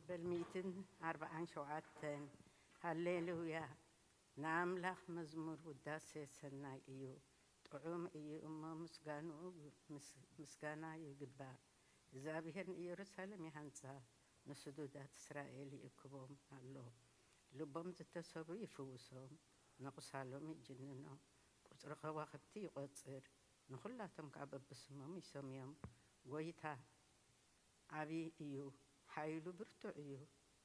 በል ሚእትን ኣርብዓን ሸውዓተን። ሃሌሉያ! ንኣምላኽ መዝሙር ውዳሴ ሰናይ እዩ፣ ጥዑም እዩ እሞ ምስጋንኡ፣ ምስ-፣ ምስጋና ይግባእ። እግዚኣብሔር ንኢየሩሳሌም ይሃንጻ፣ ንስዱዳት እስራኤል ይእክቦም ኣሎ። ልቦም ዝተሰብሩ ይፍውሶም፣ ንቑሳሎም ይጅንኖም። ቁጽሪ ከዋኽብቲ ይቖጽር፣ ንኹላቶም ከኣ በብስሞም ይሰምዮም። ጐይታ ዓቢ እዩ፣ ሓይሉ ብርቱዕ እዩ፣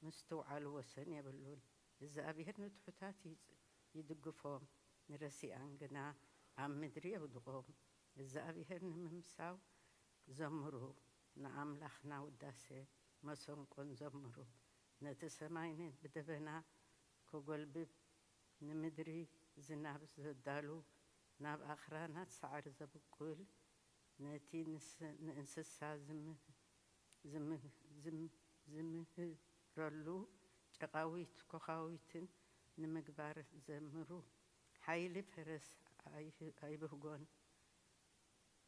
ምስትውዓሉ ወሰን የብሉን። እግዚኣብሄር ንትሑታት ይጽ-፣ ይድግፎም፣ ንረሲኣን ግና ኣብ ምድሪ የውድቖም። እግዚኣብሄር ንምምሳው ዘምሩ፣ ንኣምላኽና ውዳሴ መሰንቆን ዘምሩ። ነቲ ሰማይ ን-፣ ብደበና ከጎልብብ፣ ንምድሪ ዝናብ ዘዳሉ፣ ናብ ኣኽራናት ሳዕሪ ዘብቁል፣ ነቲ ንስ-፣ ንእንስሳ ዝም-፣ ዝም-፣ ዝም-፣ ዝምህረሉ፣ ጨቓዊት ኮኻዊትን ንምግባር ዘምሩ። ሓይሊ ፈረስ ኣይህ-፣ ኣይብህጎን፣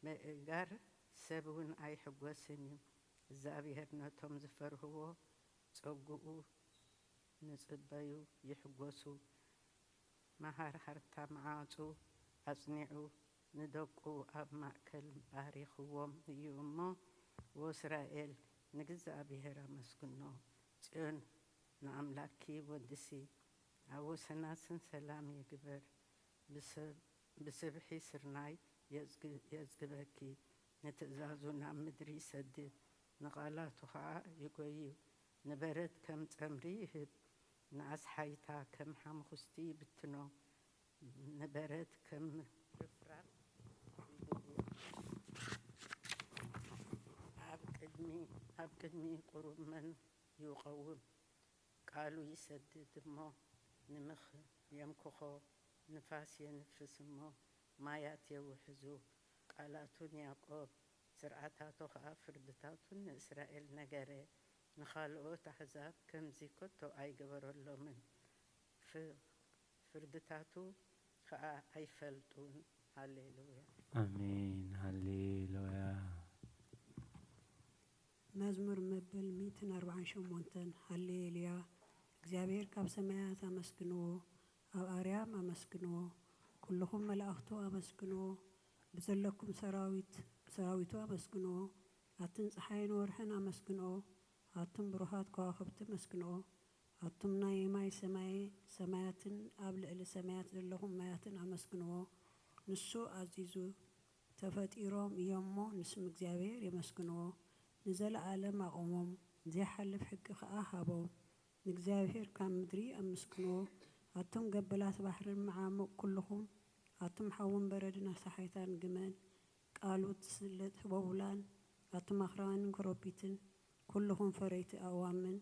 ምእጋር ሰብ እውን ኣይሕጎስን እዩ። እግዚኣብሄር ነቶም ዝፈርህዎ ጸጉኡ ንጽበዩ ይሕጎሱ። መሃርሃርታ መዓጹ ኣጽኒዑ ንደቁ ኣብ ማእከል ባሪኽዎም እዩ እሞ፣ ወእስራኤል ንእግዚኣብሄር ኣመስግኖ። ጽዮን ንኣምላኪ ወድሲ፣ ኣብ ወሰናስን ሰላም ይግበር። ብሰ-፣ ብስብሒ ስርናይ የጽግ-፣ የጽግበኪ፣ ንትእዛዙ ናብ ምድሪ ይሰድድ፣ ንቓላቱ ኸኣ ይጎዩ። ንበረድ ከም ጸምሪ ይህብ፣ ንኣስሓይታ ከም ሓሙኽስቲ ይብትኖ። ንበረድ ከም ርፍራፍ ይብኡ። ኣብ ቅድሚ፣ ኣብ ቅድሚ ቁሩብ መን ይቐውም? ቃሉ ይሰድድ እሞ ንምኽ የምክኾ፣ ንፋስ የንፍስ እሞ ማያት የውሕዙ። ቃላቱ ንያዕቆብ፣ ስርዓታቱ ኸኣ ፍርድታቱን ንእስራኤል ነገረ። ንኻልኦት ኣሕዛብ ከምዚ ከቶ ኣይገበረሎምን፣ ፍ-፣ ፍርድታቱ ኸኣ ኣይፈልጡን። ሃሌሉያ። ኣሜን። ሃሌሉያ። መዝሙር መበል ሚእትን ኣርባዓን ሸሞንተን። ሃሌሉያ። እግዚኣብሔር ካብ ሰማያት ኣመስግንዎ፣ ኣብ ኣርያም ኣመስግንዎ፣ ኩልኹም መላእኽቱ ኣመስግንዎ፣ ብዘለኩም ሰራዊት፣ ሰራዊቱ ኣመስግንዎ፣ ኣትን ጸሓይን ወርሕን ኣመስግንኦ፣ ኣቱም ብሩሃት ከዋኽብቲ ኣመስግንኦ፣ ኣቱም ናይ የማይ ሰማይ ሰማያትን ኣብ ልዕሊ ሰማያት ዘለኹም ማያትን ኣመስግንዎ። ንሱ ኣዚዙ፣ ተፈጢሮም እዮም እሞ ንስም እግዚኣብሔር የመስግንዎ። ንዘለኣለም ኣቑሞም፣ ዘይሓልፍ ሕጊ ኸኣ ሃቦም። ንእግዚኣብሔር ካብ ምድሪ ኣመስግንዎ። ኣቱም ገበላት ባሕርን መዓሙቕ ኩልኹም፣ ኣቱም ሓውን በረድን ኣሳሓይታን ግመን፣ ቃሉ እትስልጥ ህቦቡላን፣ ኣቱም ኣኽራንን ኮረቢትን፣ ኩልኹም ፈረይቲ ኣእዋምን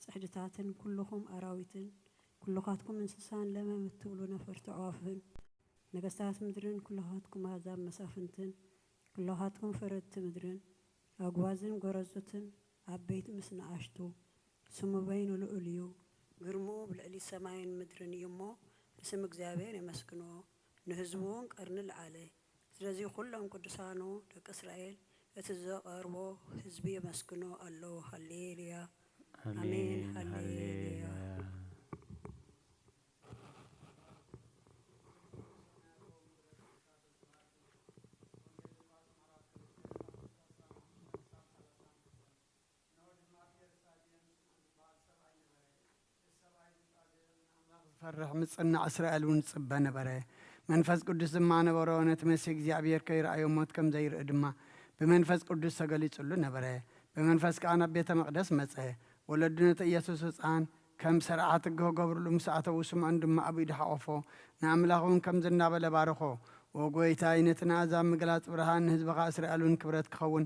ጽሕድታትን፣ ኩልኹም ኣራዊትን፣ ኩልኻትኩም እንስሳን ለመም እትብሉ ነፈርቲ ኣዕዋፍን፣ ነገስታት ምድርን፣ ኩልኻትኩም ኣህዛብ መሳፍንትን፣ ኩልኻትኩም ፈረድቲ ምድርን፣ ኣጉባዝን ጎረዙትን፣ ዓበይቲ ምስ ንኣሽቱ፣ ስሙ በይኑ ልዑል እዩ። ግርምኡ ብልዕሊ ሰማይን ምድርን እዩ እሞ፣ ንስም እግዚኣብሔር የመስግንዎ፣ ንህዝቡ እውን ቀርኒ ለዓለ። ስለዚ ኩሎም ቅዱሳኑ ደቂ እስራኤል፣ እቲ ዘቐርቦ ህዝቢ የመስግኖ ኣለዉ። ሃሌሉያ። ኣሜን። ኣሜን። ሃሌሉያ። ሃሌሉያ። ዝፈርሕ ምጽናዕ እስራኤል እውን ይጽበ ነበረ። መንፈስ ቅዱስ ድማ ነበሮ፣ ነቲ መሲህ እግዚኣብሔር ከይረኣዮ ሞት ከም ዘይርኢ ድማ ብመንፈስ ቅዱስ ተገሊጹሉ ነበረ። ብመንፈስ ከኣ ናብ ቤተ መቕደስ መጸ። ወለዱ ነቲ ኢየሱስ ህጻን ከም ሰርዓት ሕጊ ክገብርሉ ምስ ኣተዉ፣ ስምዖን ድማ ኣብ ኢዱ ሓቖፎ፣ ንኣምላኽ እውን ከምዚ እናበለ ባረኾ። ኦ ጐይታይ፣ ነቲ ንኣሕዛብ ምግላጽ ብርሃን፣ ንህዝብኻ እስራኤል እውን ክብረት ክኸውን፣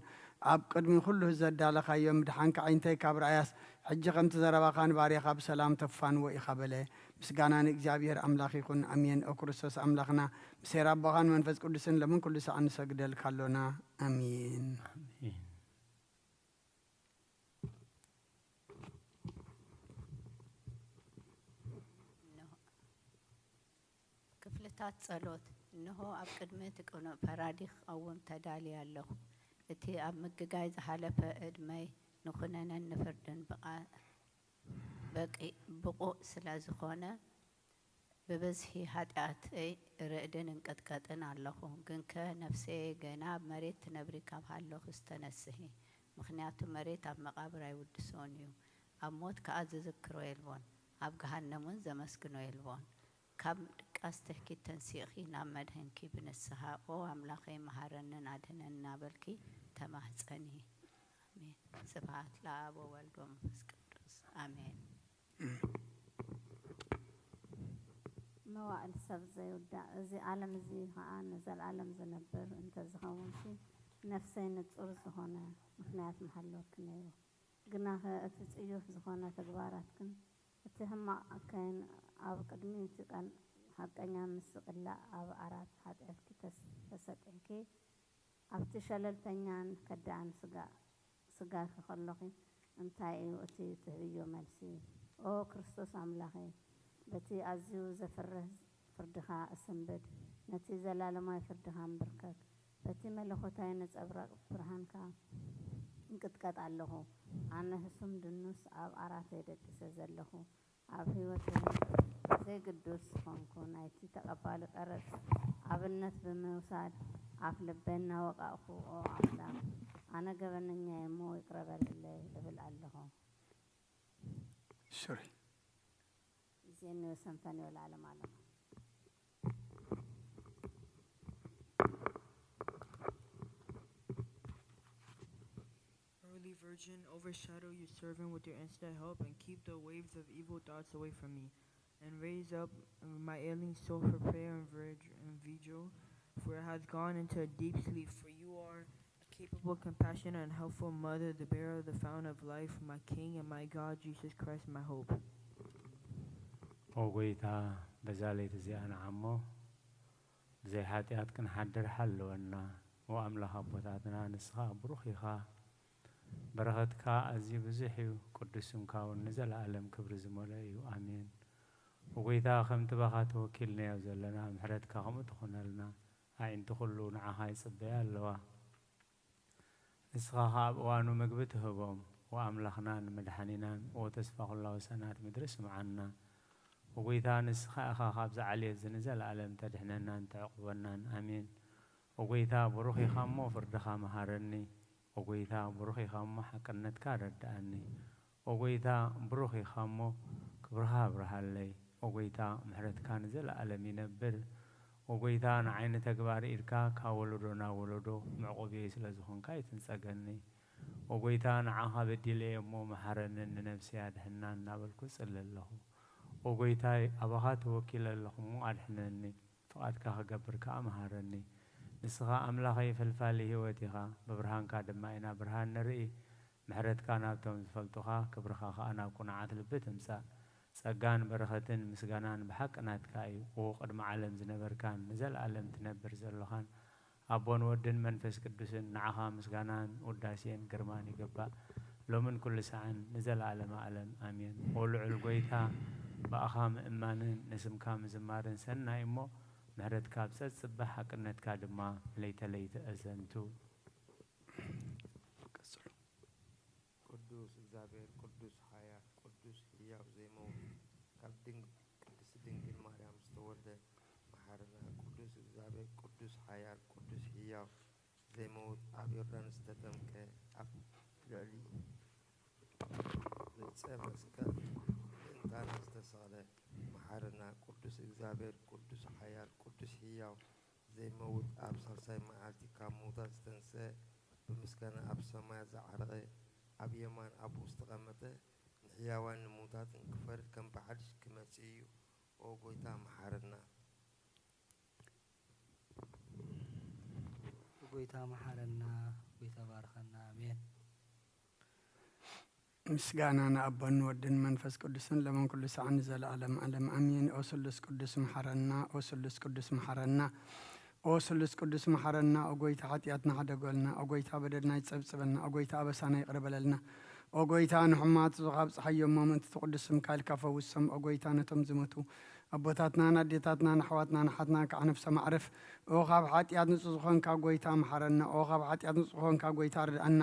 ኣብ ቅድሚ ኩሉ ዘዳለኻዮ ምድሓንካ ኣዒንተይ ካብ ረኣያስ፣ ሕጂ ከምቲ ዘረባኻ ንባርያኻ ብሰላም ተፋንዎ ኢኻ በለ። ምስጋና ንእግዚኣብሔር ኣምላኽ ይኹን። ኣሜን። ኦ ክርስቶስ ኣምላኽና፣ ምስ ኄር ኣቦኻን መንፈስ ቅዱስን ሎምን ኩሉ ሳዕ ንሰግደልካ ኣሎና። ኣሜን። ኣሜን። እንሆ፣ ክፍልታት ጸሎት። እንሆ፣ ኣብ ቅድሚ እቲ ቅኑዕ ፈራዲ ክቐውም ተዳልየ ኣለኹ። እቲ ኣብ ምግጋይ ዝሓለፈ ዕድመይ ንኹነነን ንፍርድን ብቓ-፣ በቂ-፣ ብቑእ ስለ ዝኾነ፣ ብብዝሒ ኃጢኣተይ ርዕድን እንቅጥቀጥን ኣለኹ። ግንከ ነፍሰየ ገና ኣብ መሬት ትነብሪ ካብ ሃለኹስ ተነስሒ። ምኽንያቱ መሬት ኣብ መቓብር ኣይውድሶን እዩ። ኣብ ሞት ከኣ ዝዝክሮ የልቦን፣ ኣብ ገሃነም እውን ዘመስግኖ የልቦን። ካብ ድቃስ ትሕኪት ተንሲእኺ ናብ መድህንኪ ብንስሓ፣ "ኦ ኣምላኸይ፣ መሃረንን ኣድህነን" እናበልኪ ተማህጸኒ። ኣሜን። ስብሐት ለኣብ ወወልድ ወመንፈስ ቅዱስ። ኣሜን። መዋእል ሰብ ዘይውዳእ፣ እዚ ዓለም እዚ ኸኣ ንዘለኣለም ዝነብር እንተዝኸውንሲ፣ ነፍሰይ ንጹር ዝኾነ ምኽንያት ምሃለወኪ ነይሩ። ግናኸ እቲ ጽዩፍ ዝኾነ ተግባራትክን እቲ ሕማቕ ኣካይን ኣብ ቅድሚ እቲ ቃል ሓቀኛ ምስ ዝቕላዕ ኣብ ዓራት ሓጢኣትኪ ተስ-፣ ተሰጢሕኪ ኣብቲ ሸለልተኛን ከዳእን ስጋ-፣ ስጋኺ ከሎኺ እንታይ እዩ እቲ ትህብዮ መልሲ? ኦ ክርስቶስ ኣምላኸይ፣ በቲ ኣዝዩ ዘፍርህ ፍርድኻ እስንብድ፣ ነቲ ዘላለማዊ ፍርድኻ እንብርከክ፣ በቲ መለኮታዊ ነጸብራቕ ብርሃንካ እንቅጥቀጥ ኣለኹ። ኣነ ህሱም ድኑስ ኣብ ዓራተይ ደቂሰ ዘለኹ፣ ኣብ ህይወተይ ዘይግዱስ ዝኾንኩ ናይቲ ተቐባሊ ቀረጽ ኣብነት ብምውሳድ ኣፍ ልበይ እናወቃእኩ፣ ኦ ኣምላኽ፣ ኣነ ገበነኛ እየ እሞ ይቅረ በለለይ እብል ኣለኹ። ሶሪ። እዚአን ንወሰንፈን ይበል ዓለም ዓለም። Holy Virgin, overshadow your servant with your instant help and keep the waves of evil thoughts away from me. And raise up my ailing soul for prayer and, virg- and vigil, for it has gone into a deep sleep. For you are a capable, compassionate, and helpful mother, the bearer of the fountain of life, my King and my God, Jesus Christ, my hope. ኦ ጎይታ፣ በዛ ለይቲ እዚኣ ንዓሞ ብዘይ ሓጢኣት ክንሓድር ሓለወና። ኦ ኣምላኽ ኣቦታትና፣ ንስኻ ብሩኽ ኢኻ። በረኸትካ ኣዝዩ ብዙሕ እዩ፣ ቅዱስ ስምካ እውን ንዘለኣለም ክብሪ ዝመልኦ እዩ። ኣሜን። ኦ ጎይታ፣ ከምቲ ባኻ ተወኪልናዮ ዘለና፣ ምሕረትካ ከምኡ ትኹነልና። ኣዒንቲ ኩሉ ንዓኻ ይጽበያ ኣለዋ። ንስኻ ኸኣ ኣብ እዋኑ ምግቢ ትህቦም። ኦ ኣምላኽናን መድሓኒናን፣ ኦ ተስፋ ኩላ ወሰናት ምድሪ፣ ስምዓና። ኦ ጎይታ፣ ንስኻ ኢኻ ካብዚ ዓሌት እዚ ንዘለኣለም ተድሕነናን ተዕቁበናን። ኣሜን። ኦ ጎይታ፣ ብሩኽ ኢኻ እሞ ፍርድኻ መሃረኒ። ኦ ጎይታ፣ ብሩኽ ኢኻ እሞ ሓቅነትካ ኣረድኣኒ። ኦ ጎይታ፣ ብሩኽ ኢኻ እሞ ክብርኻ ኣብርሃለይ። ኦ ጎይታ፣ ምሕረትካ ንዘለኣለም ይነብር። ኦ ጎይታ፣ ንዓይ ንተግባር ኢድካ ካብ ወለዶ ናብ ወለዶ መዕቆብየይ ስለ ዝኾንካ ኣይትንጸገኒ። ኦ ጎይታ፣ ንዓኻ በዲለ እየ እሞ መሓረንን ንነብሰይ ኣድሕናን እናበልኩ እጽሊ ኣለኹ። ኦ ጎይታይ፣ ኣባኻ ተወኪለ ኣለኹ እሞ ኣድሕነኒ። ፍቓድካ ክገብር ከኣ መሃረኒ። ንስኻ ኣምላኸይ ፈልፋሊ ህይወት ኢኻ፣ ብብርሃንካ ድማ ኢና ብርሃን ንርኢ። ምሕረትካ ናብቶም ዝፈልጡኻ፣ ክብርኻ ከኣ ናብ ቅኑዓት ልቢ ትምጻእ። ጸጋን በረኸትን ምስጋናን ብሓቂ ናትካ እዩ። ኦ ቅድሚ ዓለም ዝነበርካን ንዘለኣለም ትነብር ዘሎኻን ኣቦን ወድን መንፈስ ቅዱስን፣ ንዓኻ ምስጋናን ውዳሴን ግርማን ይግባእ፣ ሎምን ኩሉ ሳዕን ንዘለኣለመ ኣለም። ኣሜን። ኦ ልዑል ጐይታ፣ ብኣኻ ምእማንን ንስምካ ምዝማርን ሰናይ እሞ፣ ምሕረትካ ኣብ ጸጽባሕ፣ ሓቅነትካ ድማ ለይተ ለይተ ኣዘንቱ። ቀጽሉ። ቅዱስ እግዚኣብሔር፣ ቅዱስ ሓያል፣ ቅዱስ ህያው ዘይመውት፣ ካብ ድንግ-፣ ቅድስቲ ድንግል ማርያም ዝተወልደ መሓረና። ቅዱስ እግዚኣብሔር፣ ቅዱስ ሓያል፣ ቅዱስ ህያው ዘይመውት፣ ኣብ ዮርዳኖስ ዝተጠምቀ፣ ኣብ ልዕሊ ዕፀ መስቀል ምእንታና ዝተሰቕለ መሓረና። ቅዱስ እግዚኣብሔር፣ ቅዱስ ሓያል፣ ቅዱስ ህያው ዘይመውት፣ ኣብ ሳልሳይ መዓልቲ ካብ ምዉታት ዝተንስአ፣ ብምስጋና ኣብ ሰማያት ዝዓረቐ፣ ኣብ የማን ኣቦኡ ዝተቐመጠ፣ ንሕያዋን ንምዉታትን ክፈርድ ከም ብሓድሽ ክመጽእ እዩ። ኦ ጐይታ መሓረና። ጐይታ መሓረና፣ ጐይታ ባርኸና። ኣሜን። ምስጋና ንኣቦን ወድን መንፈስ ቅዱስን ሎምን ኩሉ ሰዓን ንዘለኣለም ኣለም ኣሜን። ኦ ስሉስ ቅዱስ መሓረና፣ ኦ ስሉስ ቅዱስ መሓረና፣ ኦ ስሉስ ቅዱስ መሓረና። ኦ ጐይታ ሓጢኣትና ሕደጎልና፣ ኦ ጐይታ በደልና ይጸብጽበልና፣ ኦ ጐይታ ኣበሳና ይቕረ በለልና። ኦ ጐይታ ንሕሙማት ዙኻብ ጸሓዮም እሞ ምእንቲ እቲ ቅዱስ ስምካ ኢልካ ፈውሶም። ኦ ጐይታ ነቶም ዝሞቱ ኣቦታትናን ኣዴታትናን ኣሕዋትናን ኣሓትናን ከዓ ነፍሶም ኣዕርፍ። ኦ ካብ ሓጢኣት ንጹህ ዝኾንካ ጐይታ መሓረና። ኦ ካብ ሓጢኣት ንጹህ ዝኾንካ ጐይታ ርድኣና።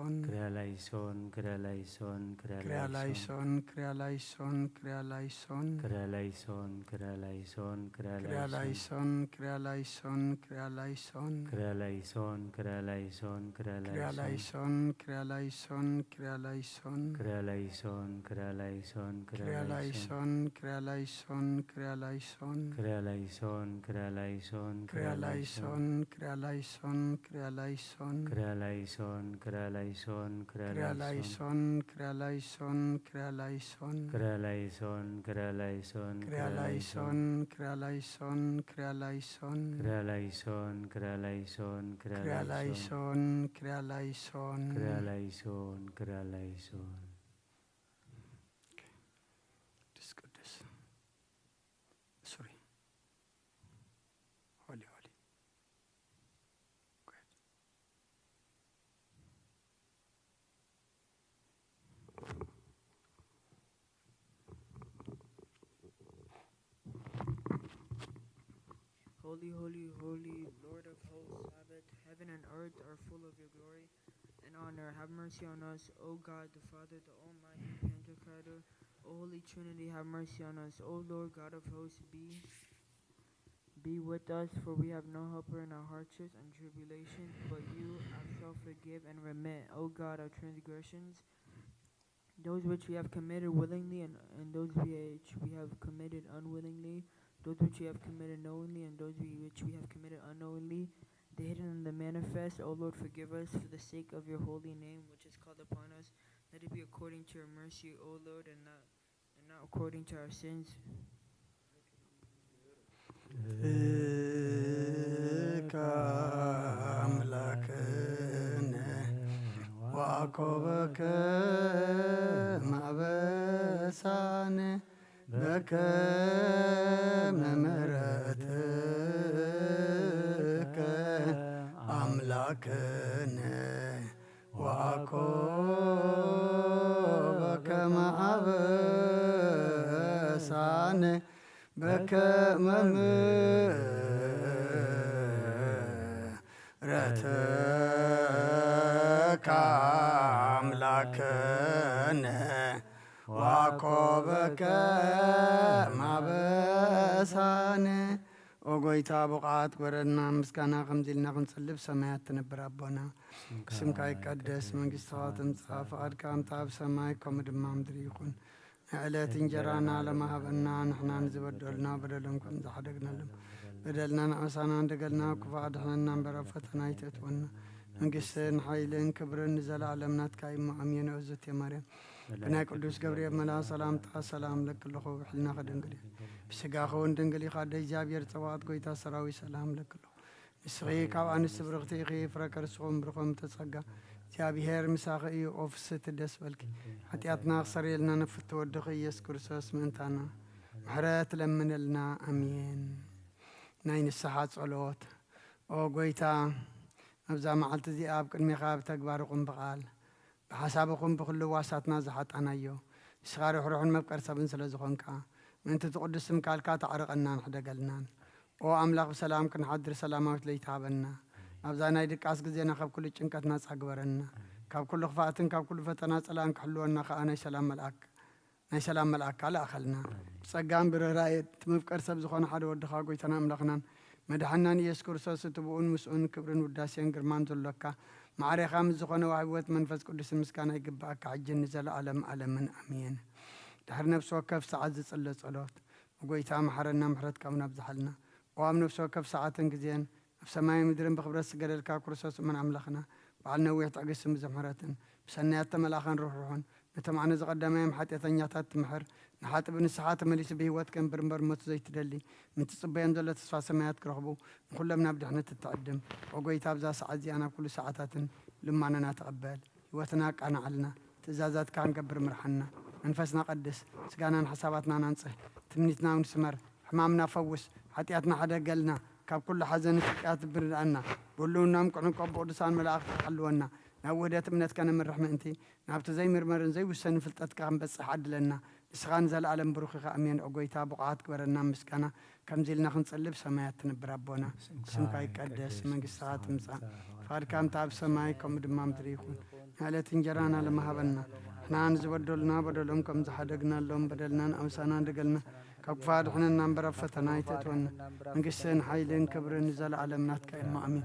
ክሪያላይሶን፣ ክሪያላይሶን፣ ክሪያላይሶን። ክሪያላይሶን፣ ክሪያላይሶን፣ ክሪያላይሶን። ክሪያላይሶን፣ ክሪያላይሶን፣ ክሪያላይሶን። ክሪያላይሶን፣ ክሪያላይሶን፣ ክሪያላይሶን። ክሪያላይሶን፣ ክሪያላይሶን፣ ክሪያላይሶን። ክሪያላይሶን፣ ክሪያላይሶን፣ ክሪያላይሶን። ክሪያላይሶን፣ ክሪያላይሶን፣ ክሪያላይሶን። ክሪያላይሶን፣ ክሪያላይሶን፣ ክሪያላይሶን። ክሪያላይሶን፣ ክሪያላይሶን፣ ክሪያላይሶን፣ ክሪያላይሶን። ክሪያላይሶን፣ ክሪያላይሶን፣ ክሪያላይሶን። ክሪያላይሶን፣ ክሪያላይሶን፣ ክሪያላይሶን። ክሪያላይሶን፣ ክሪያላይሶን፣ ክሪያላይሶን። ክሪያላይሶን፣ ክሪያላይሶን፣ ክሪያላይሶን። ክሪያላይሶን፣ ክሪያላይሶን፣ ክሪያላይሶን። ክሪያላይሶን፣ ክሪያላይሶን፣ ክሪያላይሶን። ክሪያላይሶን፣ ክሪያላይሶን። ክሪያላይሶን፣ ክሪያላይሶን። ቅዱስ፣ ቅዱስ። ሶሪ። ሆሊ፣ ሆሊ። Holy, holy, holy, Lord of hosts, Sabbath, heaven and earth are full of your glory and honor. Have mercy on us, O God, the Father, the Almighty, Pantokrator, O Holy Trinity, have mercy on us. O Lord God of hosts, be be with us, for we have no helper in our hardships and tribulations, but you ourself forgive and remit, O God, our transgressions, those which we have committed willingly and, and those which we have committed unwillingly, those which we have committed knowingly and those we, which we have committed unknowingly, the hidden and the manifest. O Lord, forgive us for the sake of your holy name, which is called upon us. Let it be according to your mercy, O Lord, and not, and not according to our sins. ትካ ኣምላክነ ወአኮበከ ማበሳነ በከመ ምሕረትከ ኣምላክነ ወአኮበከ ማበሳነ በከመ ምሕረትከ አምላክነ ወአኮበከ ማበሳነ። ኦ ጎይታ፣ ብቕዓት ግበረልና፣ ምስጋና ከምዚ ኢልና ክንጽሊ ብሰማያት ትነብር ኣቦና። ስምካ ይቀደስ፣ መንግስትኻ ትምጻእ፣ ፍቓድካ ከምቲ ኣብ ሰማይ ከምኡ ድማ ኣብ ምድሪ ይኹን። ንዕለት እንጀራና ለማሃበና፣ ንሕና ንዝበደሉና በደሎም ከም ዝሓደግናሎም፣ በደልና ንኣሳና እንደገልና፣ ክፉእ ኣድሕነና እምበር ኣብ ፈተና ኣይተእትወና። መንግስትን ሓይልን ክብርን ንዘለኣለም ናትካ እዩ እሞ፣ ኣሜን። እግዝእትየ ማርያም፣ ብናይ ቅዱስ ገብርኤል መልኣኽ ሰላምታ ሰላም ለኪ ኣለኹ፣ ብሕልናኺ ድንግል ኢኺ፣ ብስጋኺ እውን ድንግል ኢኻ። ኣደ እግዚኣብሔር ጸባኦት፣ ጎይታ ሰራዊት፣ ሰላም ለኪ ኣለኹ። ንስኺ ካብ ኣንስቲ ብርኽቲ ኢኺ፣ ፍረ ከርስኹም ብሩኽ እምተ ጸጋ፣ እግዚኣብሔር ምሳኺ እዩ። ኦ ፍስሕቲ ደስ በልኪ፣ ሓጢኣትና ክሰርየልና ንፍቲ ወድኺ ኢየሱስ ክርስቶስ ምእንታና ምሕረት ለምነልና። ኣሜን። ናይ ንስሓ ጸሎት። ኦ ጎይታ፣ ኣብዛ መዓልቲ እዚኣ ኣብ ቅድሜኻ ብተግባር ይኹን ብቓል፣ ብሓሳብ ይኹን ብኹሉ ዋሳትና ዝሓጣናዮ፣ ንስኻ ርሕሩሕን መፍቀር ሰብን ስለ ዝኾንካ፣ ምእንቲ እቲ ቅዱስ ስም ቃልካ ተዓርቐናን ሕደገልናን። ኦ ኣምላኽ፣ ብሰላም ክንሓድር ሰላማዊት ለይቲ ሃበና። ኣብዛ ናይ ድቃስ ግዜና ካብ ኩሉ ጭንቀት ናጻ ግበረና። ካብ ኩሉ ክፍኣትን ካብ ኩሉ ፈተና ጸላእን ክሕልወና ከኣ ናይ ሰላም መልኣክ ናይ ሰላም መልኣካ ለኣኸልና። ብጸጋን ብርህራኤ እቲ መፍቀር ሰብ ዝኾነ ሓደ ወድኻ፣ ጎይታና ኣምላኽናን መድሓናን ኢየሱስ ክርስቶስ፣ እቲ ብኡን ምስኡን ክብርን ውዳሴን ግርማን ዘሎካ፣ ማዕሬኻ ምስ ዝኾነ ወሃቢ ህይወት መንፈስ ቅዱስ ምስጋና ይግብኣካ፣ ሕጂ ንዘለኣለም ኣለምን ኣሜን። ድሕሪ ነፍሲ ወከፍ ሰዓት ዝጽለ ጸሎት። ጎይታ መሓረና፣ ምሕረትካ እውን ኣብዝሓልና። ኦ ኣብ ነፍሲ ወከፍ ሰዓትን ግዜን ኣብ ሰማይን ምድርን ብኽብረት ዝገደልካ ክርስቶስ እሙን ኣምላኽና፣ በዓል ነዊሕ ትዕግስትን ብዙሕ ምሕረትን፣ ብሰናያት ተመልኣኻን ርሕሩሕን፣ ነቶም ዓነ ዝቐደማዮም ሓጢኣተኛታት ትምሕር፣ ንሓጢእ ብንስሓ ተመሊሱ ብህይወት ከንብር እምበር ሞት ዘይትደሊ፣ ምእንቲ ጽበዮም ዘሎ ተስፋ ሰማያት ክረኽቡ፣ ንኹሎም ናብ ድሕነት እትዕድም። ኦ ጎይታ፣ ኣብዛ ሰዓት እዚኣ ናብ ኩሉ ሰዓታትን ልማኖና ተቐበል። ህይወትና ኣቃንዓልና፣ ትእዛዛትካ ክንገብር ምርሓና። መንፈስና ቀድስ፣ ስጋናን ሓሳባትናን ኣንጽህ፣ ትምኒትና እውን ስመር፣ ሕማምና ፈውስ፣ ሓጢኣትና ሕደገልና፣ ካብ ኩሉ ሓዘን ስቅያት ብርድኣና፣ ብህልውናኦም ክዕንቆ ብቅዱሳን መላእኽቲ ክሓልወና፣ ናብ ውህደት እምነት ከነምርሕ ምእንቲ፣ ናብቲ ዘይምርመርን ዘይውሰንን ፍልጠትካ ክንበጽሕ ዓድለና። ንስኻ ንዘለኣለም ብሩኽ ኢኻ። ኣሜን። ኦ ጎይታ፣ ብቑዓት ግበረና ምስጋና፣ ከምዚ ኢልና ክንጽሊ ብሰማያት ትነብር ኣቦና፣ ስምካ ይቀደስ፣ መንግስትኻ ትምጻእ፣ ፍቓድካ ከምታ ኣብ ሰማይ ከምኡ ድማ ምድሪ ይኹን። ንዕለት እንጀራና ሎሚ ሃበና፣ ንሕና ንዝበደሉና በደሎም ከም ዝሓደግናሎም በደልናን ኣምሳናን ደገልና፣ ካብ ክፉእ ኣድሕነና እምበር ኣብ ፈተና ኣይተእትወና፣ መንግስትን ሓይልን ክብርን ንዘለኣለም ናትካ እዩ። ኣሜን።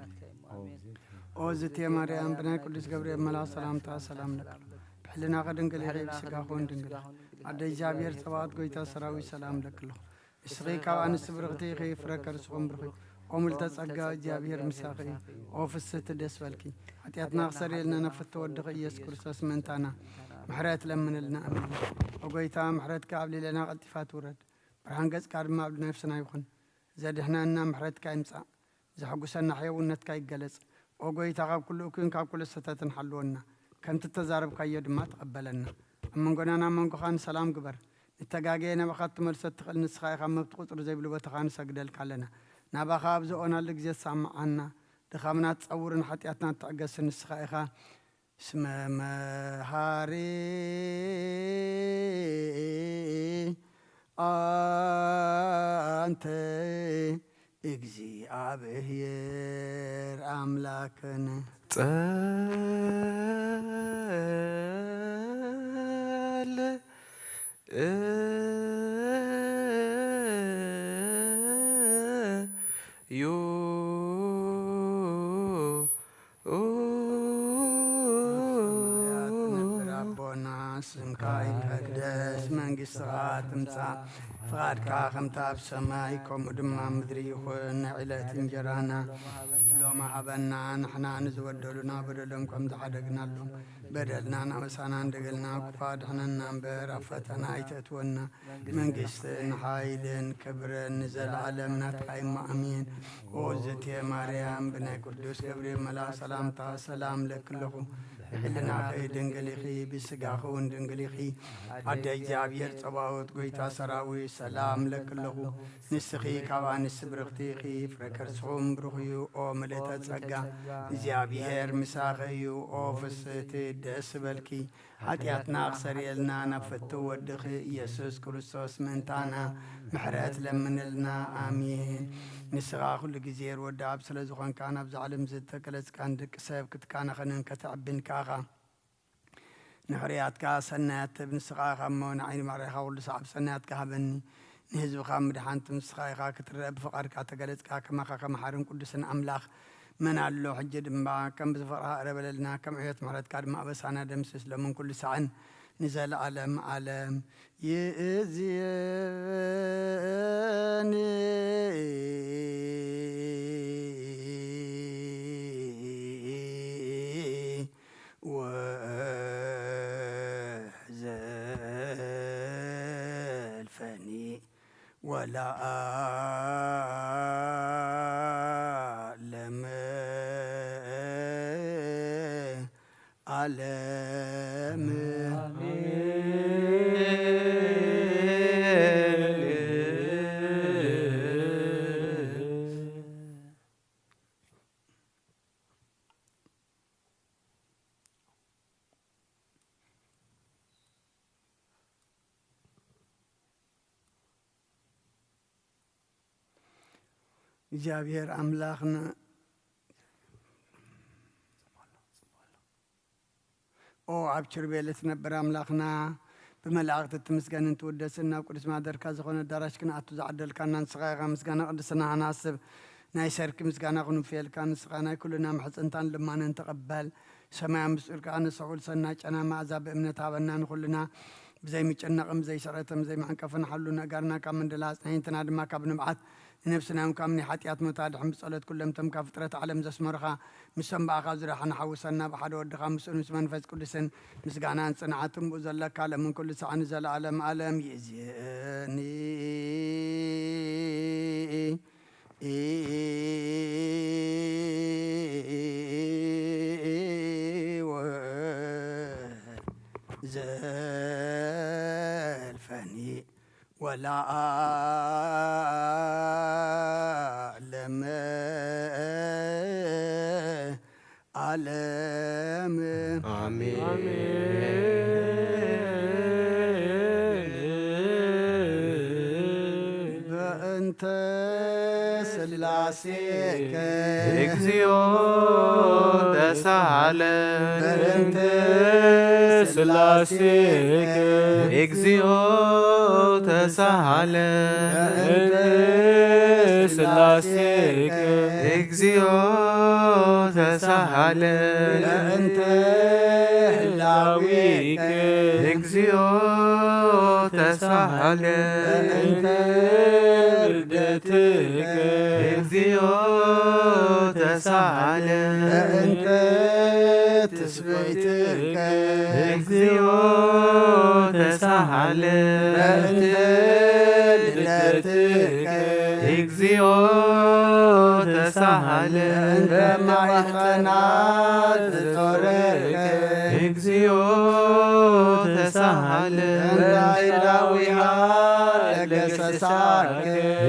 ኦ ዝቴ ማርያም፣ ብናይ ቅዱስ ገብርኤል መልኣኽ ሰላምታ ሰላም ለኪ፣ ብሕልናኺ ድንግል ኢኺ፣ ብስጋኺ እውን ድንግል ኢኺ። ኣደ እግዚኣብሔር ጸባኦት፣ ጎይታ ሰራዊት፣ ሰላም ለኪ ኣለኹ። ንስኺ ካብ ኣንስቲ ብርኽቲ ኢኺ፣ ፍረ ከርስኹም ብሩኽ እዩ። ኦ ምልዕተ ጸጋ፣ እግዚኣብሔር ምሳኺ እዩ። ኦ ፍስሕቲ ደስ በልኪ፣ ሓጢኣትና ክሰርየልና ናብ ፍትው ወድኺ ኢየሱስ ክርስቶስ ምእንታና ምሕረት ለምንልና። ኣሜን። ኦ ጎይታ፣ ምሕረትካ ኣብ ልዕሌና ቀልጢፋ ትውረድ፣ ብርሃን ገጽካ ድማ ኣብ ነፍስና ይኹን። ዘድሕነና ምሕረትካ ይምጻእ፣ ዘሐጉሰና ሕያውነትካ ይገለጽ። ኦ ጎይታ፣ ካብ ኩሉ እኩይን ካብ ኩሉ ስሕተትን ሓልወና፣ ከምቲ እተዛረብካዮ ድማ ተቐበለና። ኣብ መንጎናን ኣብ መንጎኻን ሰላም ግበር። ንተጋገየ ናባኻ እትመልሶ እትኽእል ንስኻ ኢኻ። መብት ቁጽሪ ዘይብሉ ቦታኻ ንሰግደልካ ኣለና። ናባኻ ኣብ ዝኦናሉ ግዜ ትሰማዓና። ድኻምና ትጸውርን ሓጢኣትና ትዕገስን ንስኻ ኢኻ። እስመ መሃሪ ኣንተ እግዚኣብሔር ኣምላክነ። ጸል እዩ። ሰማያት ትነብር ኣቦና፣ ስምካ ይቀደስ፣ መንግስትኻ ትምጻእ፣ ፍቓድካ ከምታ ኣብ ሰማይ ከምኡ ድማ ኣብ ምድሪ ይኹን። ናይ ዕለት እንጀራና ሎሚ ሃበና፣ ንሕና ንዝበደሉና በደሎም ከም ዝሓደግናሎም በደልናን ኣበሳናን ደገልና፣ ክፉእ ኣድሕነና እምበር ኣብ ፈተና ኣይተእትወና። መንግስትን ሓይልን ክብርን ንዘለኣለም ናትካ እዩ። ኣሜን። ኦ ዝቴ ማርያም፣ ብናይ ቅዱስ ገብርኤል መልኣኽ ሰላምታ ሰላም ለኪ ኣለኹ። ብሕልናኺ ድንግል ኢኺ፣ ብስጋኺ እውን ድንግል ኢኺ። ኣደ እግዚኣብሔር ጸባኦት፣ ጎይታ ሰራዊት፣ ሰላም ለኪ ኣለኹ። ንስኺ ካብ ኣንስቲ ብርኽቲ ኢኺ፣ ፍረ ከርስኹም ብሩኽ እዩ። ኦ ምልእተ ጸጋ፣ እግዚኣብሔር ምሳኺ እዩ። ኦ ፍስህቲ፣ ደስ በልኪ። ሓጢኣትና ክሰርየልና ናብ ፍትው ወድኺ ኢየሱስ ክርስቶስ ምእንታና ምሕረት ለምንልና። ኣሜን። ንስኻ ኩሉ ግዜ ርወዲ ኣብ ስለ ዝኾንካ፣ ናብዛ ዓለም ዝተገለጽካን ደቂ ሰብ ክትካናኸንን ከተዕብን ከኣኻ። ንሕርያትካ ሰናያት ትህብ ንስኻ ኢኻ እሞ፣ ንዓይ ንባርያኻ ኩሉ ሰዓብ ሰናያትካ ሃበኒ። ንህዝብኻ ምድሓን ትምስኻ ኢኻ ክትረአ ብፍቓድካ ተገለጽካ። ከማኻ ከመሓርን ቅዱስን ኣምላኽ መን ኣሎ? ሕጂ ድማ ከም ብዝፈቕርኻ እረበለልና፣ ከም ዕዮት ምሕረትካ ድማ ኣበሳና ደምስስ፣ ሎምን ኩሉ ሳዕን ንዘለኣለም ዓለም። ይእዝየኒ ወዘልፈኒ ወለዓለመ ዓለም። እግዚኣብሔር ኣምላኽና፣ ኦ ኣብ ኪሩቤል እትነብር ኣምላኽና፣ ብመላእኽቲ እትምስገንን ትውደስን፣ ናብ ቅዱስ ማደርካ ዝኾነ ኣዳራሽ ክንኣቱ ዝዓደልካና ንስኻ ኢኻ። ምስጋና ቅድስና ሃናስብ ናይ ሰርኪ ምስጋና ክንውፍየልካ፣ ንስኻ ናይ ኩልና ምሕጽንታን ልማንን ተቐበል። ሰማያዊ ምስጢር ከኣ ንስሑል ሰና ጨና መኣዛ ብእምነት ሃበና። ንኹልና ብዘይ ምጭናቕን ብዘይ ስዕረትን ብዘይ መዕንቀፍን ሓሉ ነጋርና ካብ ምንድላጽ፣ ንሕንትና ድማ ካብ ንብዓት፣ ንነብስና እውን ካብ ናይ ሓጢኣት ሞት ኣድሕን። ብጸሎት ኩሎም እቶም ካብ ፍጥረት ዓለም ዘስመሩኻ፣ ምስቶም ብኣኻ ዝረሓ ንሓውሰና ብሓደ ወድኻ ምስኡን ምስ መንፈስ ቅዱስን ምስጋናን ጽንዓትን ብኡ ዘለካ ለምን ኩሉ ሳዕ ንዘለኣለም ዓለም ይእዝየኒ። ወዘልፈኒ ወለዓለመ ዓለም። ኣሜን። ስላሴከ እግዚኦ ተሳሃለ በእንተ ስላሴከ እግዚኦ ተሳሃለ በእንተ ስላሴከ እግዚኦ ተሳሃለ በእንተ ህላዌከ እግዚኦ ተሳሃለ በእንተ ውርደትከ እግዚኦ ተሳሃለ በእንተ ትስብእትከ እግዚኦ ተሳሃለ በእንተ ልደትከ እግዚኦ ተሳሃለ እንተ ማሕፀና ዝጾረከ እግዚኦ ተሳሃለ እንተ ህላዊሃ ለገሰሳከ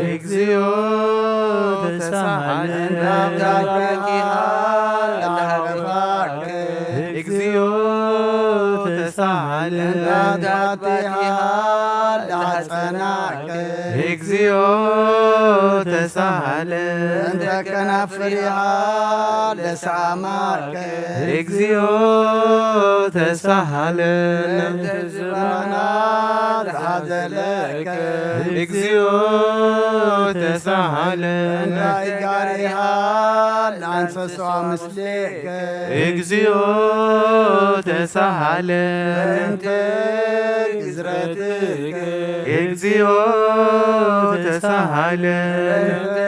እግዚኦ ተሳሃለ እንተ ኣብዳበኪሃ ለሃገፋከ እግዚኦ ተሳሃለ እንተ ኣብዳበኪሃ ለሃፀናከ እግዚኦ ተሳሃለ እንተ ከናፍሪሃ ለሳማከ እግዚኦ ተሳሃለ እንተ ዝባና ተሃዘለከ እግዚኦ ተሳሃለ እንተ ኢጋሪሃ ለአንሰሷ ምስሌከ እግዚኦ ተሳሃለ እንተ ግዝረትከ እግዚኦ ተሳሃለ እንተ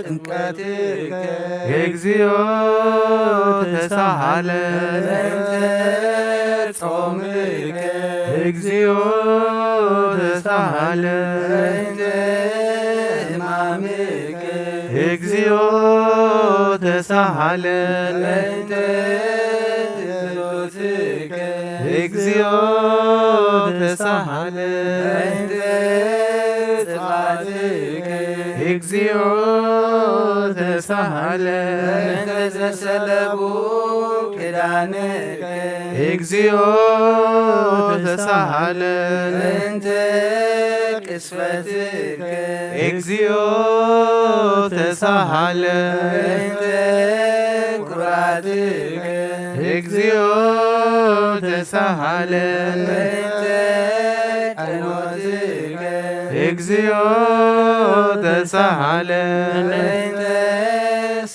ጥምቀትከ እግዚኦ ተሳሃለ እንተ ጾምከ እግዚኦ ተሳሃለ እንተ ሕማምከ እግዚኦ ተሳሃለ እንተ ጸሎትከ እግዚኦ ተሳሃለ እንተ ጽፋትከ እግዚኦ ተሳሃለ እንተ ዘሰለቡ ክዳንከ እግዚኦ ተሳሃለ እንተ ቅስፈትከ እግዚኦ ተሳሃለ እንተ ኩራትከ እግዚኦ ተሳሃለ እንተ ቀኖትከ እግዚኦ ተሳሃለ እንተ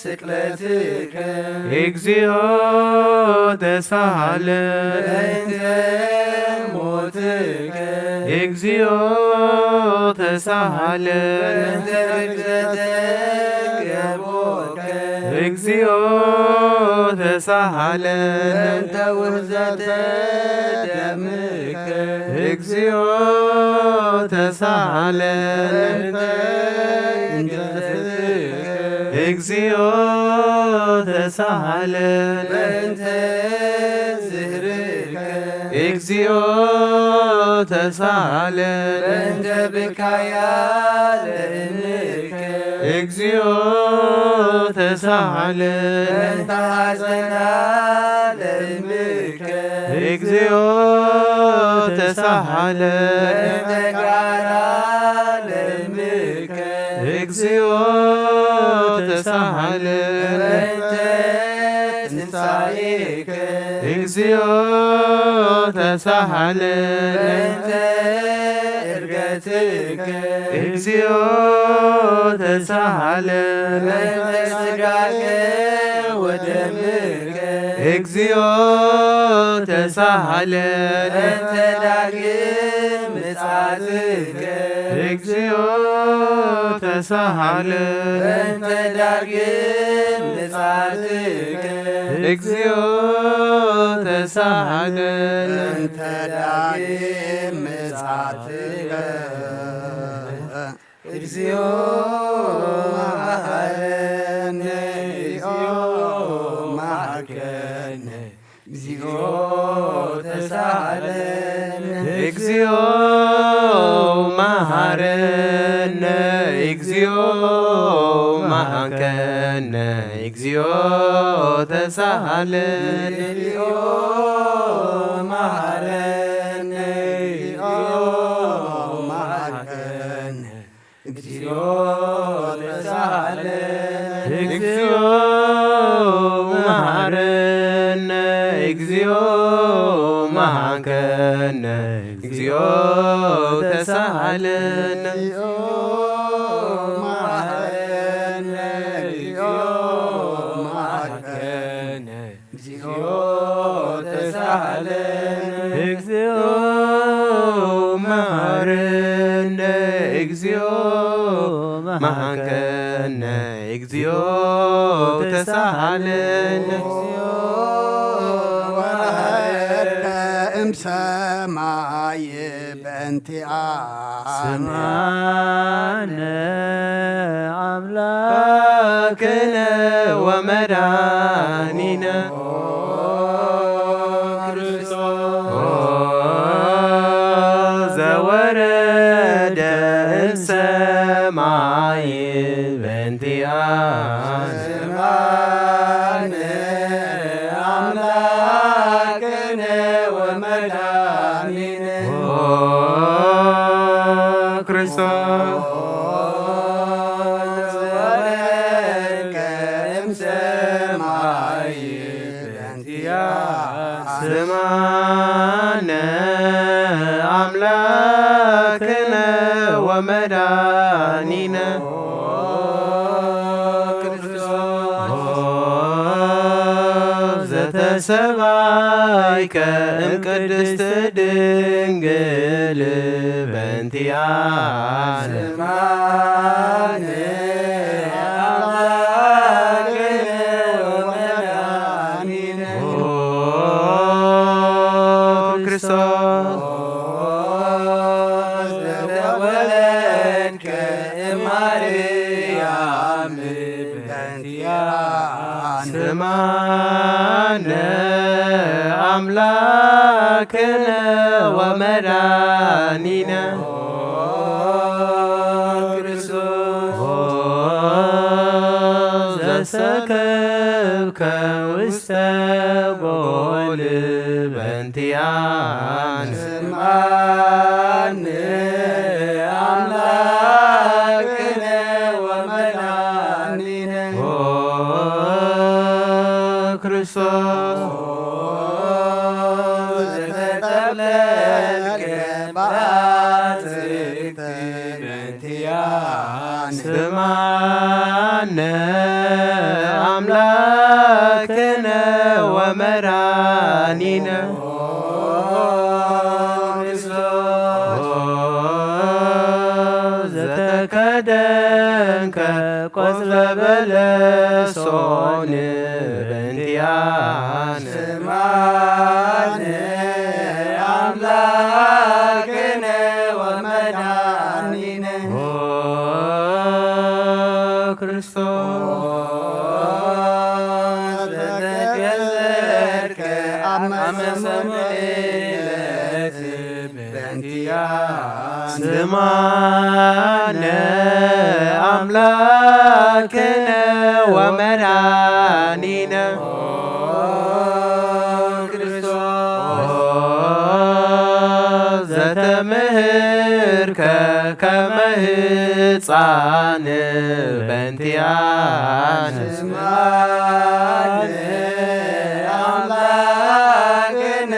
ስቅለትከ እግዚኦ ተሳሃለ እንተ ሞትከ እግዚኦ ተሳሃለ እንተ ርግዘተ ገቦከ እግዚኦ ተሳሃለ እንተ ውህዘተ ደምከ እግዚኦ ተሳሃለ እንተ ግንዘትከ እግዚኦ ተሳሃለ በእንተ ዝህርከ እግዚኦ ተሳሃለ በእንተ ብካያ ለእምከ እግዚኦ ተሳሃለ በእንተ ሐዘና ለእምከ እግዚኦ ተሳሃለ በእንተ ጋራ ለእምከ እግዚኦ ተሳሃለ በእንተ ትንሳኤከ እግዚኦ ተሳሃለ በእንተ እርገትከ እግዚኦ ተሳሃለ በእንተ ስጋከ ወደምከ እግዚኦ ተሳሃለ በእንተ ዳግም ምጽኣትከ እግዚኦ ተሳሃለ በእንተ ዳግም ምጽኣትከ እግዚኦ ተሳሃለ በእንተ ዳግም ምጽኣትከ እግዚኦ መሐረነ እግዚኦ መሐርከነ እግዚኦ ተሳሃለነ እግዚኦ መሐረነ እግዚኦ መሐርከነ እግዚኦ ተሳሃለነ እግዚኦ መሐረነ እግዚኦ መሐርከነ እግዚኦ እግዚኦ መሐረነ፣ እግዚኦ መሐከነ፣ እግዚኦ ተሳሃለነ። እግዚኦ መሐረነ፣ እግዚኦ መሐከነ፣ እግዚኦ ተሳሃለነ። እግዚኦ መሐረነ፣ እግዚኦ መሐከነ፣ እግዚኦ ተሳሃለነ። ወረድከ እምሰማይ በእንቲአነ። ስምዓነ ኣምላክነ ወመድኃኒነ። ክርስቶስ ዘወረደ እምሰማይ በእንቲአነ። ስምዓነ ኣምላክነ ወመድኃኒነ። ኦ ክርስቶስ ዘወረድከ እምሰማይ በእንቲአነ። ስምዓነ ኣምላክነ ወመድኃኒነ። ዘተሰባይከ እምቅድስት ድንግል በእንቲአነ። ስምዓነ ኣምላክነ ወመድኃኒነ። ኦ ክርስቶስ ዘተወለድከ እማርያም በእንቲአነ። ስምዓነ ኣምላክነ ወመድኃኒነ። ኦ ዘሰከብከ ውስተ ጎል በእንቲአነ። ስምዓነ ኣምላክነ ወመድኃኒነ። ኦ ክርስቶስ ዘተጠቕለልከ ብዓጽቅቲ በእንቲአነ። ስምዓነ ኣምላክነ ወመድኃኒነ። ኦ ዘተከደንከ ቆጽለ በለሶን በእንቲአነ። ስምዓነ ኣምላክነ ወመድኃኒነ። ኦ ክርስቶስ ዘተገለልከ ኣብ መሰሙን ዕለት በእንቲአነ። ስምዓነ ኣምላክነ ወመድኃኒነ። ኦ ክርስቶስ ዘተምህርከ ከመ ህፃን በእንቲአነ። ስምዓነ ኣምላክነ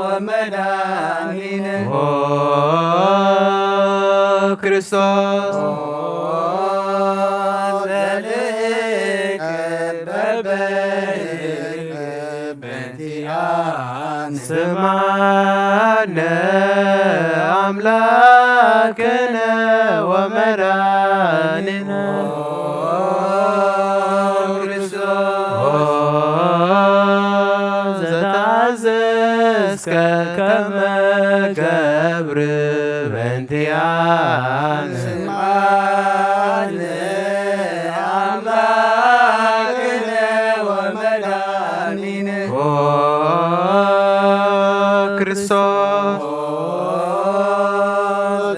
ወመድኃኒነ። ኦ ክርስቶስ ዘልእከ በበይከ በእንቲአነ። ስምዓነ ኣምላክነ ወመድኃኒነ። ኦ ክርስቶስ ዘተአዘዝከ ከመ ገብር በእንቲአነ። ስምዓነ ኣምላክነ ወመድኃኒነ። ኦ ክርስቶስ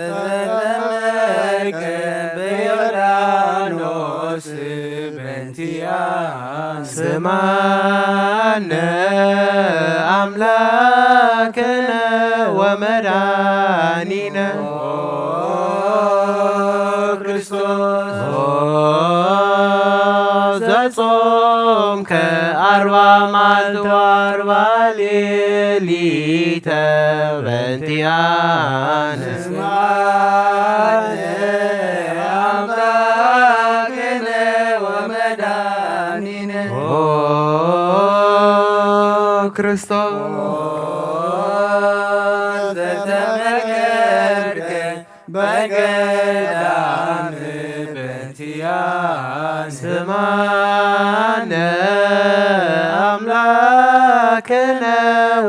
ዘተጠመቀ በዮርዳኖስ በእንቲአነ። ስምዓነ ኣምላክነ ወመድኃኒነ። ኦ ክርስቶስ ኦ ዘጾምከ ኣርባ መዓልቲ ወኣርባ ሌሊተ በእንቲኣነ። ስምዓነ ኣምላክነ ወመድኃኒነ። ኦ ክርስቶስ ዘተመከርከ በገዳም በእንቲኣነ። ስምዓነ ኣምላክነ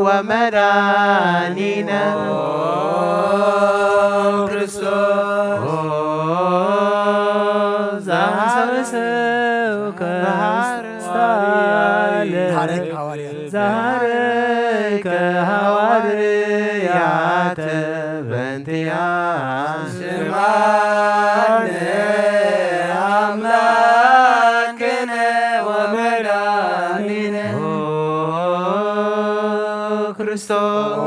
ወመድኃኒነ። ኦ ክርስቶስ ኦ ዘሐሰብከ መሃር ስታለ ሐረግ ሐዋርያ። ዛረከ ሐዋርያተ በእንቲኣነ። ስምዓነ ኣምላክነ ወመድኃኒነ። ኦ ክርስቶስ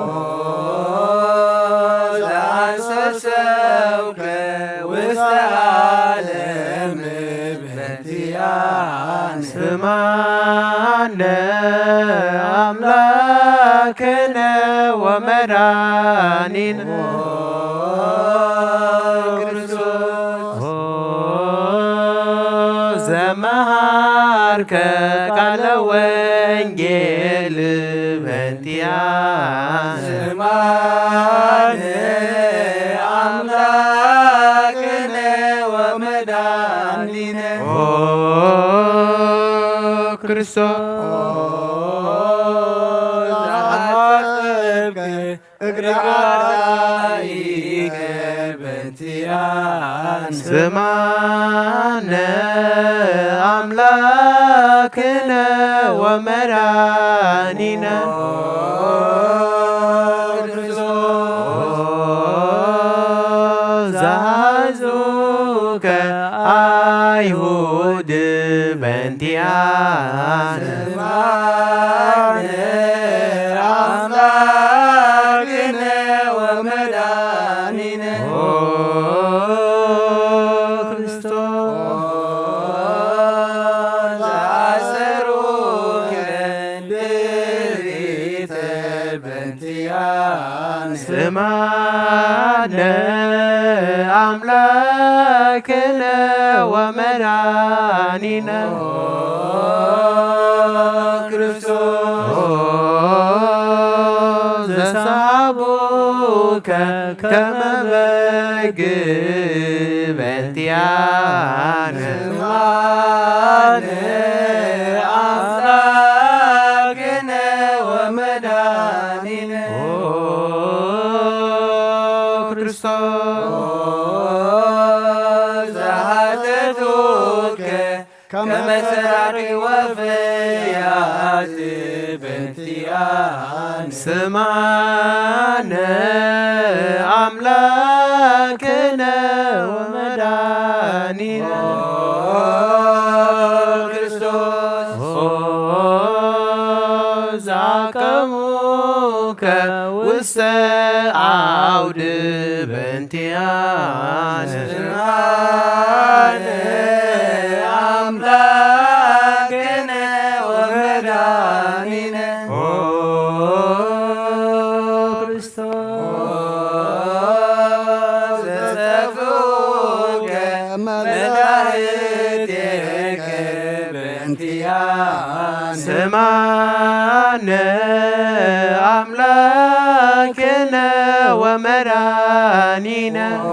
ዘአንሰሰውከ ውስተ ዓለም በእንቲኣነ። ስምዓነ ኣምላክነ ወመድኃኒነ። ኦ ክርስቶስ ኦ ዘመሃርከ ቃለ ወንጌል በእንቲኣነ። ስምዓነ ኣምላክነ ወመድኃኒነ። ኦ ክርስቶስ ኦ ዘአንሰሰውከ እግረ አርዳኢከ በእንቲኣነ። ስምዓነ ኣምላክነ ወመድኃኒነ። ኦ ክርስቶስ ኦ ዘሐዙከ አይሁድ በእንቲኣነ። ስምዓነ ኣምላክነ ወመድኃኒነ። ኦ ክርስቶስ ኦ ዘአሰሩከ ድሪተ በእንቲኣነ። ስምዓነ ኣምላክነ ወመድኃኒነ። ኦ ክርስቶስ ኦ ዘሰሓቡከ ከመ በግ በእንቲኣነ። ስምዓነ ኣምላክነ ወመድኃኒነ። ኦ ክርስቶስ ኦ ዘሓተቱከ ከመ ሰራቂ ወፈያት በእንቲኣነ። ስምዓነ ኣምላክነ ወመድኃኒነ። ኦ ክርስቶስ ኦ ዘአቀሙከ ውስተ አውድ በእንቲኣነ። ስምዓነ ኣምላክነ ወመድኃኒነ። ኦ ክርስቶስ ኦ ዘጸፍኡከ መላእክቴከ በእንቲኣነ። ስምዓነ ኣምላክነ ወመድኃኒነ። ኦ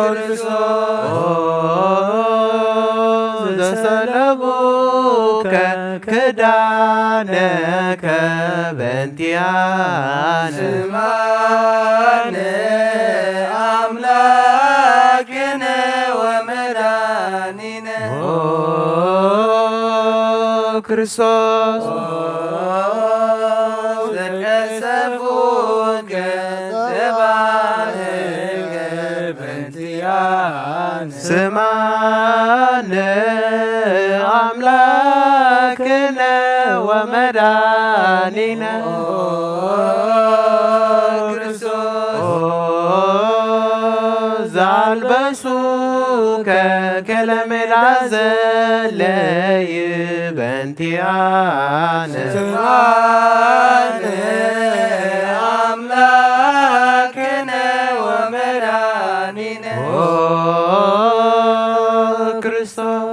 ክርስቶስ ኦ ዘሰለቡከ ክዳነከ በእንቲኣነ። ስምዓነ ኣምላክነ ወመድኃኒነ። ኦ ክርስቶስ ኦ ዘቀሰፉከ ዘባነከ በእንቲኣነ። ስምዓነ ኣምላክነ ወመድኃኒነ። ኦ ክርስቶስ ኦ ዘአልበሱከ ክእለ ሜዳ ዘለይ በንቲኣነ። ስምዓነ ኣምላክነ ወመድኃኒነ። ኦ ክርስቶስ።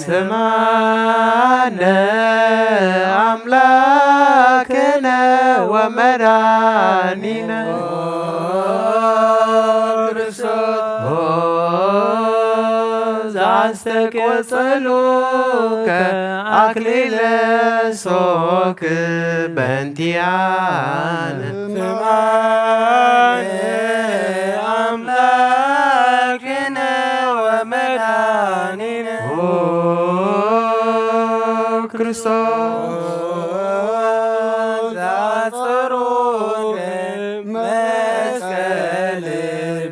ስምዓነ ኣምላክነ ወመድኃኒነ። ኦ ክርስቶስ። ኦ ዘአስተቆጸሉከ አክሊለ ሶክ በንቲኣነ። ስምዓነ ኣምላክነ ወመድኃኒነ። ኦ ክርስቶስ። ዘአጽሩከ መስቀል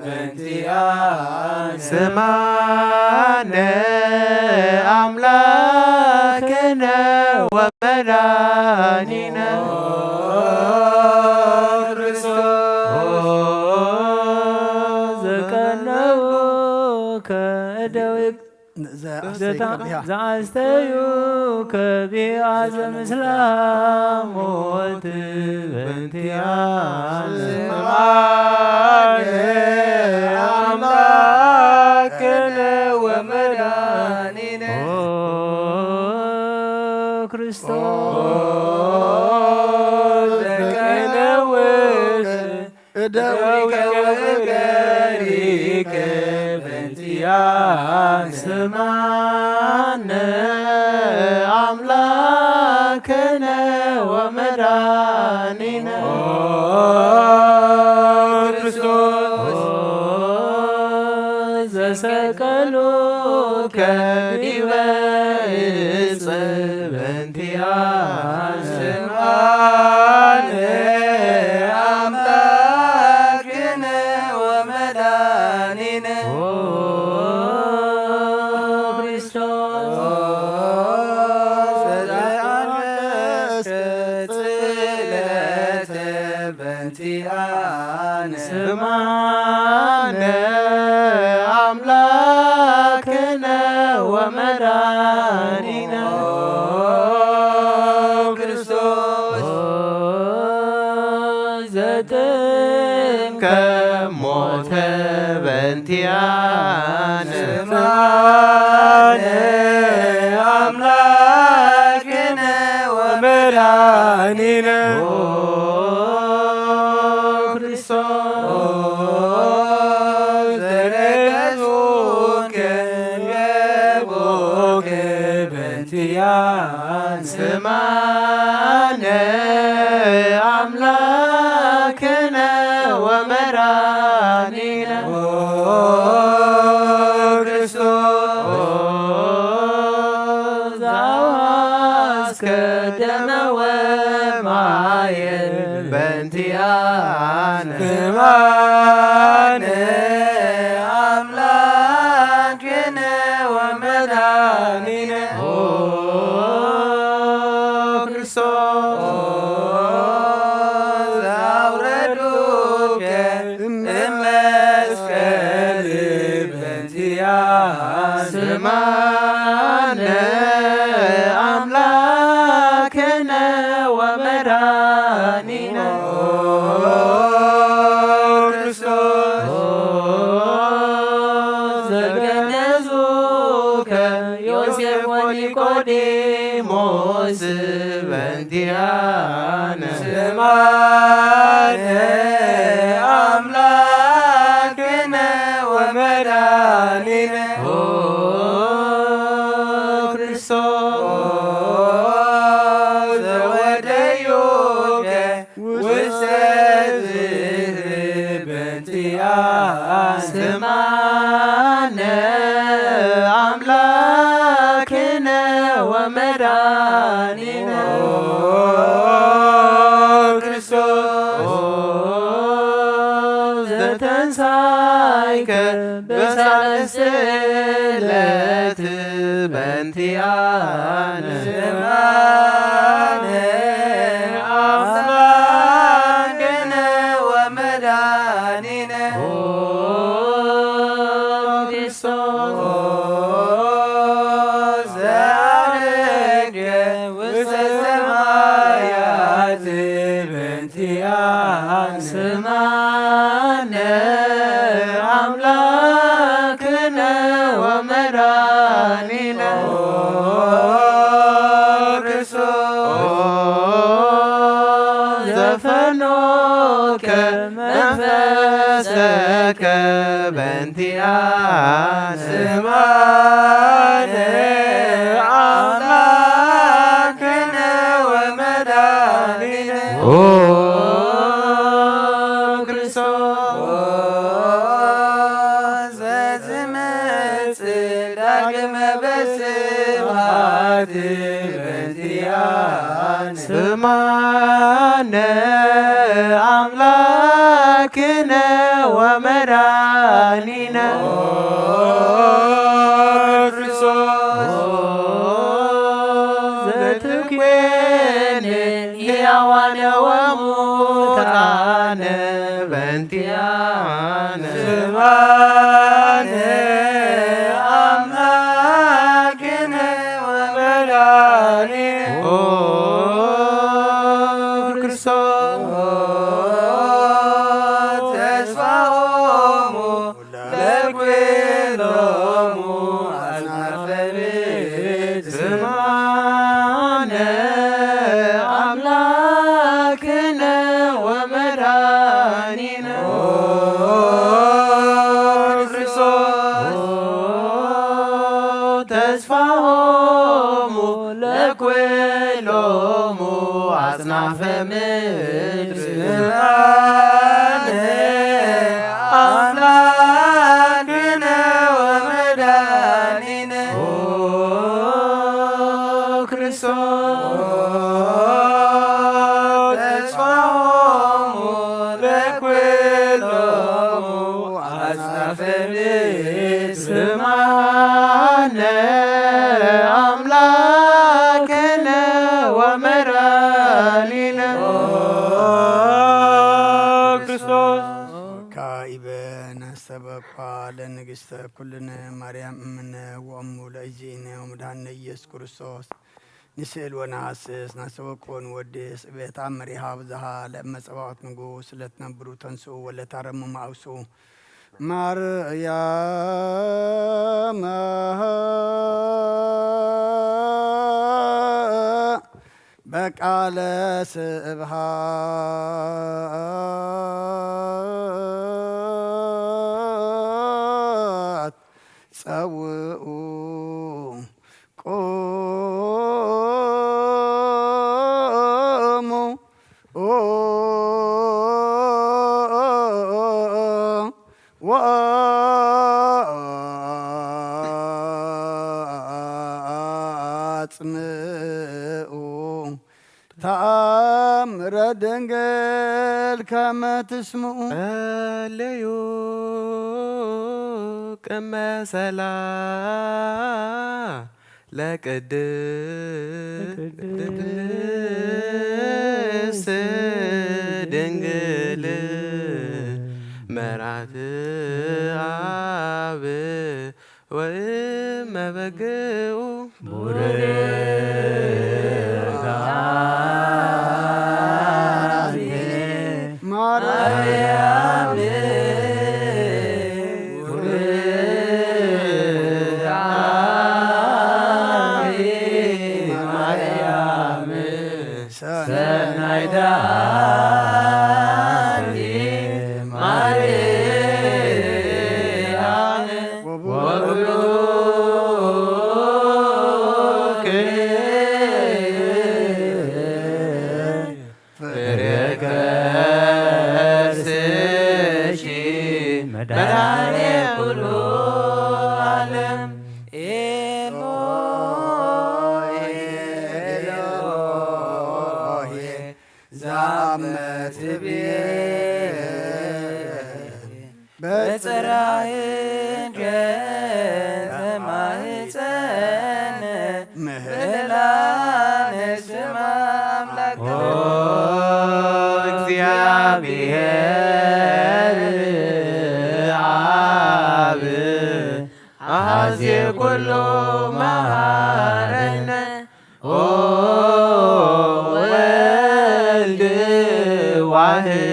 በንቲኣነ። ስምዓነ ኣምላክነ ወመድኃኒነ። ኦ ክርስቶስ። ኦ ዘቀነውከ እደዊክ ዘ-፣ ዘተ-፣ ዘአስተዩ ከቢኣ ዘምስላ ሞት በንቲኣነ። ስምዓነ ኣምላክነ ወመድኃኒነ። ኦ ክርስቶስ። ኦ ዘቀነውከ እደዊከ ወእገሪከ በንቲኣነ። ስምዓነ ኣምላክነ ወመድኃኒነ። ኦ ክርስቶስ። ኦ ዘሰቀሉከ ዲበ ዕፅ በንቲኣነ። ስምዓነ ኣምላክነ ወመድኃኒነ። ኦ ክርስቶስ። ዘአልበስከ ጽለተ በንቲኣነ። ስምዓነ ኣምላክነ ወመድኃኒነ። ኦ ክርስቶስ። ኦ ዘጥንከ ሞተ በንቲኣነ። ስምዓነ ኣምላክነ ወመድኃኒነ። ኦ ክርስቶስ። ኦ ዘነገሱከ ገቦከ በንቲኣነ። ስምዓነ ኣምላክነ ወመድኃኒነ። ኦ ክርስቶስ። ኦ ዘአውሃስከ ደመ ወማየ በንቲኣነ። ስምዓነ ኣምላክነ ወመድኃኒነ። ኦ ክርስቶስ። ኦ ዘአውረዱከ እመስቀል በንቲኣነ። ስምዓነ ኣምላክነ ወመድኃኒነ። ኦ ክርስቶስ። ኦ ዘገነዙከ ዮሴፍ ወኒቆዲሞስ በንቲኣነ። ስምዓነ ኣምላክነ ወመድኃኒነ። ኦ ክርስቶስ። ኦ ዘወደዩከ ውስተ ዝህብ በንቲኣነ። ስምዓነ ኣምላክነ ወመድኃኒነ። ኦ ክርስቶስ። ኦ ዘተንሳይከ በሳልስት ዕለት በንቲኣነ። ስምዓነ ኣምላክ ስማነ ኣምላክነ ወመድኃኒነ ክርስቶስ ዘፈኖከ መንፈሰከ በእንቲአነ። ስማነ ኣምላክነ ወመድኃኒነ ኦ ክርስቶስ ዘዝመጽእ ዳግመ በስብሐት በእንቲአነ። ስማነ ኣምላክነ ወመድኃኒነ ኦ ክርስቶስ ዘትኮንን ሕያዋነ ወሙታነ በእንቲአነ። ስማነ ኣምላክነ ወመድኃኒነ ኦ ክርስቶስ ተስፋሆሙ ለኩሎሙ አጽናፈ ምድር። ስማነ አምላክነ ወመድኃኒነ ኦ ክርስቶስ ተስፋሆሙ ለኩሎሙ አጽናፈ ምድር። ስማነ አምላክነ ወመድኃኒነ ኦ ክርስቶስ ተስፋሆሙ ለኩሎሙ አጽናፈ ምድር። ስማነ አምላክነ ወመድኃኒነ ኦ ክርስቶስ። ካኢበ ነስተበኳ ለንግሥተ ኩልነ ማርያም እምነ ወእሙ ለእግዚእነ ወመድኃኒነ ኢየሱስ ክርስቶስ። ንስእል ወነሐስስ፣ ነስተበቅዖ ንወድስ፣ እቤት አምር ይሃብ ዝሃ ለእመጸባዖት ንጉስ፣ ለትነብሩ ተንስኡ ወለታረሙ ማእሱ። ማርያም በቃለ ስብሐት ጸውኡ ቆሙ ወአጽምኡ ተአምረ ድንግል ከመ ትስምኡ። ጸለዩ ቅመ ሰላ ለቅድስት ድንግል መራት አብ ወእመ በግኡ ቡርክት አንቲ ማርያም ቡርክት አንቲ ማርያም ሰናይተ አንቲ ማርያም ወቡሩክ ፍሬ ከርስኪ መድኃኔ ኩሉ ዓለም። ኤሎሄ ኤሎሄ ዛመ ትቤ በጽራይከ ተማህፀነ ምህላነ ስም አምላክ ኦ እግዚአብሔር አብ አዜ ኩሉ መሃረነ ኦ ወልድ ዋህድ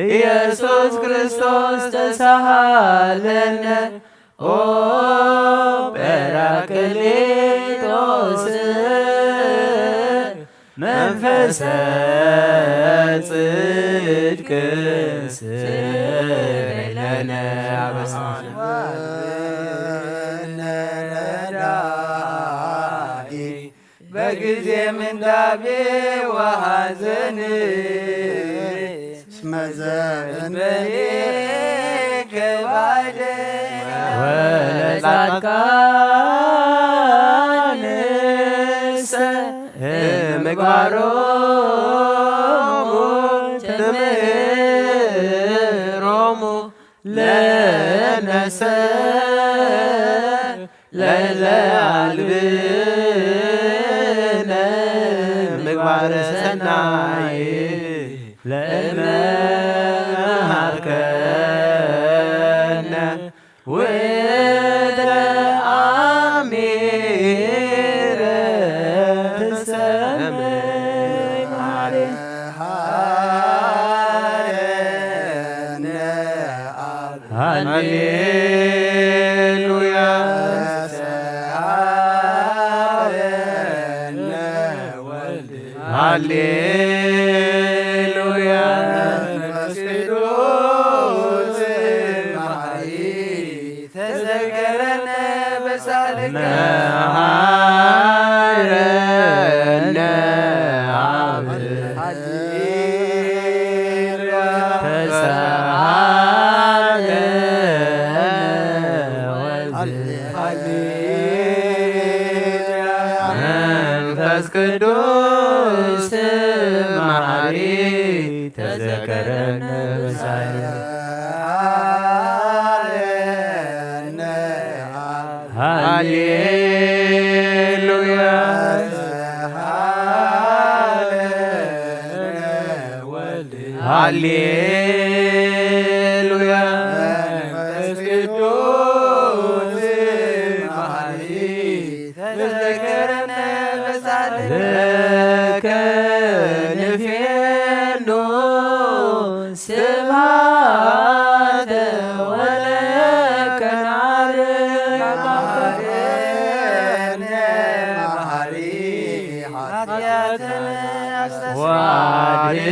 ኢየሱስ ክርስቶስ ተሳሃለነ። ኦ ጰራቅሊጦስ መንፈሰ ጽድቅ ስረይ ለነ አበሳነ። በጊዜ ምንዳቤ ወሐዘን እስመ ዘእንበሌከ ባዕደ ወለጻድቃንሰ ምግባሮሙ ትምህሮሙ ለነሰ ለለ አልብነ ምግባረ ሰናይ ለእመሃርከነ ውእተ አሚረ ትሰምዕ ማርያም። ሃሌሉያ። ሃሌሉያ። መንፈስ ቅዱስ መሐሪ ተዘከረነ በሳልከ። መሐረነ አብ ተሳሃለ ወልድ መንፈስ ቅዱስ መሐሪ ተዘከረነ በሳል። ሃሌሉያ። ሃሌሉያ። መንፈስ ቅዱስ መሐሪ ተዘከረነ በሳል። ለከ ንፌኑ ስብሐተ ወለከ ናርግ መሐረነ መሐሪ ኃጢአተነ አስተስርይ ወአድኅነነ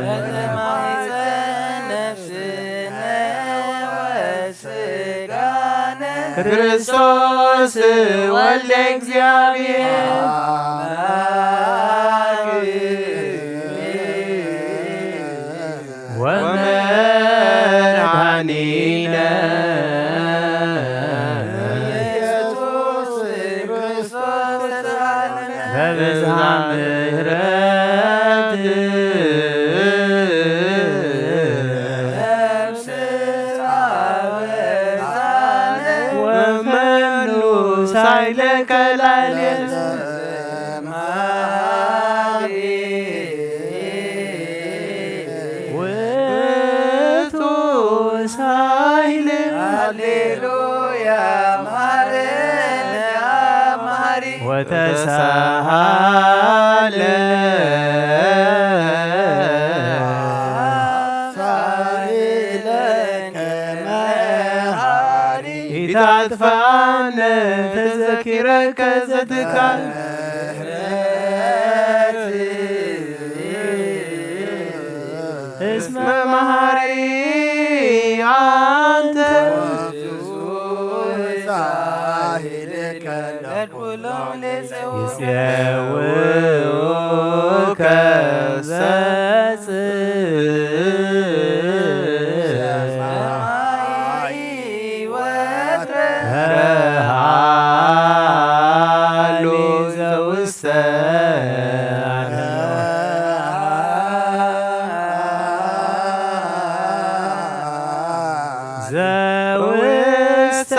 ወተማሕፀን ነፍስነ ወስጋነ ክርስቶስ ወልደ እግዚአብሔር አምላክ ወመድኃኒነ ኢየሱስ ክርስቶስ ተሳለነ በብዝኃ ምሕረት ነፍስ አበሳነ ወመኑ ሳይለከ ላዕሌነ ውእቱ ሳይል ሃሌሉያ መሐረነ አብ መሐሪ ወተሳሃለ ሳይለከ መሐሪ ኢታጥፋነ ተዘኪረከ ዘትካል እስመ መሐሪ አንተ ሳሂልከ ለኩሎም ይጼውዑከ ዘጽ ሰማይ ወትረ ሃሉ ዘውስተ ዘውስተ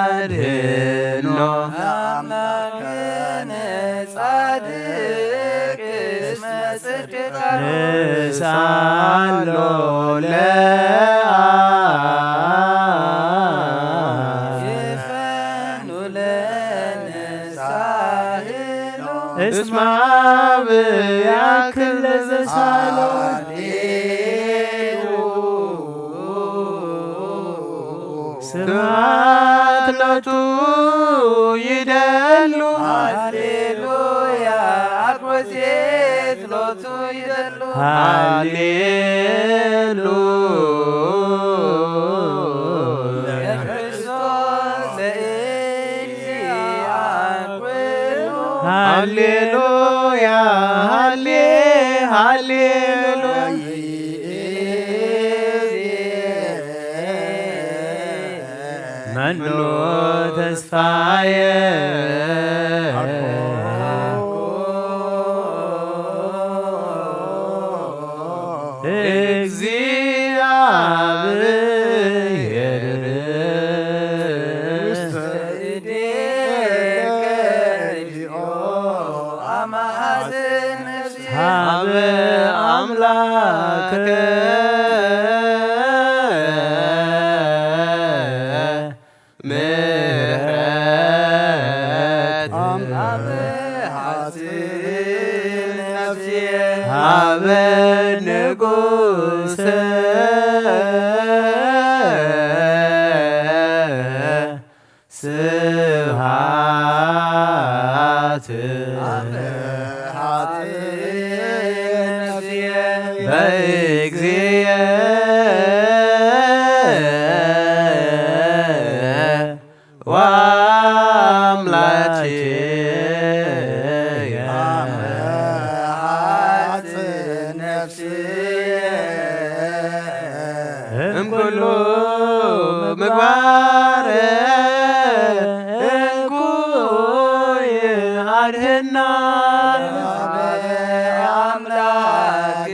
አድህኖ አምላክነ ጻድቅ እስመ ጽድቅ ንሳሎ ለአብ ይፈኑ ለነ ሳህል እስማ ብያክል ለዘሳሎ ስብሐት ሎቱ ይደሉ። ሃሌሉያ፣ አድቦ ሴት ሎቱ ይደሉ። ሃሌሉያ ለክርስቶስ ለእግዚአ ኩሉ። ሃሌሉያ፣ ሃሌ፣ ሃሌሉያ። መኑ ተስፋየ እግዚአብሔር ውስተ እዴከ እግዚኦ አማሐጽን ነፍሴ። ሀበ አምላከ ምሕረት አብ ሐጺን ነፍስየ ሀበ ንጉሰ ስብሐት በእግዚእ ወአምላኬ። እምኩሉ ምግባር እንኩይ አድህና አምላክ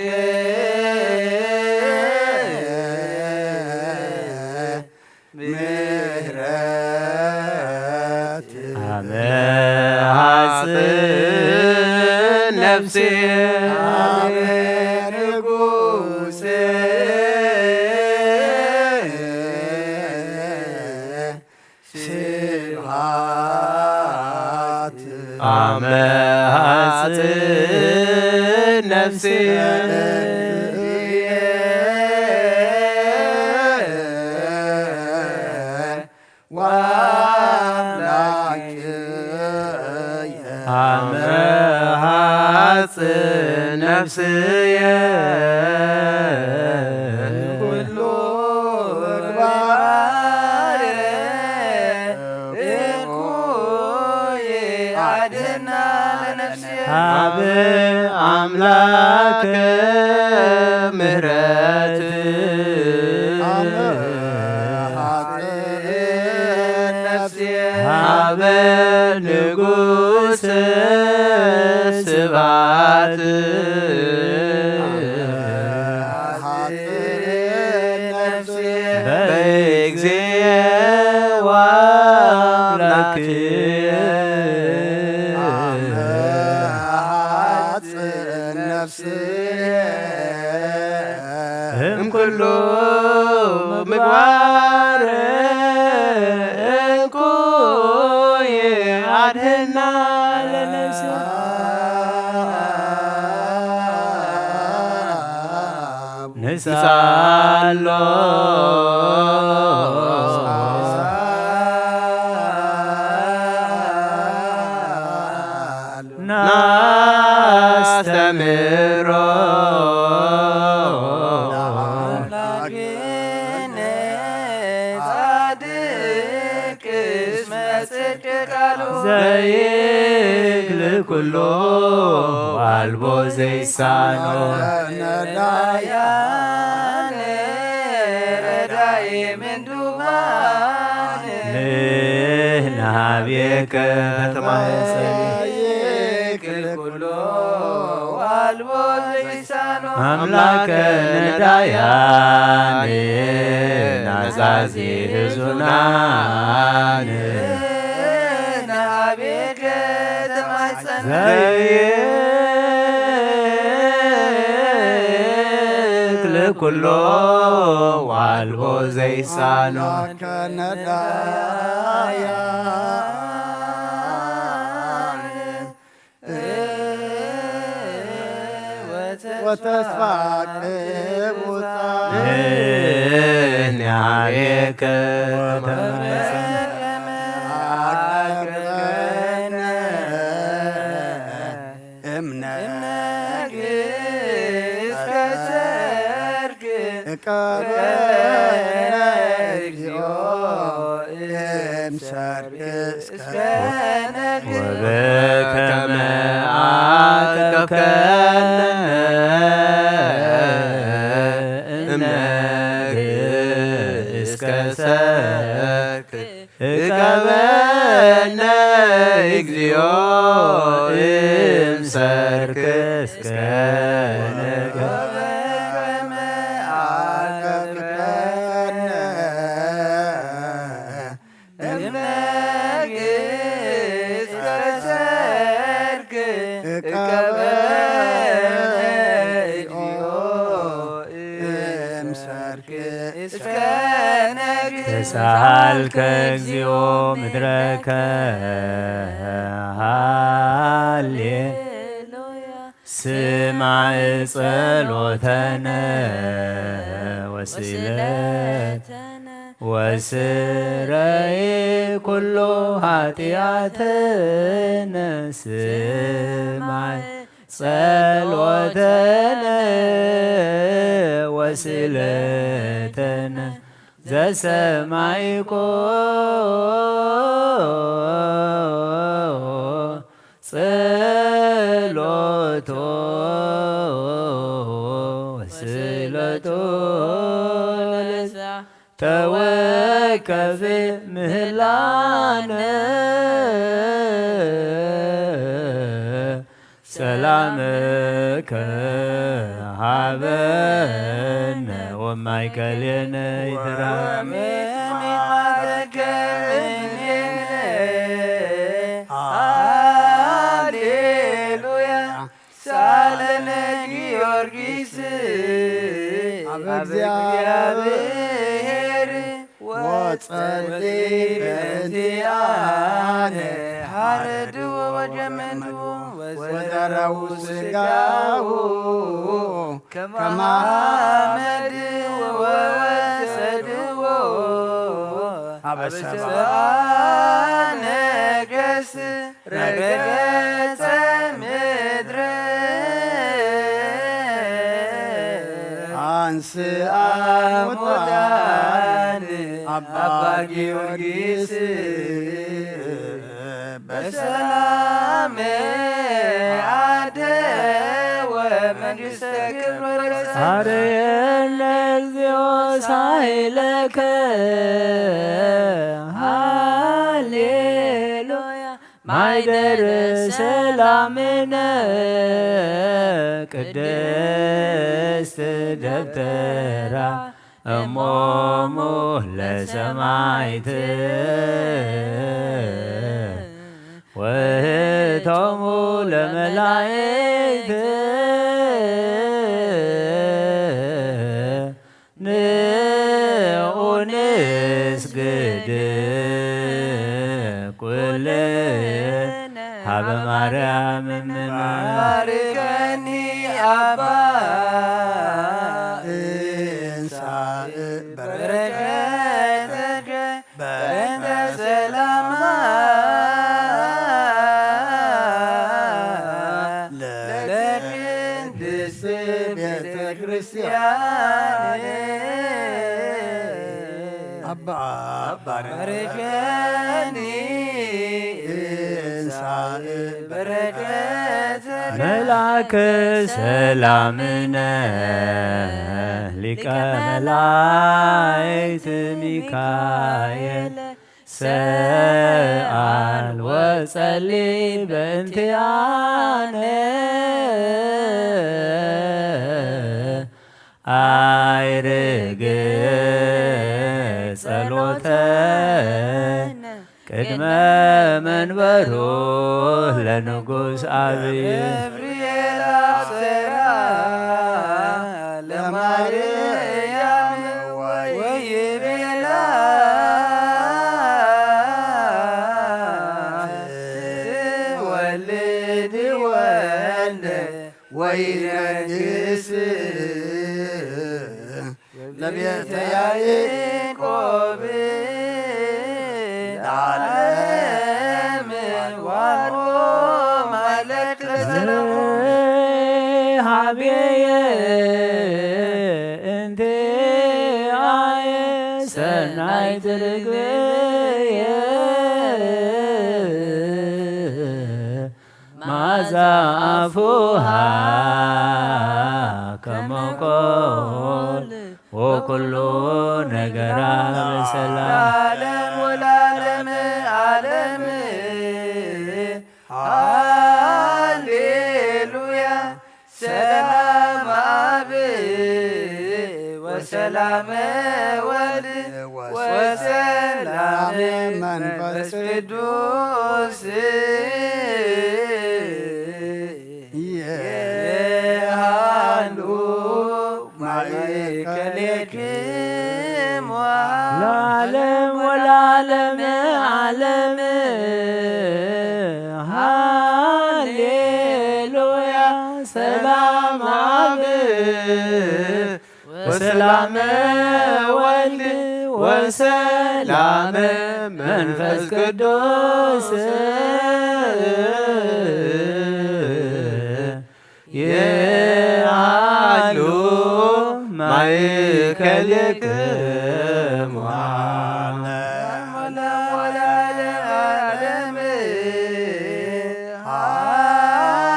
ምሕረት አመ ሐጽን ነፍሴ አመ ንጉስ ስብሐት አመ ሐጽን ነፍሴ ወአምላክየ አመ ሐጽን ነፍስየ ኩሉ ምግባር እኩይ አድህና ለነፍስየ ሀበ አምላክ ምሕረት ሀበ ንጉስ ስብሐት በእግዚእ ወአምላክየ ነፍስየ እምኩሉ ምግባር እንኩይ አድህና ለነፍስየ ንስአሎ ናስተምሮ ለአምላክነ ጻድቅ እስመ ጽድቅ ቃሉ ዘይክል ኩሎ አልቦ ዘይሳኖ ነዳያን ረዳኢ ምንዱባን ንህና ሀቤከ ተማህፀን ዘይክል ኩሎ አልቦ ዘይሳኖ አምላከ ነዳያን ናዛዚ ህዙናን ንህና ሀቤከ ተማህፀን ዘይክል ኩሎ አልቦ ዘይሳኖ ከነዳያን ወተስፋ ቅቡጻ ንሃቤከ ወተመሰ አቅረብነ እምነ እስከ ሰርክ እቀበነ እግዚኦ እምሰርክ እስከ ነግህ ወበከመ አቀብከነ እምነግህ እስከ ሰርክ እቀበነ እግዚኦ እምሰርክ እስከ ነግህ እምነግህ እስከ ሰርክ እቀበነ እግዚኦ እምሰርክ እስከ ነግህ ተሳልከ እግዚኦ ምድረከ ሃሌ ስማዕ ጸሎተነ ወስለት ወስረይ ኩሉ ኃጢአትነ ስማዕ ጸሎተነ ወስለተነ ዘሰማይኮ ጸሎቶ ወስለቶ ለዛ ተወከፍ ምህላነ ሰላምከ ሃበነ ወማእከሌነ ይትረፍ ወምጽዋትከ እምኔነ። ሃሌሉያ። ሳለነ ጊዮርጊስ ኣብ ኣብ እግዚአብሔር ወጸልይ በእንቲአነ። ሐረድዎ ወጀመንድዎ ወዘረው ስጋሁ ከማመድ ወወሰድዎ አበሰባ ነገስ ረገጸ ምድረ አንስአ ሙታን አባ ጊዮርጊስ በሰላም አደወ መንግሥተ ክብር ወበሰላም። አርየነ እግዚኦ ሳይለከ ሃሌሉያ ማይደር ሰላምነ ቅድስት ደብተራ እሞሙ ለሰማይት ወህቶሙ ለመላእክት ንዑ ንስግድ ኩልነ ሀበ ማርያም እምነ። ባርከኒ አባ እንሳእ በረከተከ በእንተ ሰላማ ለቅድስት ቤተ ክርስቲያን አባ ባርከኒ እንሳእ በረከተ መልአከ ሰላምነ ሊቀ መላእክት ሚካኤል ሰአል ወጸሊ በእንቲአነ አይርግ ጸሎተነ ቅድመ መንበሩ ለንጉሥ አብይ። ገብርኤል አብሰራ ለማርያም ወይቤላ ትወልድ ወልደ ወይነግስ ለቤተ ያዕቆብ ለዓለም። ዋሮ ማይለክ ሰላም ሀቤየ እንተ አየ ሰናይ ትርግብየ ማዛ አፉሃ ከመቆል ወኩሉ ነገራ በሰላም። ለዓለም ወለዓለመ ዓለም። ሃሌሉያ። ሰላም አብ ወሰላም ወልድ ወሰላም መንፈስ ቅዱስ የሃሉ ማእከሌክሙ ለዓለም ወለዓለመ ዓለም። ሃሌሉያ። ሰላም አብ ወሰላም ወልድ ወሰላም መንፈስ ቅዱስ የሃሉ ማእከሌክሙ።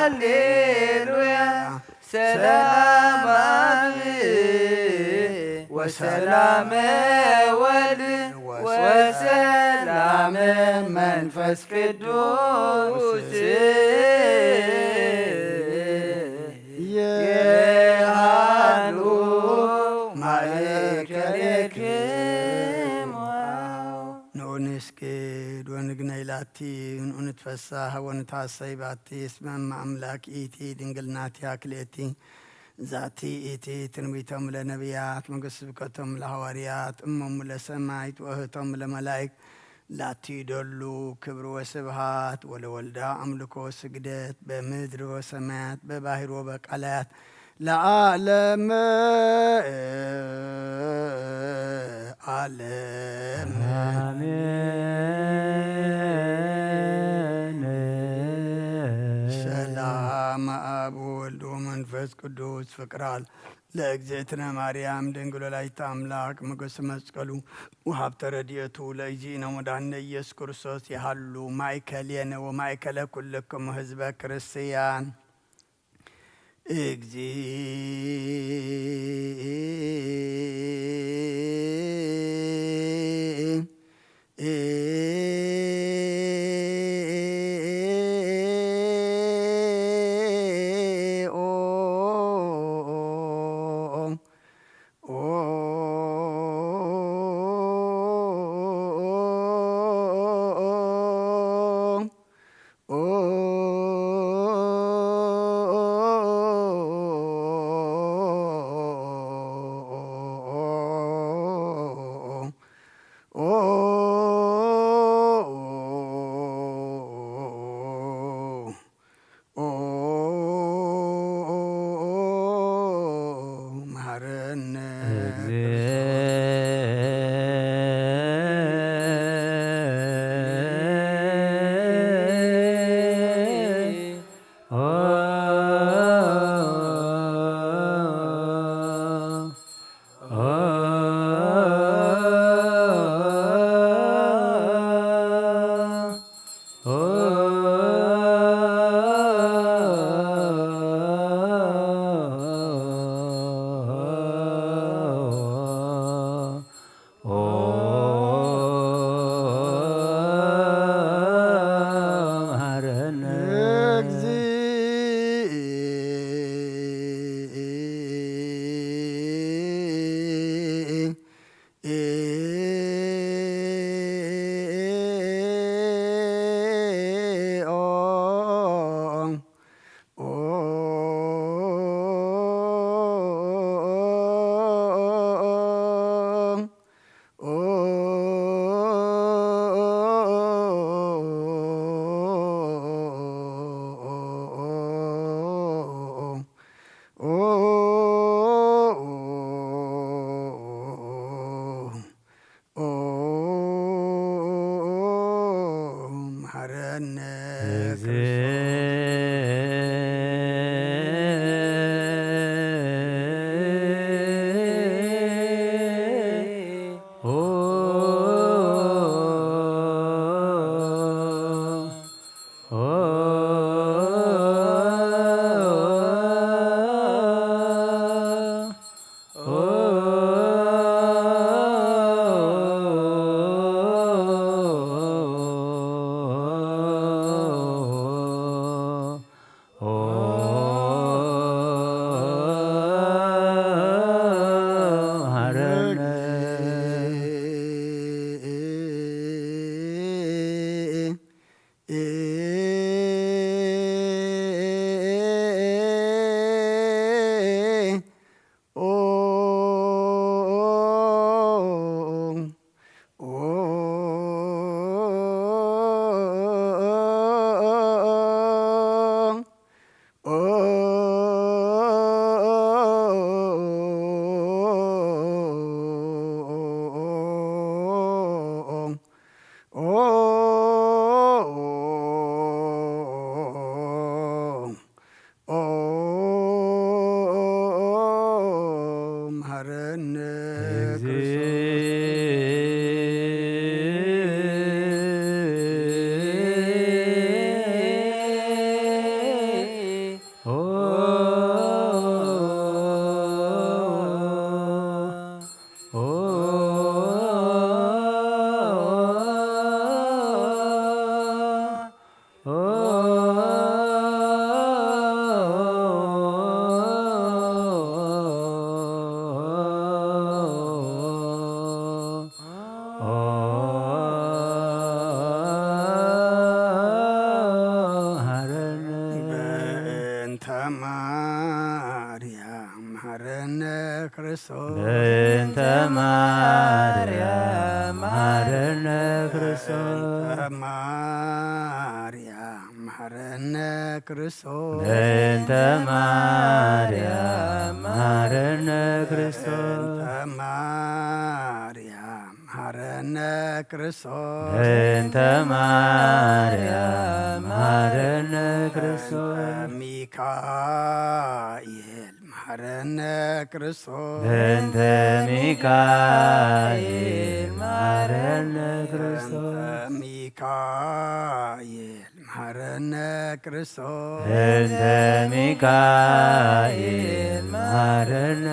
ሃሌሉያ። ሰላም አብ ወሰላም ወልድ ወሰላም መንፈስ ቅዱስ የሃሉ ማእከሌክሙ። ንዑ ንስግድ ወንግነይ ላቲ፣ ንዑ ንትፈሳህ ወንትሐሰይ ባቲ፣ እስመ እመ አምላክ ኢቲ ድንግል ናቲሃ ክልኤቲ። ዛቲ ኢቲ ትንቢቶም ለነቢያት፣ መንግስት ስብከቶም ለሐዋርያት፣ እሞሙ ለሰማይት ወእህቶም ለመላይክ፣ ላቲ ደሉ ክብር ወስብሃት ወለወልዳ አምልኮ ስግደት በምድር ወሰማያት በባህር ወበቃላያት ለዓለመ ዓለም። አሜን። ሰላም አብ ወልድ ወመንፈስ ቅዱስ ፍቅር አል ለእግዝእትነ ማርያም ድንግል ወላዲተ አምላክ ሞገሰ መስቀሉ ወሀብተ ረድኤቱ ለእግዚእነ ወመድኃኒነ ኢየሱስ ክርስቶስ ይሃሉ ማእከሌነ ወማእከለ ኩልክሙ ህዝበ ክርስቲያን። እግዚእ መሐረነ ማርያም መሐረነ ክርስቶስ። በእንተ ማርያም መሐረነ ክርስቶስ። በእንተ ማርያም መሐረነ ክርስቶስ። በእንተ ማርያም መሐረነ ክርስቶስ። በእንተ ማርያም መሐረነ ክርስቶስ። በእንተ ማርያም መሐረነ ክርስቶስ። በእንተ ሚካኤል መሐረነ ክርስቶስ። በእንተ ሚካኤል መሐረነ ክርስቶስ። በእንተ ሚካኤል መሐረነ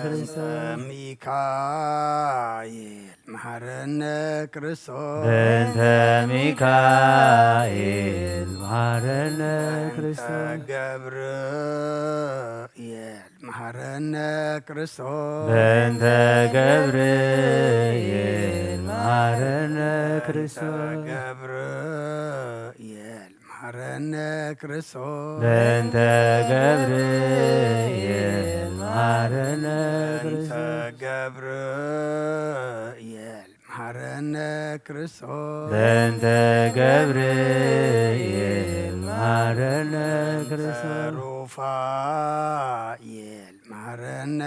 ክርስቶስ። በእንተ ሚካኤል መሐረነ ክርስቶስ። በእንተ ሚካኤል መሐረነ ክርስቶስ። በእንተ ሚካኤል መሐረነ በእንተ ክርስቶስ። ገብርኤል መሐረነ ክርስቶስ። በእንተ ገብርኤል መሐረነ በእንተ ክርስቶስ። ገብርኤል መሐረነ ክርስቶስ። በእንተ ገብርኤል መሐረነ በእንተ ክርስቶስ። ገብርኤል መሐረነ ክርስቶስ። በእንተ ገብርኤል መሐረነ በእንተ ክርስቶስ። ሩፋኤል መሐረነ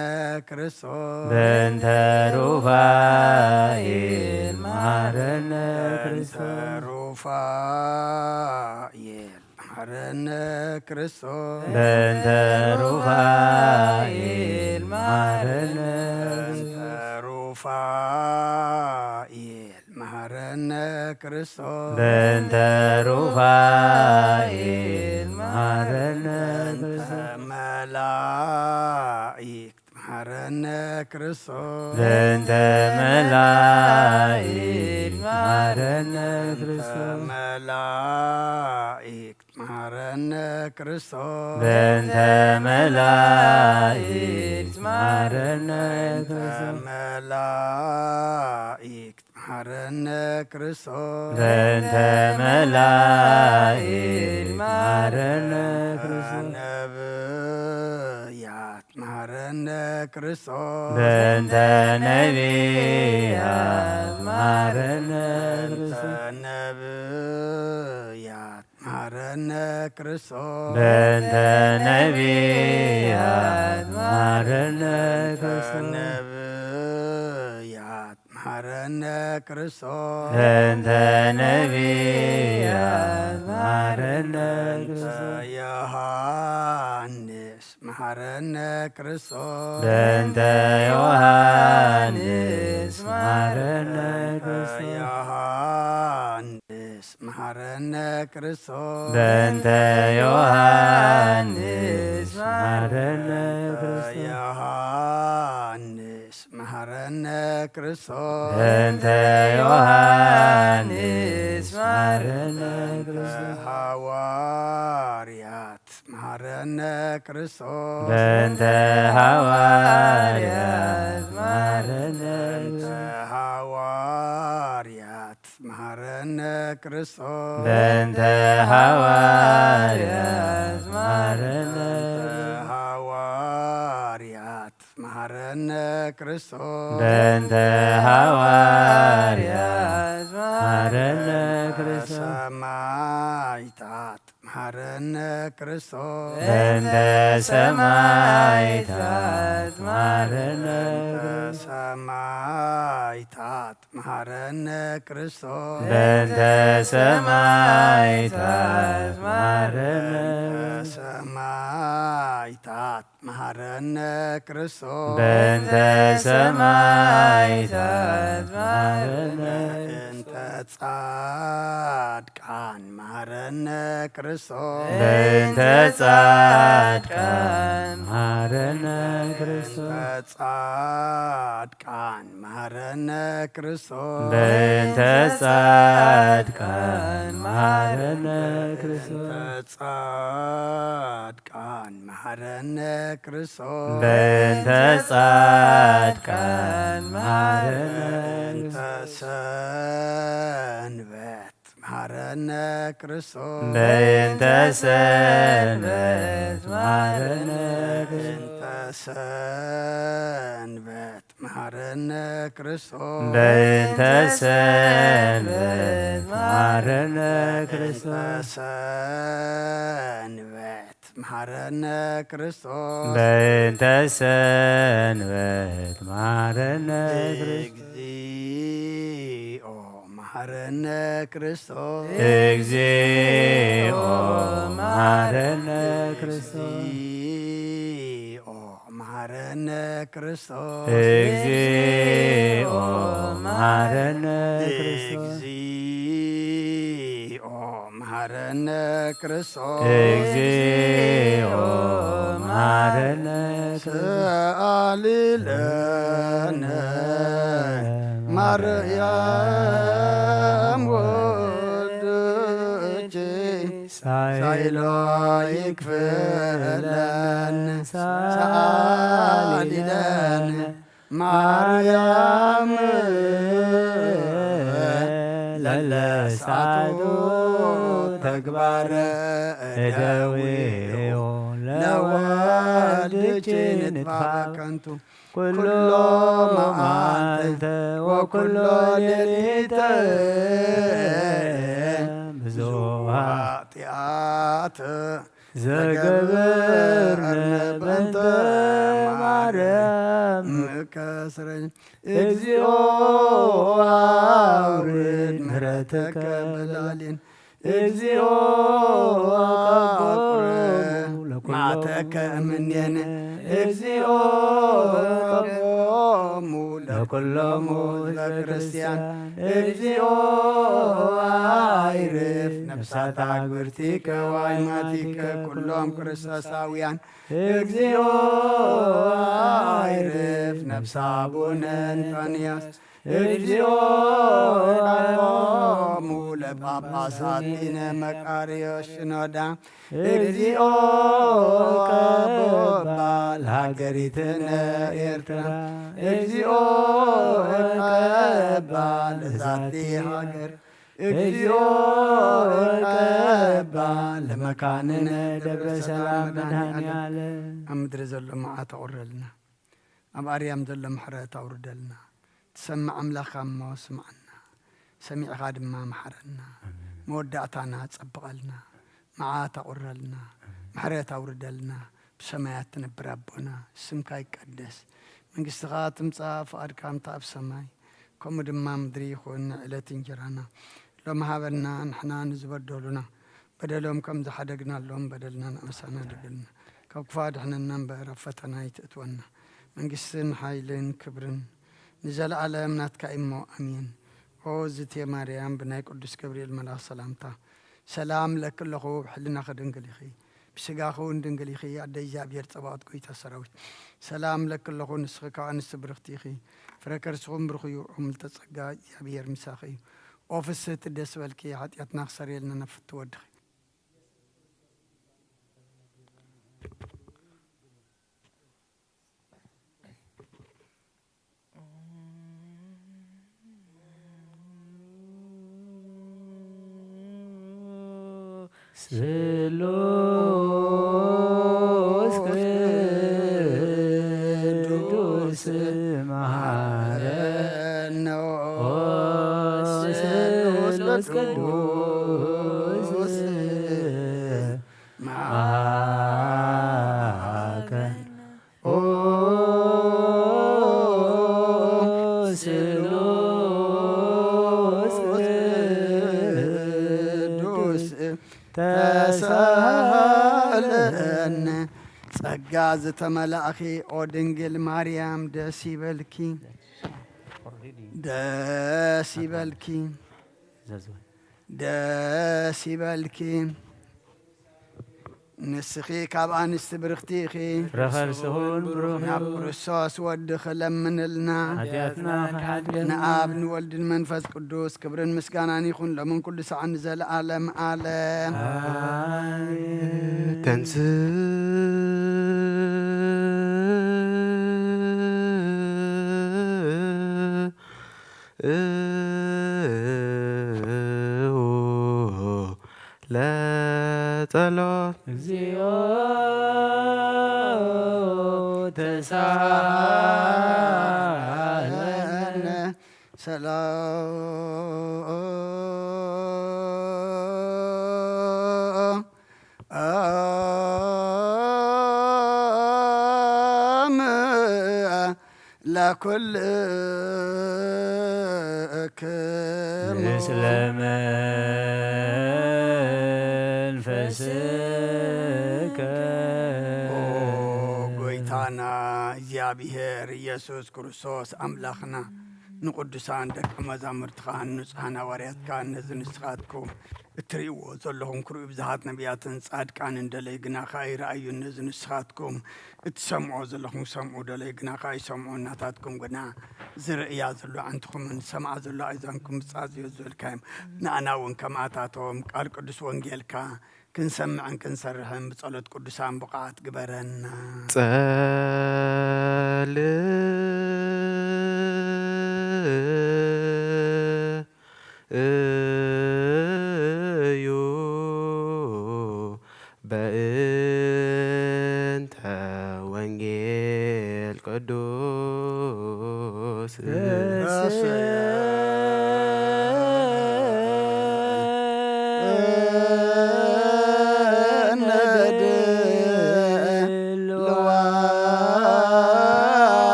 ክርስቶስ። በእንተ ሩፋኤል መሐረነ በእንተ ክርስቶስ። ሩፋኤል መሐረነ ክርስቶስ። በእንተ ሩፋኤል መሐረነ በእንተ ሩፋኤል መሐረነ ክርስቶስ። በእንተ ሩፋኤል መሐረነ በእንተ ክርስቶስ። መላእክት መሐረነ ክርስቶስ። በእንተ መላእክት መሐረነ በእንተ ክርስቶስ። መላእክት መሐረነ ክርስቶስ። በእንተ መላእክት መሐረነ በእንተ ክርስቶስ። መላእክት መሐረነ ክርስቶስ። በእንተ መላእክት መሐረነ ክርስቶስ። ነብያት መሐረነ ክርስቶስ። በእንተ ነቢያት መሐረነ በእንተ ክርስቶስ። ነብያት መሐረነ ክርስቶስ። በእንተ ነቢያት መሐረነ በእንተ ክርስቶስ። ነብያት መሐረነ ክርስቶስ። በእንተ ነቢያት መሐረነ በእንተ ክርስቶስ። ዮሐንስ መሐረነ ክርስቶስ። በእንተ ዮሐንስ መሐረነ በእንተ ክርስቶስ። ዮሐንስ መሐረነ ክርስቶስ። በእንተ ዮሐንስ መሐረነ በእንተ ክርስቶስ። ዮሐንስ መሐረነ ክርስቶስ። በእንተ ዮሐንስ መሐረነ በእንተ ክርስቶስ። ሐዋርያት መሐረነ ክርስቶስ። በእንተ ሐዋርያት መሐረነ በእንተ ክርስቶስ። ሐዋርያት መሐረነ ክርስቶስ። በእንተ ሐዋርያት መሐረነ በእንተ ሐዋርያት መሐረነ ክርስቶስ። በእንተ ሐዋርያት መሐረነ ክርስቶስ። ሰማዕታት መሐረነ ክርስቶስ። በእንተ ሰማዕታት መሐረነ በእንተ ክርስቶስ። ሰማዕታት መሐረነ ክርስቶስ። በእንተ ሰማዕታት መሐረነ በእንተ ሰማዕታት መሐረነ ክርስቶስ። በእንተ ሰማዕታት መሐረነ በእንተ ጻድቃን መሐረነ ክርስቶስ። በእንተ ጻድቃን መሐረነ ክርስቶስ። በእንተ ጻድቃን መሐረነ ክርስቶስ። በእንተ ጻድቃን መሐረነ ክርስቶስ። በእንተ ጻድቃን መሐረነ ክርስቶስ። በእንተ ጻድቃን መሐረነ በእንተ ክርስቶስ። ሰንበት መሐረነ ክርስቶስ። በእንተ ሰንበት በእንተ ሰንበት መሐረነ ክርስቶስ። በእንተ ሰንበት መሐረነ ክርስቶስ። በእንተ ሰንበት መሐረነ ክርስቶስ። በእንተ ሰንበት መሐረነ ክርስቶስ። እግዚኦ መሐረነ ክርስቶስ። እግዚኦ መሐረነ ክርስቶስ። እግዚኦ መሐረነ ክርስቶስ። እግዚኦ መሐረነ ክርስቶስ። እግዚኦ መሐረነ ክርስቶስ። እግዚኦ መሐረነ ክርስቶስ። ሰአሊ ለነ ማርያም ወልድኪ ሳይሎ ይክፈለን። ሰአሊ ለነ ማርያም ለለሳቱ ተግባረ እደዊዮ ለወልድኪ ንጥፋ ከንቱ ኩሎ መዓልተ ወኩሎ ሌሊተ ብዙ ኃጢአት ዘገብርነ በእንተ ማርያም ከስረኝ። እግዚኦ አውርድ ምሕረተከ በላዕሌነ። እግዚኦ አቁረ መዓተከ እምኔነ። እግዚኦ ቀቦሙ ለኩሎሙ ህዝበ ክርስቲያን። እግዚኦ አይርፍ ነፍሳት አግብርቲከ ወአይማቲከ ኩሎም ክርስቶሳውያን። እግዚኦ አይርፍ ነፍሰ አቡነ እንጦንዮስ። እግዚኦ ቀቦሙ ለጳጳሳት ሊነ መቃርዮስ ሽኖዳ። እግዚኦ ቀቦባ ለሃገሪትነ ኤርትራ። እግዚኦ ቀባ ለዛቲ ሃገር። እግዚኦ ቀባ ለመካንነ ደብረ ሰላም መድኃኔዓለም። ኣብ ምድሪ ዘሎ መዓት ኣቑረልና፣ ኣብ ኣርያም ዘሎ ምሕረት ኣውርደልና። ትሰምዕ ኣምላኽ እሞ ስምዓና፣ ሰሚዕኻ ድማ መሓረና። ኣሜን። መወዳእታና ጸብቐልና፣ መዓት ኣቑረልና፣ ኣሜን። ምሕረት ኣውርደልና። ብሰማያት ትነብር ኣቦና፣ ስምካ ይቀደስ፣ መንግስትኻ ትምጻእ፣ ፍቓድካ ከምቲ ኣብ ሰማይ ከምኡ ድማ ምድሪ ይኹን። ዕለት እንጀራና ሎሚ ሃበና፣ ንሕና ንዝበደሉና በደሎም ከም ዝሓደግናሎም በደልና ንኣበሳና ደገልና፣ ካብ ክፉእ ኣድሕነና እምበር ኣብ ፈተና ኣይትእትወና። መንግስትን ሓይልን ክብርን ንዘለኣለም ናትካ እሞ፣ ኣሜን። ኦ ዝቴ ማርያም፣ ብናይ ቅዱስ ገብርኤል መልኣኽ ሰላምታ ሰላም እለኪ ኣለኹ። ብሕልናኺ ድንግል ኢኺ፣ ብስጋኺ እውን ድንግል ኢኺ፣ ኣደ እግዚኣብሔር ጸባኦት፣ ጎይታ ሰራዊት። ሰላም እለኪ ኣለኹ፣ ንስኺ ካብ ኣንስቲ ብርኽቲ ኢኺ፣ ፍረ ከርስኹም ብሩኽ እዩ። ኦ ምልዕተ ጸጋ፣ እግዚኣብሔር ምሳኺ እዩ። ኦ ፍስህቲ ደስ በልኪ፣ ሓጢኣትና ክሰርየልና ናብ ፍትው ወድኺ። ስሉስ ቅዱስ መሐረነ። ኦ ስሉስ ቅዱስ መሐረነ። ኦ ስሉስ ቅዱስ ተሳሃለነ። ጸጋ ዝተመላእኺ ኦ ድንግል ማርያም ደስ ይበልኪ፣ ደስ ይበልኪ፣ ደስ ይበልኪ። ንስኺ ካብ ኣንስቲ ብርኽቲ ኢኺ፣ ፍረ ከርስኺ እውን ብሩኽ እዩ። ናብ ክርስቶስ ወድኺ ለምንልና። ሓጢኣትና ክሓድገና። ንኣብ ንወልድን መንፈስ ቅዱስ ክብርን ምስጋናን ይኹን፣ ሎምን ኩሉ ሰዓን ንዘለኣለም ዓለም። ኣሜን። ተንስ ለጸሎት። እግዚኦ ተሳሃለነ። ሰላም ለኩልክሙ። ምስለ መንፈስከ። ኦ ጎይታና እግዚኣብሔር ኢየሱስ ክርስቶስ ኣምላኽና፣ ንቅዱሳን ደቀ መዛሙርትኻን ንጹሓን ሃዋርያትካን ነዚ ንስኻትኩም እትርእይዎ ዘለኹም ክርእዩ ብዙሓት ነቢያትን ጻድቃንን ደለይ ግና ከኣ ይረኣዩን ነዚ ንስኻትኩም እትሰምዖ ዘለኹም ክሰምዑ ደለይ ግና ከኣ ይሰምዑ። እናታትኩም ግና ዝርእያ ዘሎ ኣዕንትኹምን ዝሰምዓ ዘሎ ኣእዛንኩም ብጻዝዮ ዝበልካዮም ንኣና እውን ከምኣታቶም ቃል ቅዱስ ወንጌልካ ክንሰምዕን ክንሰርሕን ብጸሎት ቅዱሳን ብቕዓት ግበረና። ጸል እዩ በእንተ ወንጌል ቅዱስ።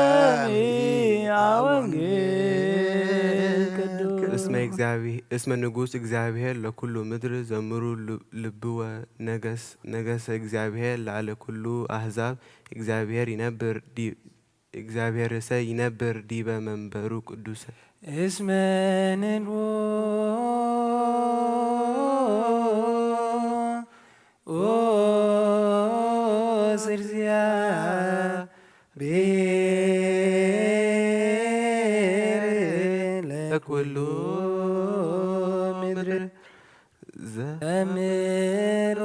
ለሰሚዐ ወንጌል ቅዱስ። እስመ እግዚአብሔር፣ እስመ ንጉስ እግዚአብሔር ለኩሉ ምድር ዘምሩ ል-፣ ልብወ ነገስ-፣ ነገሰ እግዚአብሔር ላዕለ ኩሉ አሕዛብ። እግዚአብሔር ይነብር ዲ-፣ እግዚአብሔርሰ ይነብር ዲበ መንበሩ ቅዱሰ። እስመ ንጉስ ኡስ እግዚአብሔር ለኩሉ ምድር። ዘምሩ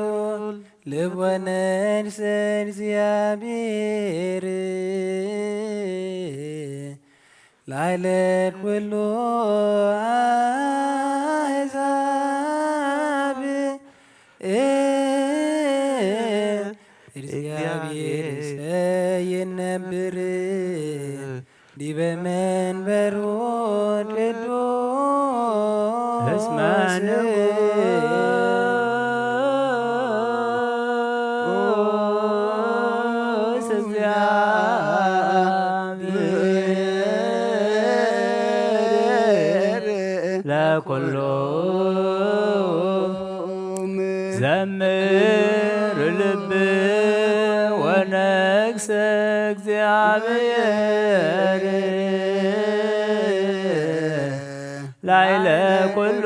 ልቦነንሰ እግዚአብሔር ላዕለ ኩሉ አሕዛብ። እግዚአብሔር ይነብር ዲበ መንበሩ ቅዱስ። እስመ ንጉስ እግዚአብሔር ለኩሉ ዘምር ልብ ወነግሰ እግዚአብሔር ላዕለ ኩሉ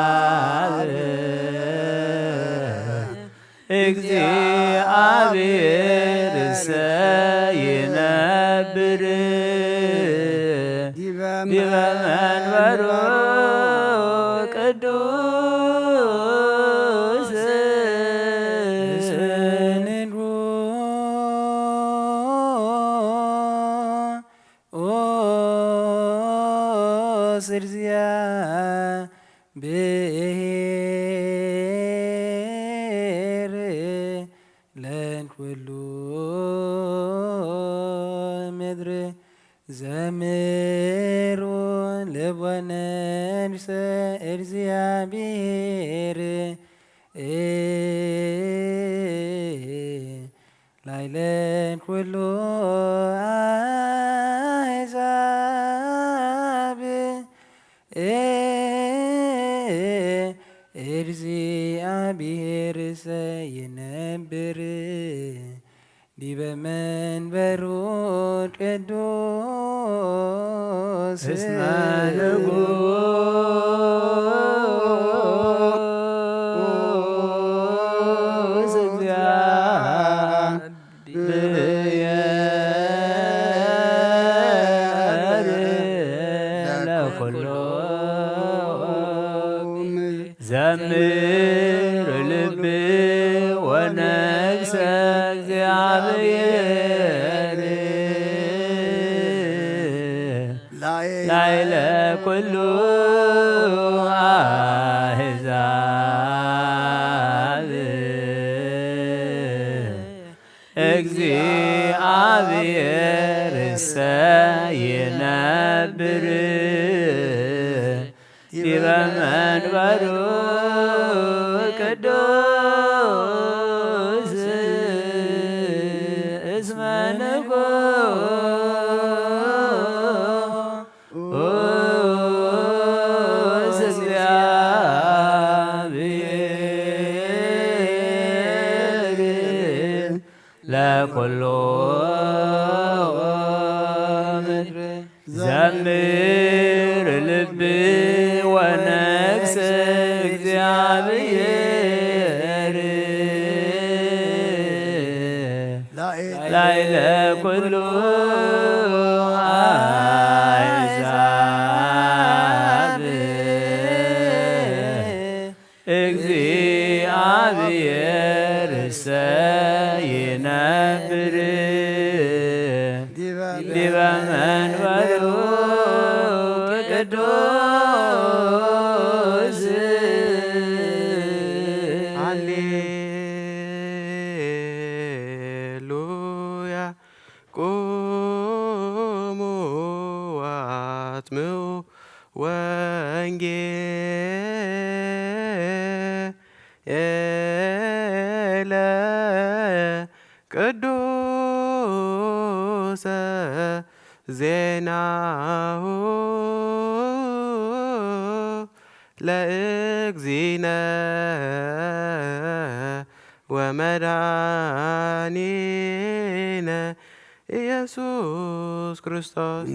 አሕዛብ። እግዚአብሔርሰ ይነብር ዲበ መንበሩ ቅዱስ። ንጉስ እግዚአብሔር ለኩሉ ምድር ዘምሩ ልቦነንሰ እግዚአብሔር ላዕለ ኩሉ አሕዛብ። እግዚአብሔርሰ ይነብር ዲበ መንበሩ ቅዱስ። እስመ ንጉስ እግዚአብሔር ለኩሉ ዘምር ልብ ወነግሰ እግዚአብሔር ላዕለ ኩሉ አሕዛብ። ዲበ መንበሩ ቅዱስ እስመ ንጉስ እግዚአብሔር ለኩሉ ምድር። ዘምር ልቢ ወነግስ እግዚአብሔር ላዕለ ኩሉ አሕዛብ። እግዚአብሔርሰ ይነብር ዲበ መንበሩ ቅዱስ። ሃሌሉያ። ቁሙ ወአትምዑ ወንጌለ ቅዱሰ ዜናሁ ለእግዚእነ ወመድኃኒነ ኢየሱስ ክርስቶስ።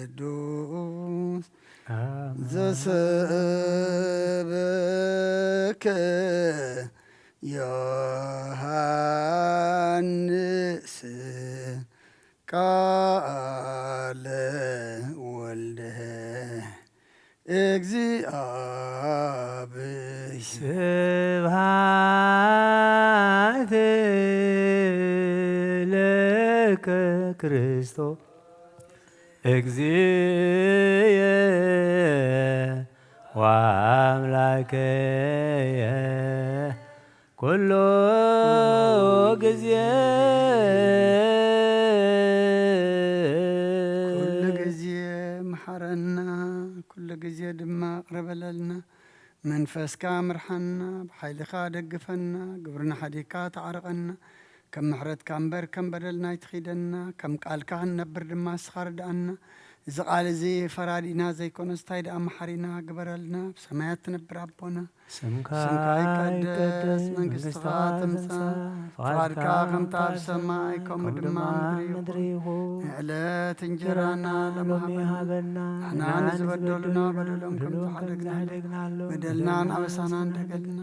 ቅዱስ ዘሰበከ ዮሐንስ ቃለ ወልደ እግዚአብሔር። ስብሐት ለከ ክርስቶስ እግዚእየ ወአምላክየ ኩሉ ጊዜ። ኩሉ ጊዜ መሓረና፣ ኩሉ ጊዜ ድማ ቅረ በለልና። መንፈስካ ምርሓና፣ ብሓይልኻ ደግፈና፣ ግብርና ሓዲግካ ተዓርቐና። ከም ምሕረትካ እምበር ከም በደልና ኣይትኺደና፣ ከም ቃልካ ክንነብር ድማ ንስኻ ርድኣና። እዚ ቃል እዚ ፈራዲና ዘይኮነስ እንታይ ደኣ መሓሪና ግበረልና። ብሰማያት ትነብር ኣቦና፣ ስምካ ስምካ ይቀደስ፣ ይቀደስ፣ መንግስትኻ መንግስትኻ ትምጻእ፣ ትምጻእ፣ ፍቓድካ ፍቓድካ ከምታ ኣብ ከምታ ኣብ ሰማይ ሰማይ ከምኡ ከምኡ ድማ ድማ ኣብ ምድሪ ምድሪ ይኹን። ይኹን። ንዕለት እንጀራና እንጀራና ሎሚ ሎሚ ሃበና። ሃበና። ንሕና ንሕና ንዝበደሉና ንዝበደሉና በደሎም ከም በደሎም ከም ዝሓደግና፣ ዝሓደግናሎም በደልናን በደልናን ኣበሳናን ኣበሳናን ደገልና።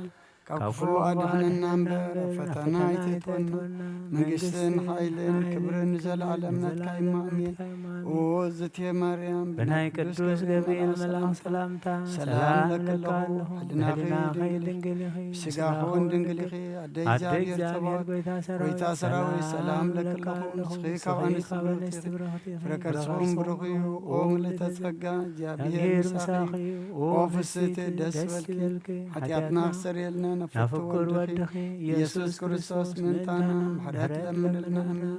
ካብ ካብ ክፉእ ክፉእ ኣድሕነና ኣድሕነና እምበር፣ እምበር፣ ኣብ ኣብ ፈተና ፈተና ኣይተእትወና። ኣይተእትወና። መንግስትን መንግስትን ሓይልን ሓይልን ክብርን ክብርን ንዘለኣለም ናትካ እዩ፣ ንዘለኣለም ኣሜን። ናትካ እዩ፣ ኣሜን። ኦ እግዝእትየ ማርያም፣ ብናይ ብናይ ቅዱስ ቅዱስ ገብርኤል ገብርኤል መልኣክ መልኣክ ሰላምታ ሰላም ሰላም እብለኪ እብለኪ ኣለኹ። ኣለኹ። ሕልናኺ ሕልናኺ ድንግል ኢኺ፣ ድንግል ኢኺ፣ ስጋኺ እውን ድንግል ኢኺ። ኣደ ኣደ እግዚኣብሔር እግዚኣብሔር ጸባኦት፣ ጎይታ ሰራዊት፣ ጎይታ ሰራዊት፣ ሰላም ሰላም እብለኪ እብለኪ ኣለኹ። ኣለኹ። ንስኺ ካብ ንስኺ ኣንስቲ ካብ ብሩኽቲ ኣንስቲ ኢኺ። ብሩኽቲ ኢኺ። ፍረ ከርስኺ እውን ብሩኽ ብሩኽ እዩ። እዩ። ኦ ምልእተ ጸጋ፣ እግዚኣብሔር ምሳኺ እዩ። ኦ ፍስሕቲ ደስ ይበልኪ። ሓጢኣትና ክሰርየልና ናብ ፍቁር ወድኺ ኢየሱስ ክርስቶስ ምእንታና ምሕረት ለምንልና። ኣሜን።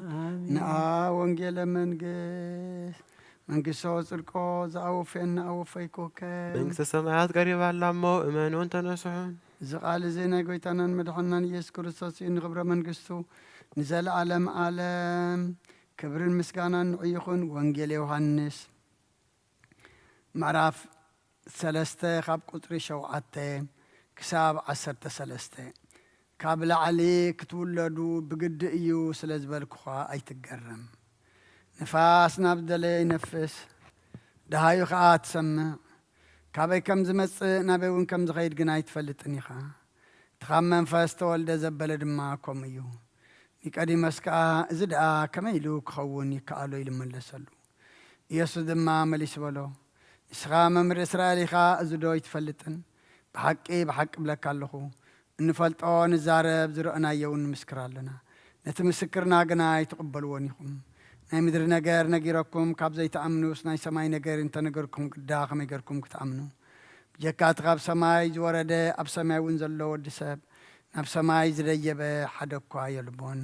ንኣ ወንጌለ መንግስት መንግስቶ ጽድቆ ዝኣወፈየና ኣወፈይኩከ። መንግስተ ሰማያት ቀሪባ ኣላ እሞ እመኑን ተነስሑን። እዚ ቃል እዚ ናይ ጎይታናን መድሓንናን ኢየሱስ ክርስቶስ እዩ። ንኽብረ መንግስቱ ንዘለኣለም ኣለም ክብርን ምስጋናን ንዑ ይኹን። ወንጌል ዮሃንስ ምዕራፍ ሰለስተ ካብ ቁጽሪ ሸውዓተ ክሳብ ዓሰርተ ሰለስተ። ካብ ላዕሊ ክትውለዱ ብግዲ እዩ ስለ ዝበልኩኻ ኣይትገረም። ንፋስ ናብ ዝደለየ ይነፍስ፣ ደሃዩ ኸኣ ትሰምዕ። ካበይ ከም ዝመጽእ ናበይ እውን ከም ዝኸይድ ግን ኣይትፈልጥን ኢኻ። እቲ ካብ መንፈስ ተወልደ ዘበለ ድማ ከምኡ እዩ። ኒቆዲሞስ ከኣ፣ እዚ ደኣ ከመይ ኢሉ ክኸውን ይከኣሎ? ኢሉ መለሰሉ። ኢየሱስ ድማ መሊሱ በሎ፣ ንስኻ መምህር እስራኤል ኢኻ፣ እዚ ዶ ኣይትፈልጥን? ብሓቂ፣ ብሓቂ እብለካ ኣለኹ፣ እንፈልጦ ንዛረብ፣ ዝረኣናዮ እውን ንምስክር ኣለና። ነቲ ምስክርና ግና ኣይትቕበልዎን ኢኹም። ናይ ምድሪ ነገር ነጊረኩም ካብ ዘይትኣምኑስ፣ ናይ ሰማይ ነገር እንተነገርኩም ግዳ ከመይ ገርኩም ክትኣምኑ? ብጀካ እቲ ካብ ሰማይ ዝወረደ፣ ኣብ ሰማይ እውን ዘሎ ወዲ ሰብ፣ ናብ ሰማይ ዝደየበ ሓደ እኳ የልቦን።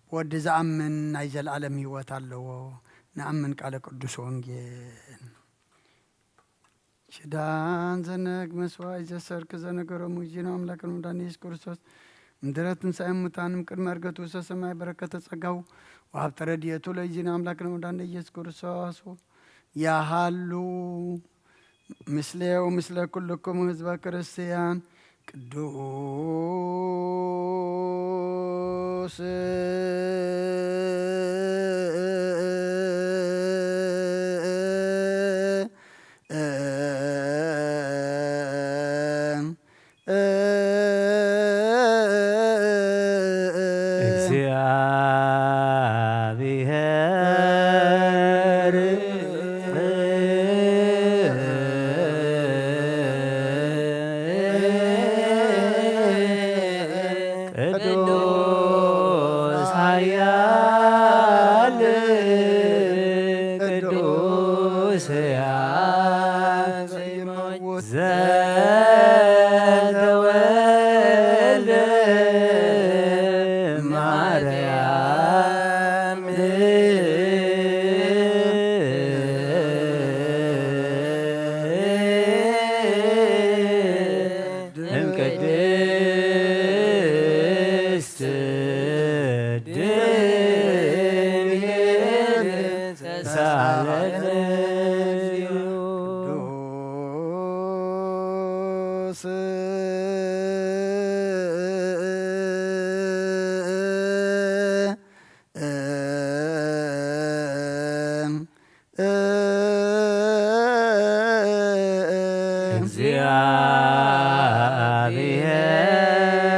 ብወዲ ዝኣምን ናይ ዘለኣለም ህይወት ኣለዎ። ንኣምን ቃለ ቅዱስ ወንጌል። ሽዳን ዘነግ መስዋዕት ዘሰርክ ዘነገሮም ጊዜና ኣምላክን መድኃኒነ ኢየሱስ ክርስቶስ ምድረ ትንሣኤ ሙታን እምቅድመ ዕርገቱ ውስተ ሰማይ በረከተ ጸጋው ወሀብተ ረድኤቱ ለጊዜና ኣምላክን መድኃኒነ ኢየሱስ ክርስቶስ ያሃሉ ምስሌ ወምስለ ኩልኩም ህዝበ ክርስቲያን ቅዱስ እግዚአብሔር ቅዱስ ኃያል ቅዱስ ሕያው ዘተወልደ ማርያም እምቅድስት ድንግል ተሳለን። ቅዱስ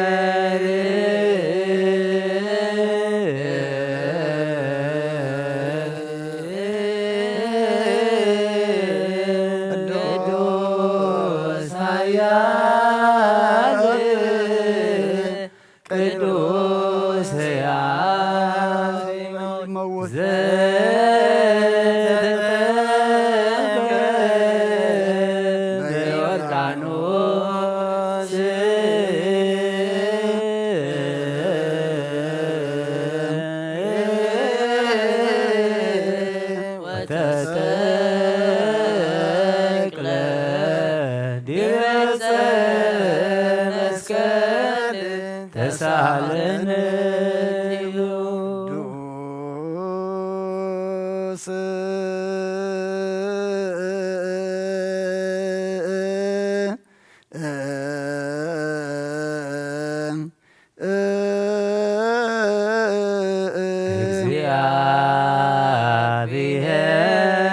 እግዚአብሔር ቅዱስ ኃያል ቅዱስ ሕያው ዘተጠምቀ በዮርዳኖስ ወተሰቅለ ዲበ ዕፀ መስቀል ተሳለን። ቅዱስ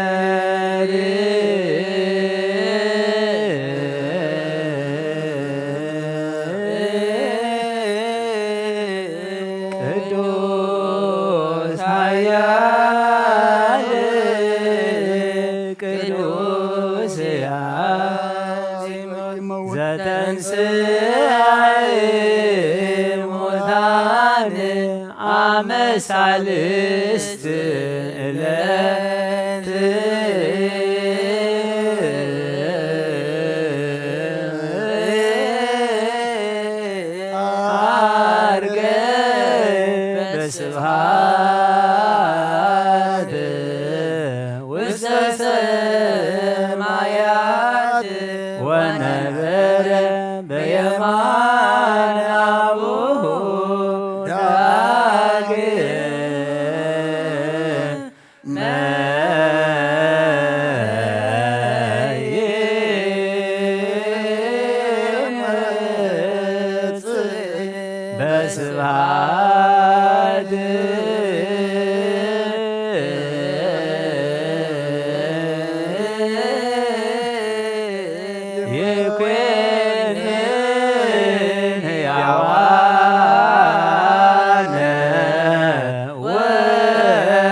እግዚአብሔር ቅዱስ ኃያል ቅዱስ ሕያው ዘተንሥአ እሙታን አመ ሳልስት ዕለት ዐርገ በስብሐት ውስተ ሰማያት ወነበረ በየማነ አቡሁ ዳግም መይመጽእ በስብሐት ይኩንን ሕያዋነ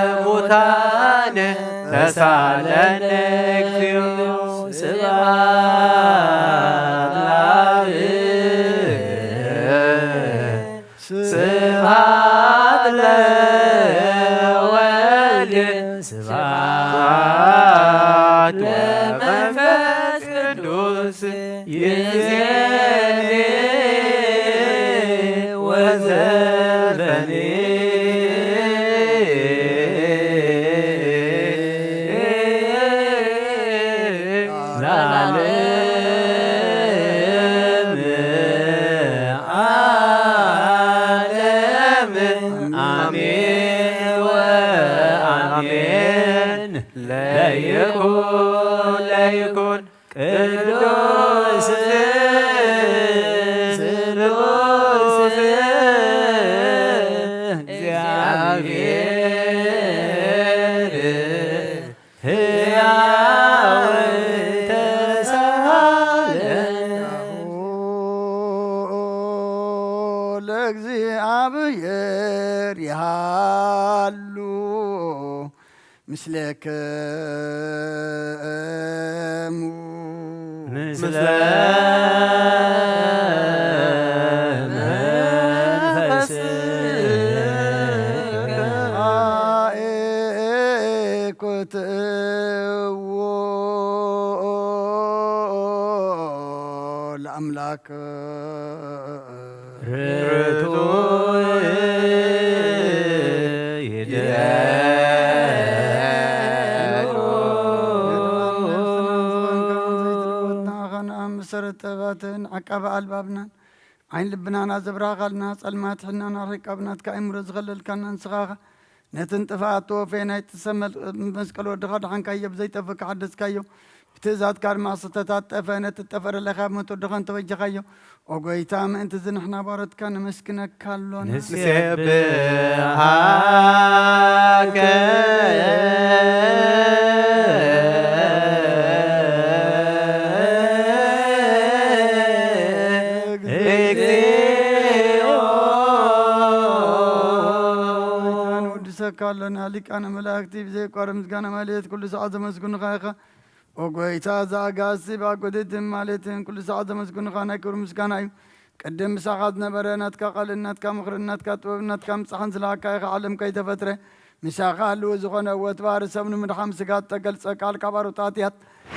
ወሙታነ ተሳለነ እግዚኦ። ስብሐት ለአብ ስብሐት ለወልድ ስብሐት ለመንፈስ ቅዱስ ይእዜኒ ወዘልፈኒ ለዓለም ዓለም አሜን ወአሜን። ለይኩን ለይኩን ቅዱስ ስሉስ እግዚአብሔር ሕያው ተሳለ ለእግዚአብሔር ይሃሉ ምስሌክሙ ምስለ መንፈስከ አኤኩትዎ ለአምላክ ርቱዕ ይደሉ። ንዓኻን ኣብ መሰረት ጥበባትን ዓቃቢ ኣልባብናን ዓይን ልብናን ኣዘብራኻልና፣ ጸልማት ሕልናና ኣርሒቃ ብናትካ ኣእምሮ ዝኸለልካና ንስኻ ኢኻ። ነቲ ንጥፍኣት ተወፈየ ናይ ጥሰ መል-፣ መስቀል ወድኻ ድሓንካዮ፣ ብዘይጠፍእ ሓደስካዮ። ብትእዛዝካ ድማ ዝተታጠፈ ነቲ ጠፈረ ለኻብ ሞት ወድኻ እንተበጀኻዮ። ኦ ጎይታ፣ ምእንቲ እዚ ንሕና ባሮትካ ነመስግነካ ኣሎና። ንሴብሃከ እግዚኦ። ንወድሰካ ኣሎና። ሊቃነ መላእክቲ ብዘይቋርጽ ምስጋና ማሌት ኩሉ ሰዓት ዘመስግኑኻ ኢኻ። ኦ ጎይታ፣ እዚ ኣጋዚ ብኣጎድድን ማሌትን ኩሉ ሰዓት ዘመስግኑኻ ናይ ክብሪ ምስጋና እዩ። ቅድም ምሳኻ ዝነበረ ናትካ ቃልን ናትካ ምኽርን ናትካ ጥበብን ናትካ ምጻሕን ዝለኣካ ኢኻ፣ ዓለም ከይተፈጥረ ምሳኻ ህልው ዝኾነ ወትባሪ ሰብ ንምድሓን ስጋ እተገልጸ ቃል ካብ ኣሮት ኣትያት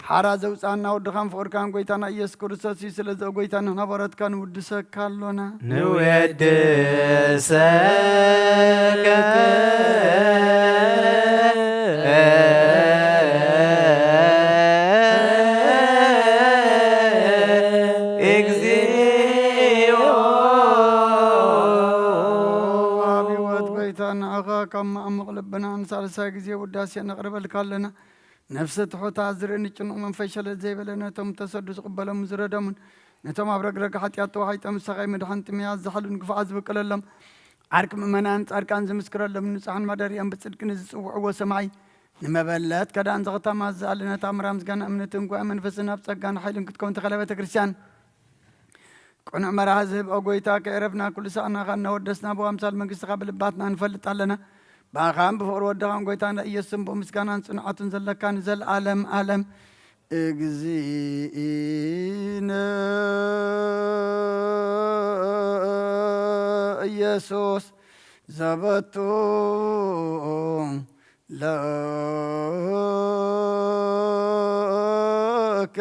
ሓራ ዘውጽኣና ወድኻን ፍቕርካን ጎይታና ኢየሱስ ክርስቶስ እዩ። ስለዚ ኦ ጎይታ ንሕና ባሮትካ ንውድሰካ ኣሎና። ንወድሰከ እግዚኦ። ኣብ ህይወት ጎይታ ንዓኻ ካብ መዓሙቕ ልብና ንሳልሳይ ግዜ ውዳሴ ነቕርበልካ ኣለና። ነፍሲ ትሑታት ዝርኢ ንጭኑቕ መንፈስ ሸለል ዘይበለ ነቶም ተሰዱ ዝቕበሎም ዝረደሙን ነቶም ኣብ ረግረግ ሓጢኣት ተዋሒጦም ሰቓይ ምድሓን ጥምያት ዝሓሉን ግፉዓት ዝብቅለሎም ዓርኪ ምእመናን ጻድቃን ዝምስክረሎም ንጹሓን ማደሪኦም ብጽድቂ ንዝጽውዕዎ ሰማይ ንመበለት ከዳን ዘኽተማ ዝኣለነት ኣምራ ምስጋና እምነትን ጉባኤ መንፈስን ኣብ ጸጋን ሓይልን ክትከውን ተኸለ ቤተ ክርስቲያን ቅኑዕ መራሒ ዝህብ ኦ ጎይታ ከየረፍና ኩሉ ሰዓናኻ እናወደስና ብኣምሳል መንግስትኻ ብልባትና ንፈልጥ ኣለና። ብኣኻን ብፍቕሪ ወድኻን ጎይታና ኢየሱስን ብኡ ምስጋናን ጽንዓቱን ዘለካ ንዘለኣለም ኣለም። እግዚእነ ኢየሱስ ዘበቱ ለከ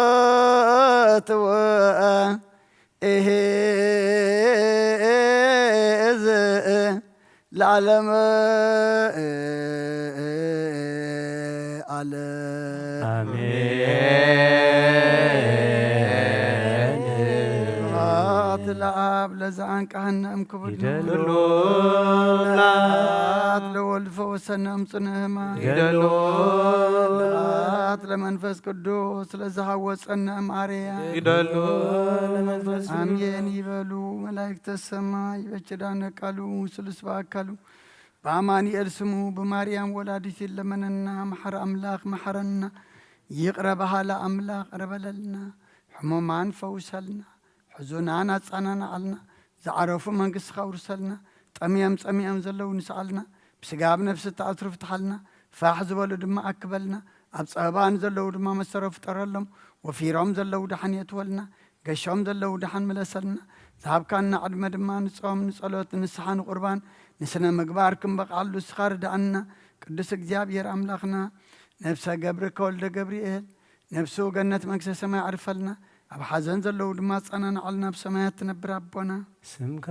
ስብሐት ወእሄዝ ለዓለመ ዓለም። አሜን። ስብሐት ለአብ ለዘአንቀሐነ እምክቡድ ይደሉ። ስብሐት ለወልድ ፈወሰነ እምጽኑዕ ሕማም። ይደሉ። ስብሐት ለመንፈስ ቅዱስ ለዝሃወፀነ እምኣርያ ይደሉ። ለመንፈስ ቅዱስ ኣሜን ይበሉ። መላእክተ ሰማይ በችዳነ ቃሉ ስሉስ በአካሉ በአማኑኤል ስሙ ብማርያም ወላዲት ይለመነና። መሐር አምላክ መሐረና። ይቅረ በሃላ አምላክ ቅረ በለልና። ሕሙማን ፈውሰልና። ሕዙናን ኣጻናናዓልና። ዝዓረፉ መንግስትኻ ውርሰልና። ጠምዮም ጸሚኦም ዘለዉ ንስዓልና። ብስጋ ብነፍሲ ተኣስሩ ፍትሓልና። ፋሕ ዝበሉ ድማ ኣክበልና። ኣብ ጸበባ ንዘለዉ ድማ መሰሮ ፍጠረሎም። ወፊሮም ዘለዉ ደሓን የእትወልና። ገሾም ዘለዉ ደሓን ምለሰልና። ዝሃብካና ዕድመ ድማ ንጾም፣ ንጸሎት፣ ንስሓ፣ ንቁርባን፣ ንስነ ምግባር ክንበቕዓሉ ንስኻ ርድኣና። ቅዱስ እግዚኣብሔር ኣምላኽና፣ ነብሰ ገብርከ ወልደ ገብርኤል፣ ነብሱ ገነት መንግስተ ሰማይ ኣዕርፈልና። ኣብ ሓዘን ዘለዉ ድማ ኣጸናንዓልና። ኣብ ሰማያት ትነብር ኣቦና። ስምካ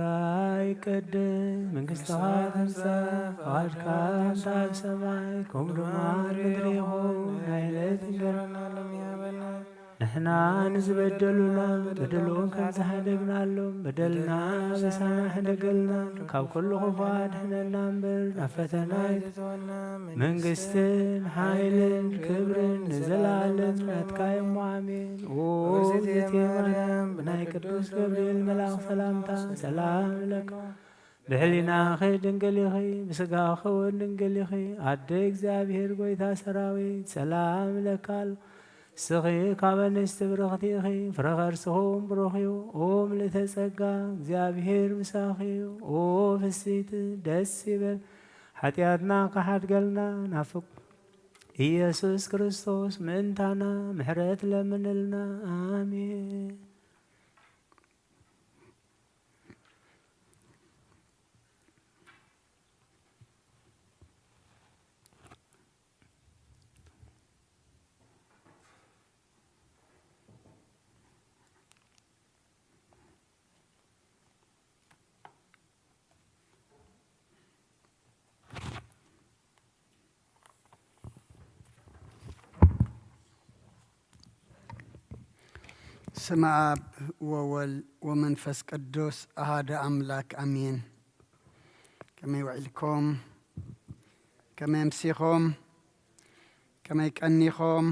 ይቀደስ፣ መንግስትኻ ትምጻእ፣ ፍቓድካ ከምቲ ኣብ ሰማይ ከምኡ ድማ ኣብ ምድሪ ይኹን። ናይ ዕለት እንጀራና ሎሚ ሃበና። ንሕና ንዝበደሉና በደሎም ከም ዝሃደግናሎም በደልና ምሳና ሕደገልና፣ ካብ ኩሉ ክፉእ ኣድሕነና እምበር ናብ ፈተና ኣይትእትወና። መንግስትን ሓይልን ክብርን ንዘለኣለም ናትካ እዮም። ኣሜን። ኦ እግዝእትየ ማርያም፣ ብናይ ቅዱስ ገብርኤል መልኣኽ ሰላምታ ሰላም እብለካ። ብሕሊናኺ ድንግል ኢኺ፣ ብስጋኺ እውን ድንግል ኢኺ። ኣደ እግዚኣብሔር ጐይታ ሰራዊት፣ ሰላም እብለካ ኣሎ። ንስኺ ካብ ኣንስቲ ብርኽቲ ኢኺ፣ ፍረ ከርስኺ እውን ብሩኽ እዩ። ኦ ምልእተ ጸጋ፣ እግዚኣብሔር ምሳኺ እዩ። ኦ ፍስሕቲ፣ ደስ ይበል። ሓጢኣትና ክሓድገልና ናብ ፍቁር ኢየሱስ ክርስቶስ ምእንታና ምሕረት ለምንልና። ኣሜን። ስመ አብ ወወልድ ወመንፈስ ቅዱስ አሃደ አምላክ አሜን። ከመይ ውዒልኩም? ከመይ ኣምሲኹም? ከመይ ቀኒኹም?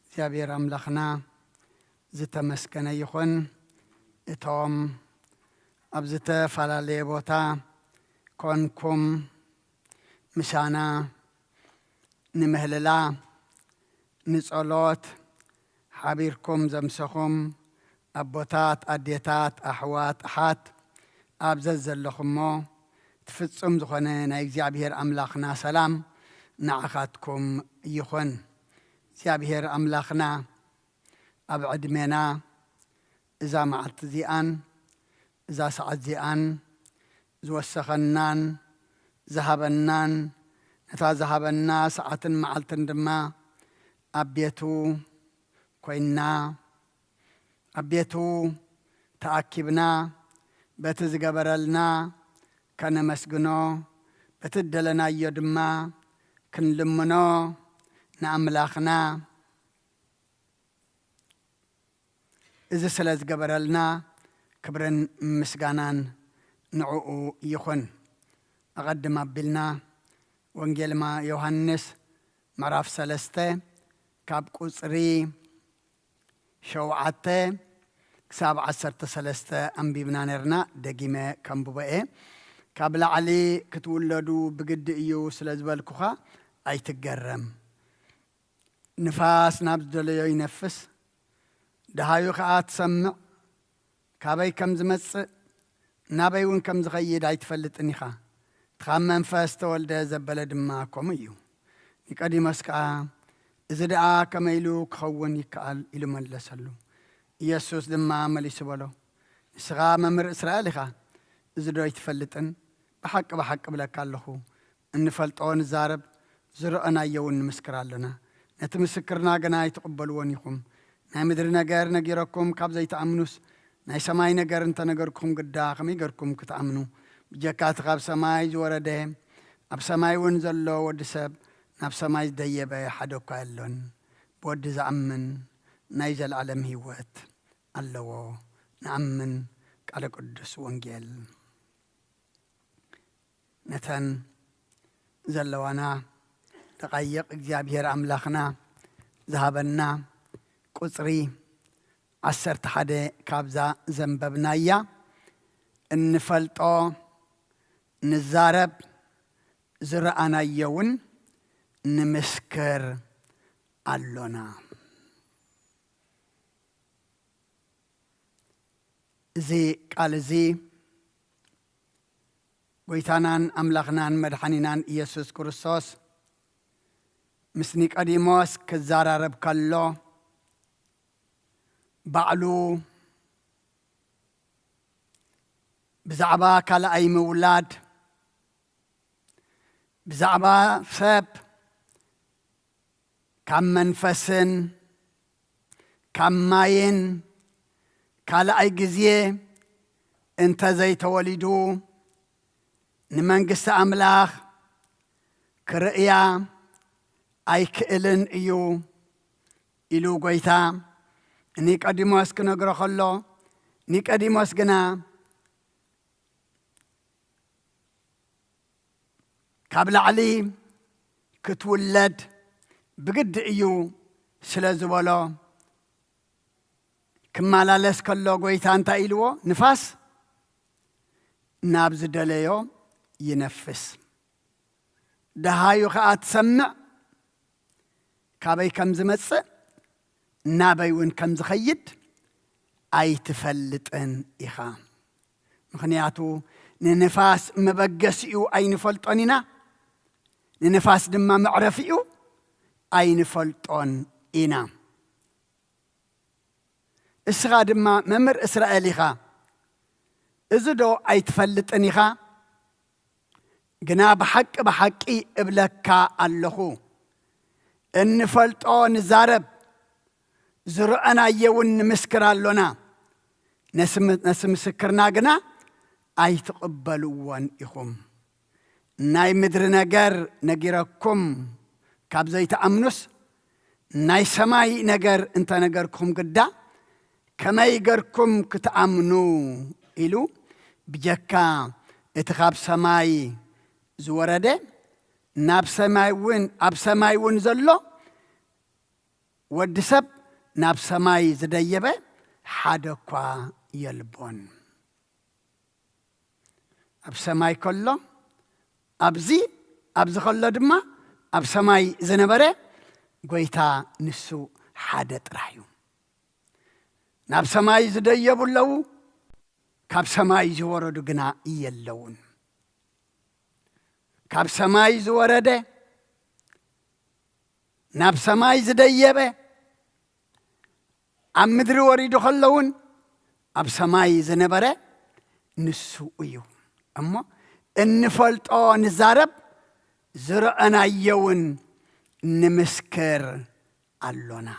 እግዚኣብሔር ኣምላኽና ዝተመስገነ ይኹን። እቶም ኣብ ዝተፈላለየ ቦታ ኮንኩም ምሳና ንምህልላ ንጸሎት ሓቢርኩም ዘምሰኹም ኣቦታት፣ ኣዴታት፣ ኣሕዋት፣ ኣሓት ኣብ ዘዘለኹሞ እቲ ፍጹም ዝኾነ ናይ እግዚኣብሔር ኣምላኽና ሰላም ንዓኻትኩም ይኹን። እግዚኣብሔር ኣምላኽና ኣብ ዕድሜና እዛ መዓልቲ እዚኣን እዛ ሰዓት እዚኣን ዝወሰኸናን ዝሃበናን፣ ነታ ዝሃበና ሰዓትን መዓልትን ድማ ኣብ ቤቱ ኮይንና፣ ኣብ ቤቱ ተኣኪብና፣ በቲ ዝገበረልና ከነመስግኖ፣ በቲ ዝደለናዮ ድማ ክንልምኖ ንኣምላኽና። እዚ ስለ ዝገበረልና ክብርን ምስጋናን ንዕኡ ይኹን። ኣቐድም ኣቢልና ወንጌል ማ-፣ ዮሃንስ ምዕራፍ ሰለስተ ካብ ቁጽሪ ሸውዓተ ክሳብ ዓሰርተ ሰለስተ ኣንቢብና ነርና። ደጊመ ከንብቦ እየ። ካብ ላዕሊ ክትውለዱ ብግዲ እዩ ስለ ዝበልኩኻ ኣይትገረም። ንፋስ ናብ ዝደለዮ ይነፍስ፣ ደሃዩ ኸኣ ትሰምዕ። ካበይ ከም ዝመጽእ፣ ናበይ እውን ከም ዝኸይድ ኣይትፈልጥን ኢኻ። እቲ ካብ መንፈስ ተወልደ ዘበለ ድማ ከምኡ እዩ። ኒቆዲሞስ ከኣ፣ "እዚ ደኣ ከመይ ኢሉ ክኸውን ይከኣል?" ኢሉ መለሰሉ። ኢየሱስ ድማ መሊሱ በሎ፣ "ንስኻ መምህር እስራኤል ኢኻ፣ እዚ ዶ ኣይትፈልጥን? ብሓቂ ብሓቂ እብለካ ኣለኹ፣ እንፈልጦ ንዛረብ፣ ዝረኣናዮ እውን ንምስክር ኣሎና። ነቲ ምስክርና ግና ኣይትቕበልዎን ኢኹም። ናይ ምድሪ ነገር ነጊረኩም ካብ ዘይትኣምኑስ፣ ናይ ሰማይ ነገር እንተነገርኩም ግዳ ከመይ ገርኩም ክትኣምኑ? ብጀካ እቲ ካብ ሰማይ ዝወረደ፣ ኣብ ሰማይ እውን ዘሎ ወዲ ሰብ፣ ናብ ሰማይ ዝደየበ ሓደ እኳ የሎን። ብወዲ ዝኣምን ናይ ዘለኣለም ህይወት ኣለዎ። ንኣምን። ቃለ ቅዱስ ወንጌል። ነተን ዘለዋና ደቓይቕ እግዚኣብሔር ኣምላኽና ዝሃበና ቁጽሪ ዓሰርተ ሓደ ካብዛ ዘንበብናያ፣ እንፈልጦ ንዛረብ፣ ዝረኣናዮ እውን ንምስክር ኣሎና። እዚ ቃል እዚ ጎይታናን ኣምላኽናን መድሓኒናን ኢየሱስ ክርስቶስ ምስ ኒቆዲሞስ ክዘራረብ ከሎ፣ ባዕሉ ብዛዕባ ካልኣይ ምውላድ፣ ብዛዕባ ሰብ ካብ መንፈስን ካብ ማይን ካልኣይ ግዜ እንተ ዘይተወሊዱ፣ ንመንግስቲ ኣምላኽ ክርእያ ኣይክእልን እዩ ኢሉ ጎይታ ኒቆዲሞስ ክነግሮ ከሎ፣ ኒቆዲሞስ ግና ካብ ላዕሊ ክትውለድ ብግዲ እዩ ስለ ዝበሎ፣ ክመላለስ ከሎ ጎይታ እንታይ ኢልዎ? ንፋስ ናብ ዝደለዮ ይነፍስ፣ ደሃዩ ኸኣ ትሰምዕ፣ ካበይ ከም ዝመጽእ ናበይ እውን ከም ዝኸይድ ኣይትፈልጥን ኢኻ። ምኽንያቱ ንንፋስ መበገሲኡ ኣይንፈልጦን ኢና፣ ንንፋስ ድማ መዕረፊኡ ኣይንፈልጦን ኢና። እስኻ ድማ መምህር እስራኤል ኢኻ፣ እዚ ዶ ኣይትፈልጥን ኢኻ? ግና ብሓቂ ብሓቂ እብለካ ኣለኹ፣ እንፈልጦ ንዛረብ፣ ዝረኣናዮ እውን ንምስክር ኣሎና፣ ነስ-፣ ነስ ምስክርና ግና ኣይትቕበልዎን ኢኹም። ናይ ምድሪ ነገር ነጊረኩም ካብ ዘይትኣምኑስ፣ ናይ ሰማይ ነገር እንተነገርኩም ግዳ ከመይ ገርኩም ክትኣምኑ? ኢሉ፣ ብጀካ እቲ ካብ ሰማይ ዝወረደ፣ ናብ ሰማይ እውን፣ ኣብ ሰማይ እውን ዘሎ ወዲ ሰብ ናብ ሰማይ ዝደየበ ሓደ እኳ የልቦን። ኣብ ሰማይ ከሎ፣ ኣብዚ፣ ኣብዚ ከሎ ድማ ኣብ ሰማይ ዝነበረ ጎይታ ንሱ ሓደ ጥራሕ እዩ። ናብ ሰማይ ዝደየቡ ኣለዉ፣ ካብ ሰማይ ዝወረዱ ግና የለውን። ካብ ሰማይ ዝወረደ፣ ናብ ሰማይ ዝደየበ፣ ኣብ ምድሪ ወሪዱ ከሎ እውን ኣብ ሰማይ ዝነበረ ንሱ እዩ። እሞ እንፈልጦ ንዛረብ፣ ዝረኣናዮ እውን ንምስክር ኣሎና።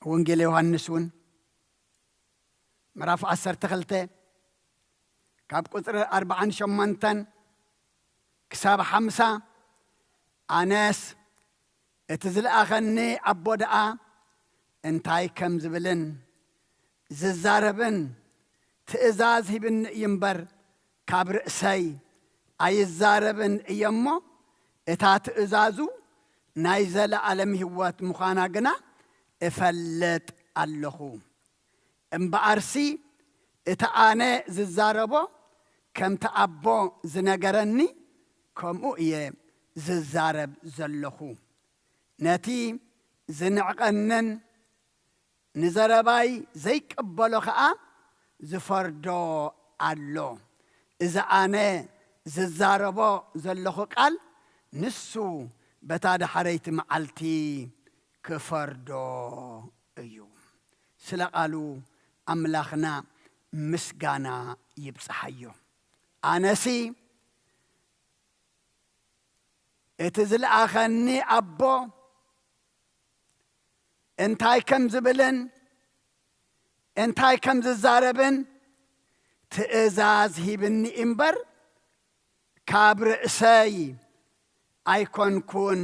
ወንጌል ዮሃንስ እውን ምዕራፍ ዓሰርተ ክልተ ካብ ቁጽሪ ኣርብዓን ሸሞንተን ክሳብ ሓምሳ፣ ኣነስ እቲ ዝለኣኸኒ ኣቦ ደኣ እንታይ ከም ዝብልን ዝዛረብን ትእዛዝ ሂብኒ እዩ እምበር፣ ካብ ርእሰይ ኣይዛረብን እየ እሞ፣ እታ ትእዛዙ ናይ ዘለኣለም ህይወት ምዃና ግና እፈልጥ ኣለኹ። እምበኣርሲ እቲ ኣነ ዝዛረቦ ከምቲ ኣቦ ዝነገረኒ ከምኡ እየ ዝዛረብ ዘለኹ። ነቲ ዝንዕቐንን ንዘረባይ ዘይቅበሎ ኸኣ ዝፈርዶ ኣሎ። እዚ ኣነ ዝዛረቦ ዘለኹ ቃል ንሱ በታ ዳሕረይቲ መዓልቲ ክፈርዶ እዩ። ስለ ቃሉ ኣምላኽና ምስጋና ይብጽሓዮ። ኣነሲ እቲ ዝለኣኸኒ ኣቦ እንታይ ከም ዝብልን እንታይ ከም ዝዛረብን ትእዛዝ ሂብኒ እምበር፣ ካብ ርእሰይ ኣይኮንኩን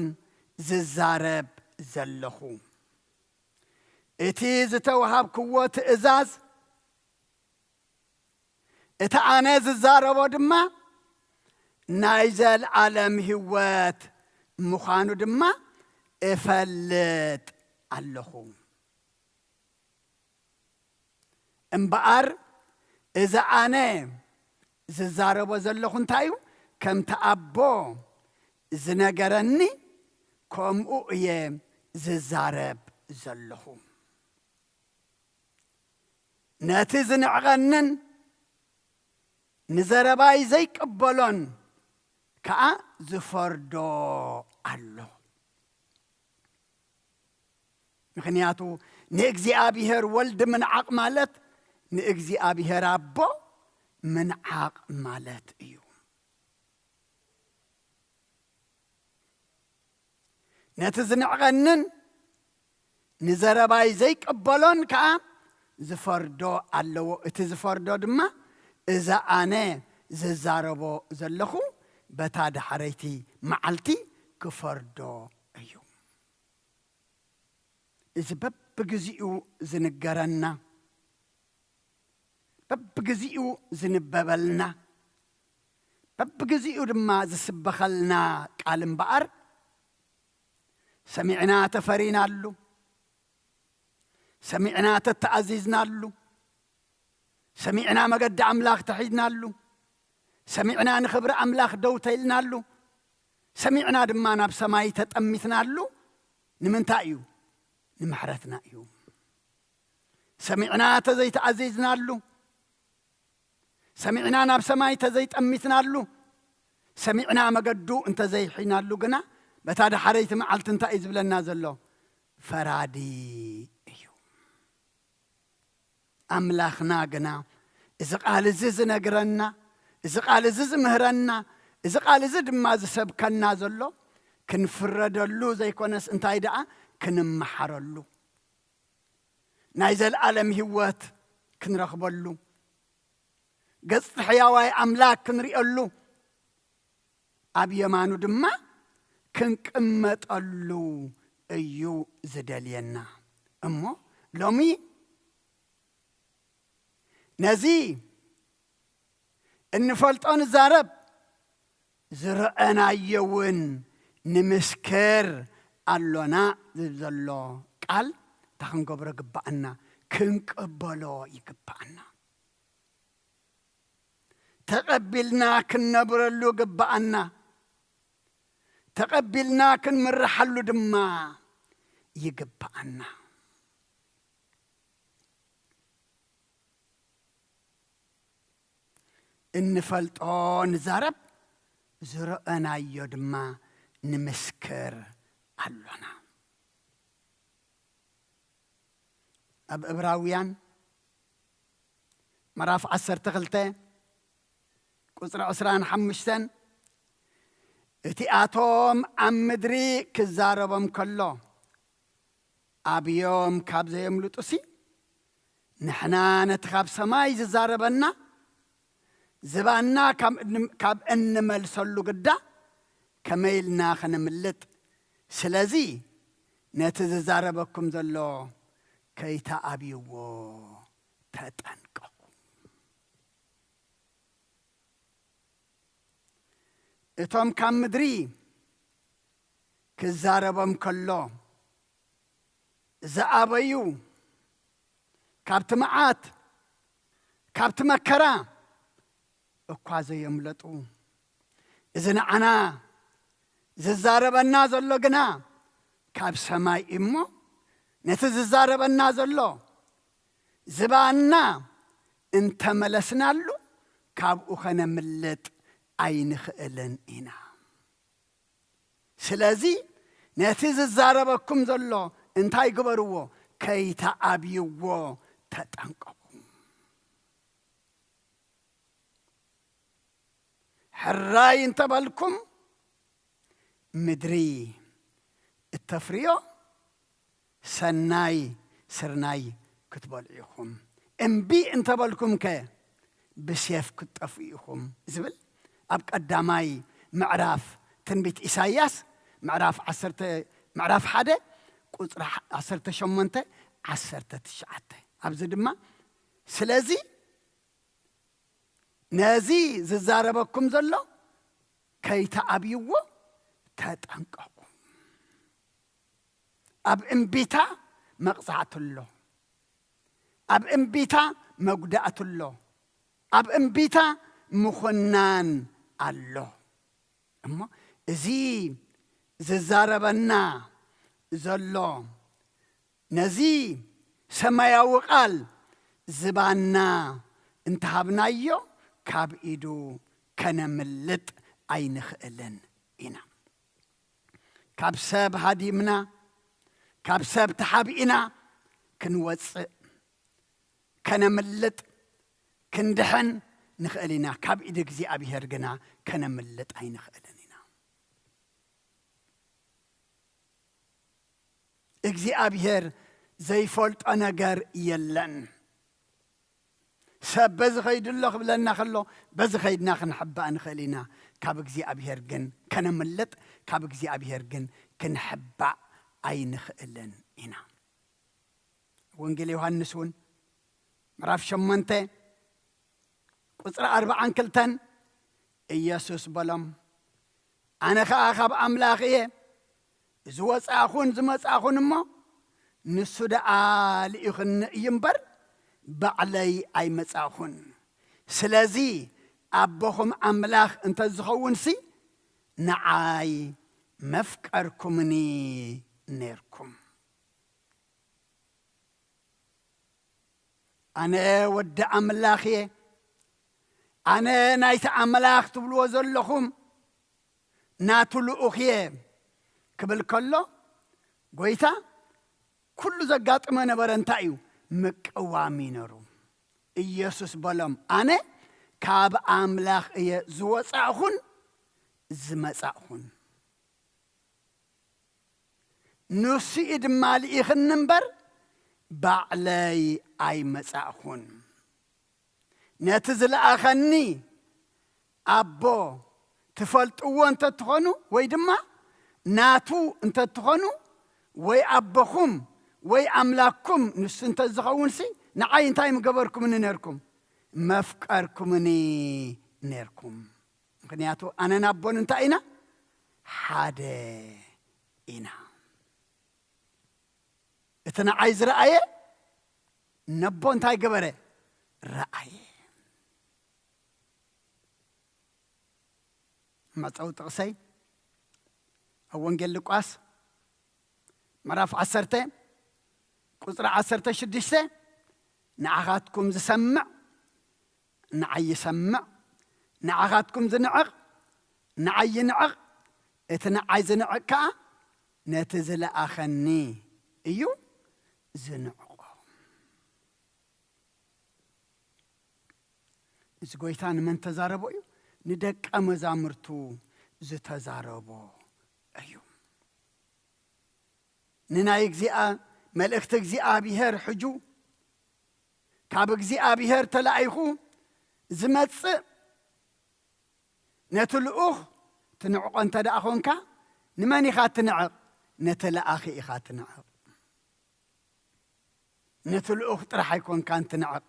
ዝዛረብ ዘለኹ። እቲ ዝተውሃብክዎ ትእዛዝ፣ እቲ ኣነ ዝዛረቦ ድማ ናይ ዘልኣለም ህይወት ምዃኑ ድማ እፈልጥ ኣለኹ። እምበኣር እዚ ኣነ ዝዛረቦ ዘለኹ እንታይ እዩ? ከምቲ ኣቦ ዝነገረኒ ከምኡ እየ ዝዛረብ ዘለኹ። ነቲ ዝንዕቐንን ንዘረባይ ዘይቅበሎን ከኣ ዝፈርዶ ኣሎ። ምኽንያቱ ንእግዚኣብሔር ወልድ ምንዓቕ ማለት ንእግዚኣብሔር ኣቦ ምንዓቕ ማለት እዩ። ነቲ ዝንዕቐንን ንዘረባይ ዘይቅበሎን ከኣ ዝፈርዶ ኣለዎ። እቲ ዝፈርዶ ድማ እዛ ኣነ ዝዛረቦ ዘለኹ በታ ዳሕረይቲ መዓልቲ ክፈርዶ እዩ። እዚ በብግዚኡ ዝንገረና፣ በብግዚኡ ዝንበበልና፣ በብግዚኡ ድማ ዝስበኸልና ቃል እምበኣር፣ ሰሚዕና ተፈሪናሉ፣ ሰሚዕና ተተኣዚዝናሉ፣ ሰሚዕና መገዲ ኣምላኽ ተሒዝናሉ፣ ሰሚዕና ንኽብሪ ኣምላኽ ደው ተኢልናሉ፣ ሰሚዕና ድማ ናብ ሰማይ ተጠሚትናሉ። ንምንታይ እዩ? ንምሕረትና እዩ። ሰሚዕና ተዘይተኣዚዝናሉ፣ ሰሚዕና ናብ ሰማይ ተዘይጠሚትናሉ፣ ሰሚዕና መገዱ እንተዘይሒናሉ ግና፣ በታ ዳሕረይቲ መዓልቲ እንታይ እዩ ዝብለና ዘሎ? ፈራዲ እዩ። ኣምላኽና ግና እዚ ቃል እዚ ዝነግረና፣ እዚ ቃል እዚ ዝምህረና፣ እዚ ቃል እዚ ድማ ዝሰብከና ዘሎ፣ ክንፍረደሉ ዘይኮነስ እንታይ ደኣ? ክንመሓረሉ፣ ናይ ዘለኣለም ህይወት ክንረኽበሉ፣ ገጽ ሕያዋይ ኣምላኽ ክንሪኦሉ፣ ኣብ የማኑ ድማ ክንቅመጠሉ እዩ ዝደልየና። እሞ ሎሚ ነዚ እንፈልጦ ንዛረብ፣ ዝረኣናዮ እውን ንምስክር ኣሎና ዝብል ዘሎ ቃል እንታይ ክንገብሮ ግባኣና? ክንቅበሎ ይግባኣና። ተቐቢልና ክንነብረሉ ግባኣና። ተቐቢልና ክንምርሓሉ ድማ ይግባኣና። እንፈልጦ ንዛረብ፣ ዝረኣናዮ ድማ ንምስክር ኣሎና። ኣብ ዕብራውያን ምዕራፍ ዓሰርተ ክልተ ቁጽሪ ዕስራን ሓሙሽተን፣ እቲኣቶም ኣብ ምድሪ ክዛረቦም ከሎ ኣብዮም ካብ ዘየምልጡሲ፣ ንሕና ነቲ ካብ ሰማይ ዝዛረበና ዝባንና ካብ እን-፣ ካብ እንመልሰሉ ግዳ ከመይ ኢልና ኸነምልጥ? ስለዚ ነቲ ዝዛረበኩም ዘሎ ከይተኣብይዎ ተጠንቀቑ። እቶም ካብ ምድሪ ክዛረቦም ከሎ ዝኣበዩ፣ ካብቲ መዓት፣ ካብቲ መከራ እኳ ዘየምለጡ፣ እዚ ንዓና ዝዛረበና ዘሎ ግና ካብ ሰማይ እሞ፣ ነቲ ዝዛረበና ዘሎ ዝባንና እንተመለስናሉ፣ ካብኡ ኸነምልጥ ኣይንኽእልን ኢና። ስለዚ ነቲ ዝዛረበኩም ዘሎ እንታይ ግበርዎ? ከይተኣብይዎ ተጠንቀቑ። ሕራይ እንተበልኩም፣ ምድሪ እተፍርዮ ሰናይ ስርናይ ክትበልዑ ኢኹም። እምቢ እንተበልኩምከ፣ ብሴፍ ክትጠፍኡ ኢኹም ዝብል ኣብ ቀዳማይ ምዕራፍ ትንቢት ኢሳይያስ ምዕራፍ ዓሰርተ፣ ምዕራፍ ሓደ ቁጽሪ ዓሰርተ ሸሞንተ፣ ዓሰርተ ትሽዓተ። ኣብዚ ድማ ስለዚ ነዚ ዝዛረበኩም ዘሎ ከይተኣብይዎ ተጠንቀቑ። ኣብ እምቢታ መቕጻዕቲ ኣሎ። ኣብ እምቢታ መጉዳእቲ ኣሎ። ኣብ እምቢታ ምኹናን ኣሎ። እሞ እዚ ዝዛረበና ዘሎ፣ ነዚ ሰማያዊ ቃል ዝባና እንተሃብናዮ፣ ካብ ኢዱ ከነምልጥ ኣይንኽእልን ኢና። ካብ ሰብ ሃዲምና፣ ካብ ሰብ ተሓቢእና ክንወጽእ፣ ከነምልጥ፣ ክንድሕን ንኽእል ኢና። ካብ ኢድ እግዚኣብሔር ግና ከነምልጥ ኣይንኽእልን ኢና። እግዚኣብሔር ዘይፈልጦ ነገር የለን። ሰብ በዚ ኸይዱ ኣሎ ክብለና ከሎ፣ በዚ ኸይድና ክንሕባእ ንኽእል ኢና። ካብ እግዚኣብሔር ግን ከነምልጥ፣ ካብ እግዚኣብሔር ግን ክንሕባእ ኣይንኽእልን ኢና። ወንጌል ዮሃንስ እውን ምዕራፍ ሸሞንተ ቁጽሪ ኣርባዓን ክልተን፣ ኢየሱስ በሎም፣ ኣነ ኸኣ ካብ ኣምላኽ እየ ዝወጻእኹን ዝመጻእኹን እሞ፣ ንሱ ደኣ ልኢኹኒ እዩ እምበር፣ ባዕለይ ኣይመጻእኹን። ስለዚ ኣቦኹም ኣምላኽ እንተ ዝኸውንሲ፣ ንዓይ መፍቀርኩምኒ ነርኩም። ኣነ ወዲ ኣምላኽ እየ፣ ኣነ ናይቲ ኣምላኽ ትብልዎ ዘለኹም ናቱ ልኡኽ እየ ክብል ከሎ፣ ጐይታ ኩሉ ዘጋጥሞ ነበረ እንታይ እዩ? ምቅዋም እዩ ነሩ። ኢየሱስ በሎም፣ ኣነ ካብ ኣምላኽ እየ ዝወጻእኹን ዝመጻእኹን። ንሱ እዩ ድማ ልኢኽኒ እምበር፣ ባዕለይ ኣይመጻእኹን። ነቲ ዝለኣኸኒ ኣቦ ትፈልጥዎ እንተትኾኑ፣ ወይ ድማ ናቱ እንተትኾኑ፣ ወይ ኣቦኹም ወይ ኣምላክኩም ንሱ እንተዝኸውንሲ፣ ንዓይ እንታይ ምገበርኩምኒ ነርኩም? መፍቀርኩምኒ ነርኩም። ምኽንያቱ ኣነን ኣቦን እንታይ ኢና? ሓደ ኢና። እቲ ንዓይ ዝረኣየ ነቦ እንታይ ገበረ? ረኣየ። መጸዊ ጥቕሰይ ኣብ ወንጌል ሉቃስ ምዕራፍ ዓሰርተ ቁጽሪ ዓሰርተ ሽዱሽተ፣ ንዓኻትኩም ዝሰምዕ ንዓይ ይሰምዕ፣ ንዓኻትኩም ዝንዕቕ ንዓይ ይንዕቕ፣ እቲ ንዓይ ዝንዕቕ ከኣ ነቲ ዝለኣኸኒ እዩ ዝንዕቖ። እዚ ጐይታ ንመን ተዛረቦ እዩ? ንደቀ መዛሙርቱ ዝተዛረቦ እዩ። ንናይ እግዚኣብ-፣ መልእኽቲ እግዚኣብሔር ሕጁ ካብ እግዚኣብሔር ተላኢኹ ዝመጽእ ነቲ ልኡኽ ትንዕቆ እንተ ደኣ ኾንካ፣ ንመን ኢኻ ትንዕቕ? ነቲ ለኣኺ ኢኻ ትንዕቕ። ነቲ ልኡኽ ጥራሕ ኣይኮንካን ትንዕቕ።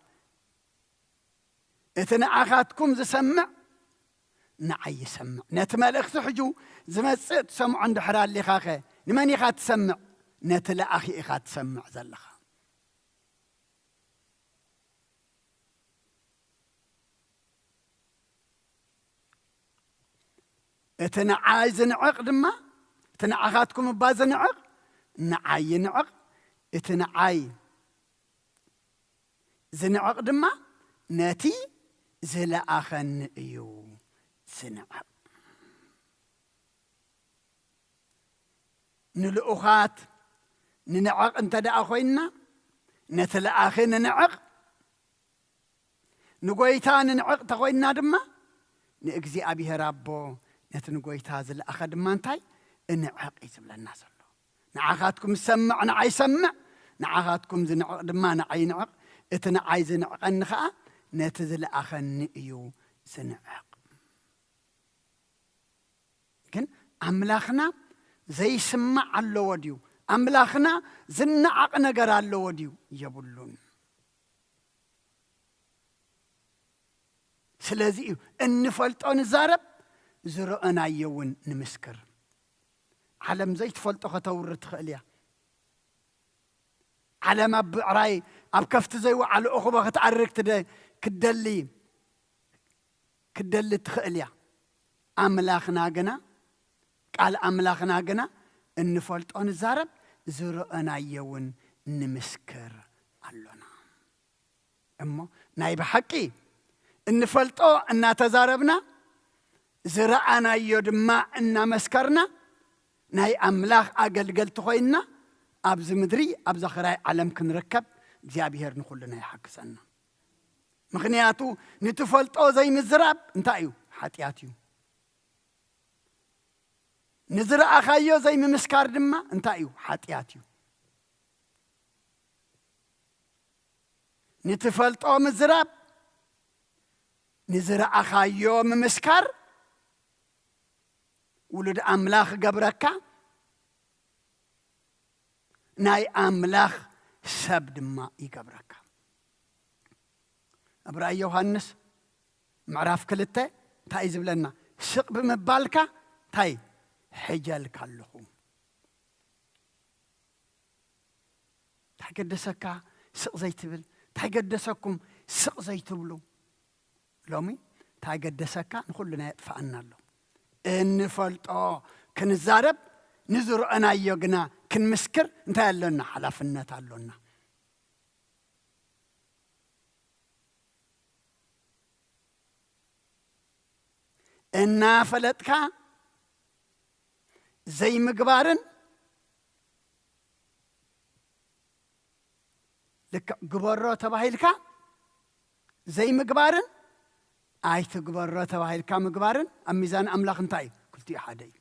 እቲ ንዓኻትኩም ዝሰምዕ ንዓይ ይሰምዕ። ነቲ መልእኽቲ ሕጁ ዝመጽእ ትሰምዖ እንድሕር ኣሊኻኸ፣ ንመን ኢኻ ትሰምዕ? ነቲ ለኣኺ ኢኻ ትሰምዕ ዘለኻ። እቲ ንዓይ ዝንዕቕ ድማ፣ እቲ ንዓኻትኩም እባ ዝንዕቕ፣ ንዓይ ይንዕቕ። እቲ ንዓይ ዝንዕቕ ድማ፣ ነቲ ዝለኣኸኒ እዩ ዝንዕቕ። ንልኡኻት ንንዕቕ እንተ ደኣ ኾይንና፣ ነቲ ለኣኺ ንንዕቕ። ንጐይታ ንንዕቕ ተኾይንና ድማ፣ ንእግዚኣብሔር ኣቦ፣ ነቲ ንጐይታ ዝለኣኸ ድማ እንታይ? እንዕቕ እዩ ዝብለና ዘሎ። ንዓኻትኩም ዝሰምዕ ንዓይ ይሰምዕ፣ ንዓኻትኩም ዝንዕቕ ድማ ንዓይ ይንዕቕ። እቲ ንዓይ ዝንዕቐኒ ኸኣ፣ ነቲ ዝለኣኸኒ እዩ ዝንዕቕ። ግን ኣምላኽና ዘይስማዕ ኣለዎ ድዩ? ኣምላኽና ዝነዓቕ ነገር ኣለዎ ድዩ? የብሉን። ስለዚ እዩ እንፈልጦ ንዛረብ፣ ዝረኣናዮ እውን ንምስክር። ዓለም ዘይትፈልጦ ከተውሪ ትኽእል እያ። ዓለም ኣብ ብዕራይ ኣብ ከፍቲ ዘይወዓሉ እኹቦ ክትኣርግ ትደ-፣ ክትደሊ፣ ክትደሊ ትኽእል እያ። ኣምላኽና ግና፣ ቃል ኣምላኽና ግና እንፈልጦ ንዛረብ፣ ዝረኣናዮ እውን ንምስክር ኣሎና። እሞ ናይ ብሓቂ እንፈልጦ እናተዛረብና፣ ዝረኣናዮ ድማ እናመስከርና፣ ናይ ኣምላኽ ኣገልገልቲ ኮይንና፣ ኣብዚ ምድሪ፣ ኣብዛ ኽራይ ዓለም ክንርከብ እግዚኣብሄር ንኹልና ይሓግዘና። ምኽንያቱ ንትፈልጦ ዘይምዝራብ እንታይ እዩ? ሓጢኣት እዩ። ንዝረኣኻዮ ዘይምምስካር ድማ እንታይ እዩ? ሓጢኣት እዩ። ንትፈልጦ ምዝራብ፣ ንዝረኣኻዮ ምምስካር፣ ውሉድ ኣምላኽ ገብረካ፣ ናይ ኣምላኽ ሰብ ድማ ይገብረካ። ኣብ ራእይ ዮሃንስ ምዕራፍ ክልተ እንታይ እዩ ዝብለና? ስቕ ብምባልካ እንታይ? ሕጀልካ ኣለኹ። እንታይ ገደሰካ ስቕ ዘይትብል? እንታይ ገደሰኩም ስቕ ዘይትብሉ? ሎሚ እንታይ ገደሰካ ንኹልና የጥፍኣና ኣሎ። እንፈልጦ ክንዛረብ፣ ንዝረኣናዮ ግና ክንምስክር እንታይ ኣሎና? ሓላፍነት ኣሎና። እናፈለጥካ ዘይምግባርን፣ ልክዕ ግበሮ ተባሂልካ ዘይምግባርን ኣይትግበሮ ተባሂልካ ምግባርን ኣብ ሚዛን ኣምላኽ እንታይ እዩ? ክልቲኡ ሓደ እዩ።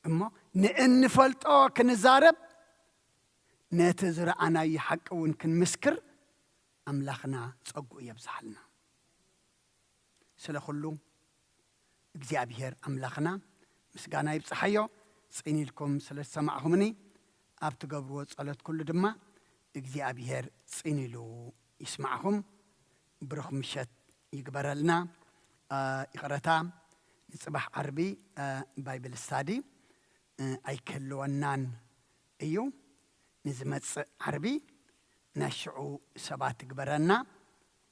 እሞ ንእንፈልጦ ክንዛረብ፣ ነቲ ዝረኣናዮ ሓቂ እውን ክንምስክር ኣምላኽና ጸግኡ የብዝሓልና። ስለ ኩሉ እግዚኣብሄር ኣምላኽና ምስጋና ይብጽሓዮ። ጽን ኢልኩም ስለ ዝሰማዕኹምኒ፣ ኣብ ትገብርዎ ጸሎት ኩሉ ድማ እግዚኣብሄር ጽን ኢሉ ይስማዕኹም። ብሩኽ ምሸት ይግበረልና። እ፣ ይቕረታ፣ ንጽባሕ ዓርቢ፣ እ፣ ባይብል ስታዲ፣ እ፣ ኣይክህልወናን እዩ። ንዝመጽእ ዓርቢ ናይ ሽዑ ሰባት ይግበረና።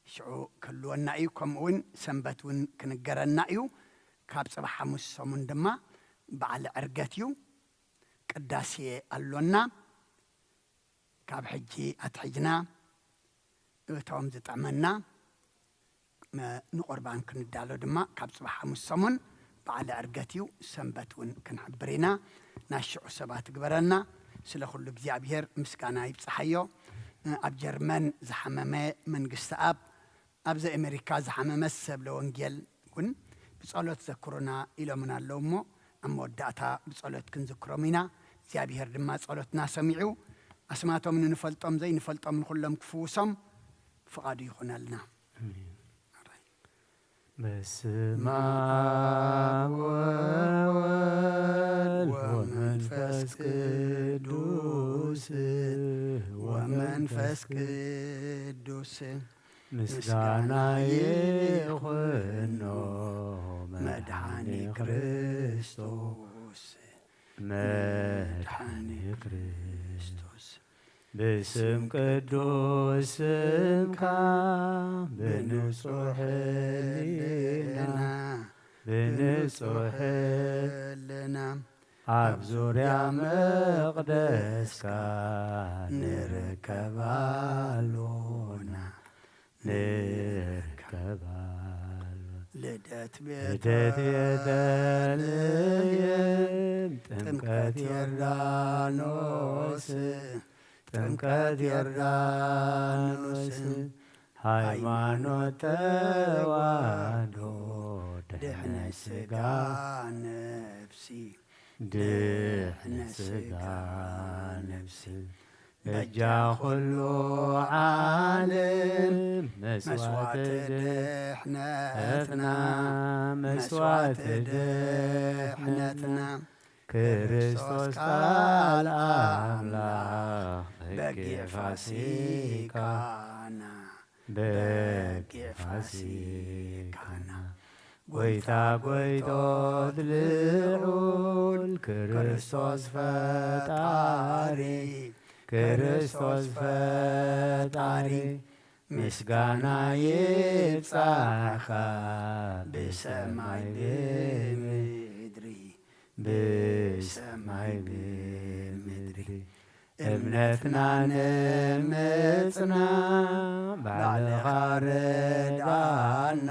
ሽዑ ክህልወና እዩ። ከምኡ እውን ሰንበት እውን ክንገረና እዩ። ካብ ጽባሕ ሓሙስ ሰሙን ድማ በዓለ ዕርገት እዩ። ቅዳሴ ኣሎና። ካብ ሕጂ ኣትሒዝና እቶም ዝጥዕመና፣ መ-፣ ንቁርባን ክንዳሎ ድማ ካብ ጽባሕ ሓሙስ ሰሙን በዓለ ዕርገት እዩ። ሰንበት እውን ክንሕብር ኢና። ናይ ሽዑ ሰባት ግበረና። ስለ ኩሉ እግዚኣብሄር ምስጋና ይብጽሓዮ። ኣብ ጀርመን ዝሓመመ መንግስቲ ኣብ፣ ኣብዚ ኣሜሪካ ዝሓመመ ሰብ ለወንጌል እውን ብጸሎት ዘክሩና ኢሎምና ኣለዉ እሞ፣ ኣብ መወዳእታ ብጸሎት ክንዝክሮም ኢና። እግዚኣብሄር ድማ ጸሎትና ሰሚዑ፣ ኣስማቶም ንንፈልጦም ዘይንፈልጦም ንኹሎም ክፍውሶም ፍቓዱ ይኹነልና። ኣሜን። በስመ አብ ወወልድ ወመንፈስ ቅዱስ፣ ወመንፈስ ቅዱስ ምስጋና ይኹኖ መድኃኔ ክርስቶስ፣ መድኃኔ ክርስቶስ። ብስም ቅዱስ ስምካ ብንጹሕ ህሊና፣ ብንጹሕ ህልና ኣብ ዙርያ መቕደስካ ንርከብ ኣሎና፣ ንርከብ ኣሎና። ልደት ልደት ቤተልሔም፣ ጥምቀት ዮርዳኖስ፣ ጥምቀት ዮርዳኖስ፣ ሃይማኖት ተዋህዶ፣ ድሕነት ስጋ ነፍሲ፣ ድሕነት ስጋ ነፍሲ፣ በጃ ኩሉ ዓለም መስዋዕቲ ድሕነትና፣ መስዋዕቲ ድሕነትና፣ ክርስቶስ ቃል ኣምላኽ በጊዕ ፋሲካና፣ በጊዕ ፋሲካና። ጎይታ ጎይቶት ልዑል ክርስቶስ ፈጣሪ፣ ክርስቶስ ፈጣሪ፣ ምስጋና ይብጻሕኻ ብሰማይ ብምድሪ፣ ብሰማይ ብምድሪ። እምነትና ንምጽና ባዕልኻ ርድኣና፣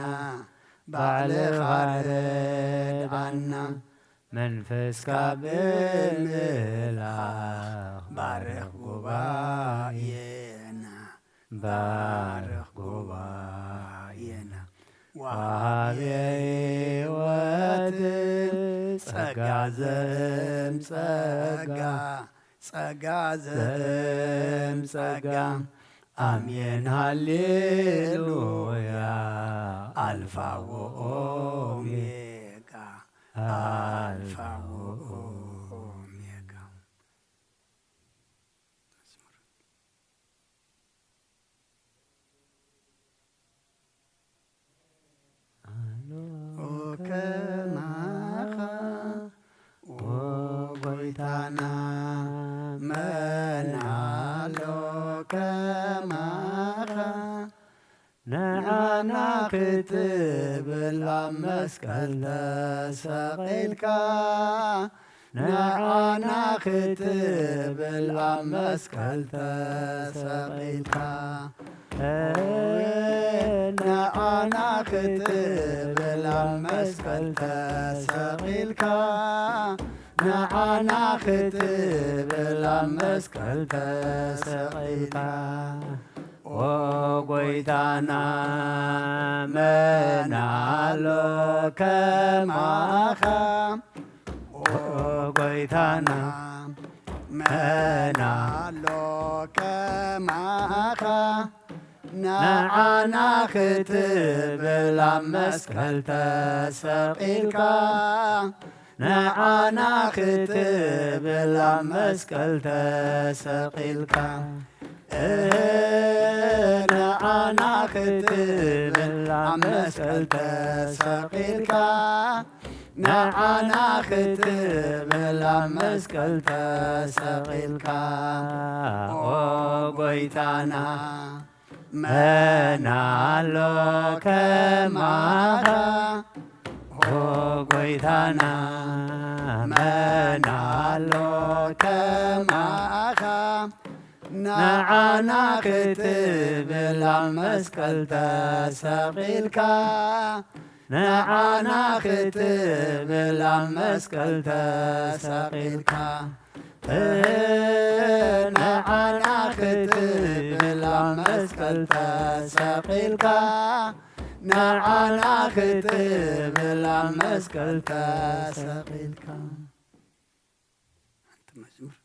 ባዕልኻ ርድኣና። መንፈስካ ብምልኣኽ ባርኽ ጉባኤና፣ ባርኽ ጉባኤና። ወሃቢ ሕይወት ጸጋ ዘእም ጸጋ፣ ጸጋ ዘእም ጸጋ። ኣሜን ሃሌሉያ። ኣልፋ ወኦሜጋ፣ ኣልፋ ወኦሜጋ። ኦ ከማኻ፣ ኦ ጎይታና፣ መን ኣሎ ከማኻ? ንዓና ክትብል ኣብ መስቀል ተሰቒልካ፣ ንዓና ክትብል ኣብ መስቀል ተሰቒልካ። ንዓና ክትብል ኣብ መስቀል ተሰቒልካ፣ ንዓና ክትብል ኣብ መስቀል ተሰቒልካ። ኦ ጎይታና፣ መን ኣሎ ከማኻ? ኦ ጎይታና፣ መን ኣሎ ከማኻ? ንዓና ክትብል ኣብ መስቀል ተሰቒልካ፣ ንዓና ክትብል ኣብ መስቀል ተሰቒልካ። ንዓና ክትብል ኣብ መስቀል ተሰቒልካ፣ ንዓና ክትብል ኣብ መስቀል ተሰቒልካ። ኦ ጎይታና፣ መን ኣሎ ከማኻ? ኦ ጎይታና፣ መን ኣሎ ከማኻ? ንዓና ክትብል ኣብ መስቀል ተሰቒልካ፣ ንዓና ክትብል ኣብ መስቀል ተሰቒልካ። ንዓና ክትብል ኣብ መስቀል ተሰቒልካ፣ ንዓና ክትብል ኣብ መስቀል ተሰቒልካ። ሓንቲ መዝሙር።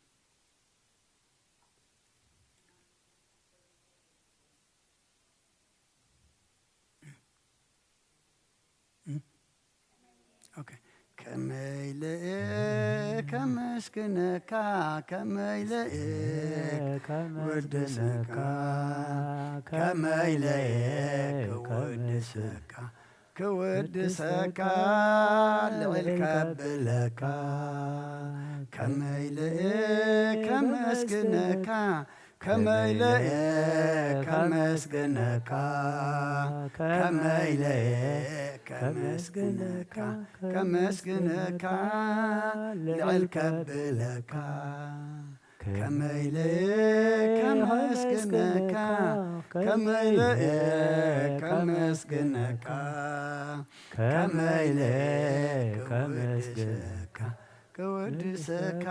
ኦኬ። ከመይ ኢለ እየ ከመስግነካ፣ ከመይ ኢለ እየ ክውድሰካ፣ ከመይ ኢለ እየ ክውድሰካ፣ ክውድሰካ፣ ልዕል ከብለካ። ከመይ ኢለ እየ ከመስግነካ፣ ከመይ ኢለ እየ ከመስግነካ፣ ከመይ ኢለ እየ ከመስግነካ፣ ከመስግነካ፣ ልዕል ከብለካ። ከመይ ኢለ እየ ከመስግነካ፣ ከመይ ኢለ እየ ከመስግነካ፣ ከመይ ኢለ እየ ከመስግነካ፣ ክውድሰካ፣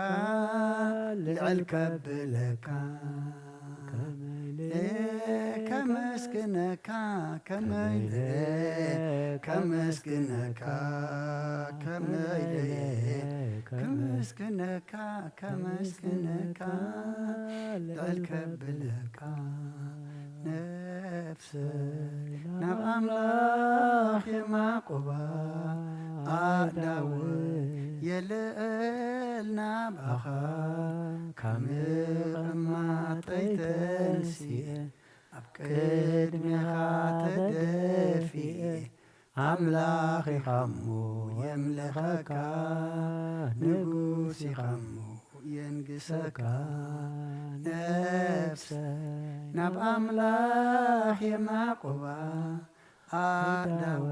ልዕል ከብለካ። ከመይ ኢለ ከመስግነካ፣ ከመይ ኢለ ከመስግነካ፣ ከመይ ኢለ ከመስግነካ፣ ከመስግነካ፣ ልዕል ከብለካ። ነፍሰይ ናብ ኣምላኽ የማቑባ፣ ኣእዳወይ የልዕል ናባኻ። ካብ ምቕማጠይ ተንሲኤ፣ ኣብ ቅድሜኻ ተደፊኤ፣ ኣምላኽ ኢኻ እሞ የምልኸካ፣ ንጉስ ኢኻ እሞ የንግሰካ። ነፍሰ ናብ ኣምላኽ የማቁባ፣ ኣዳወ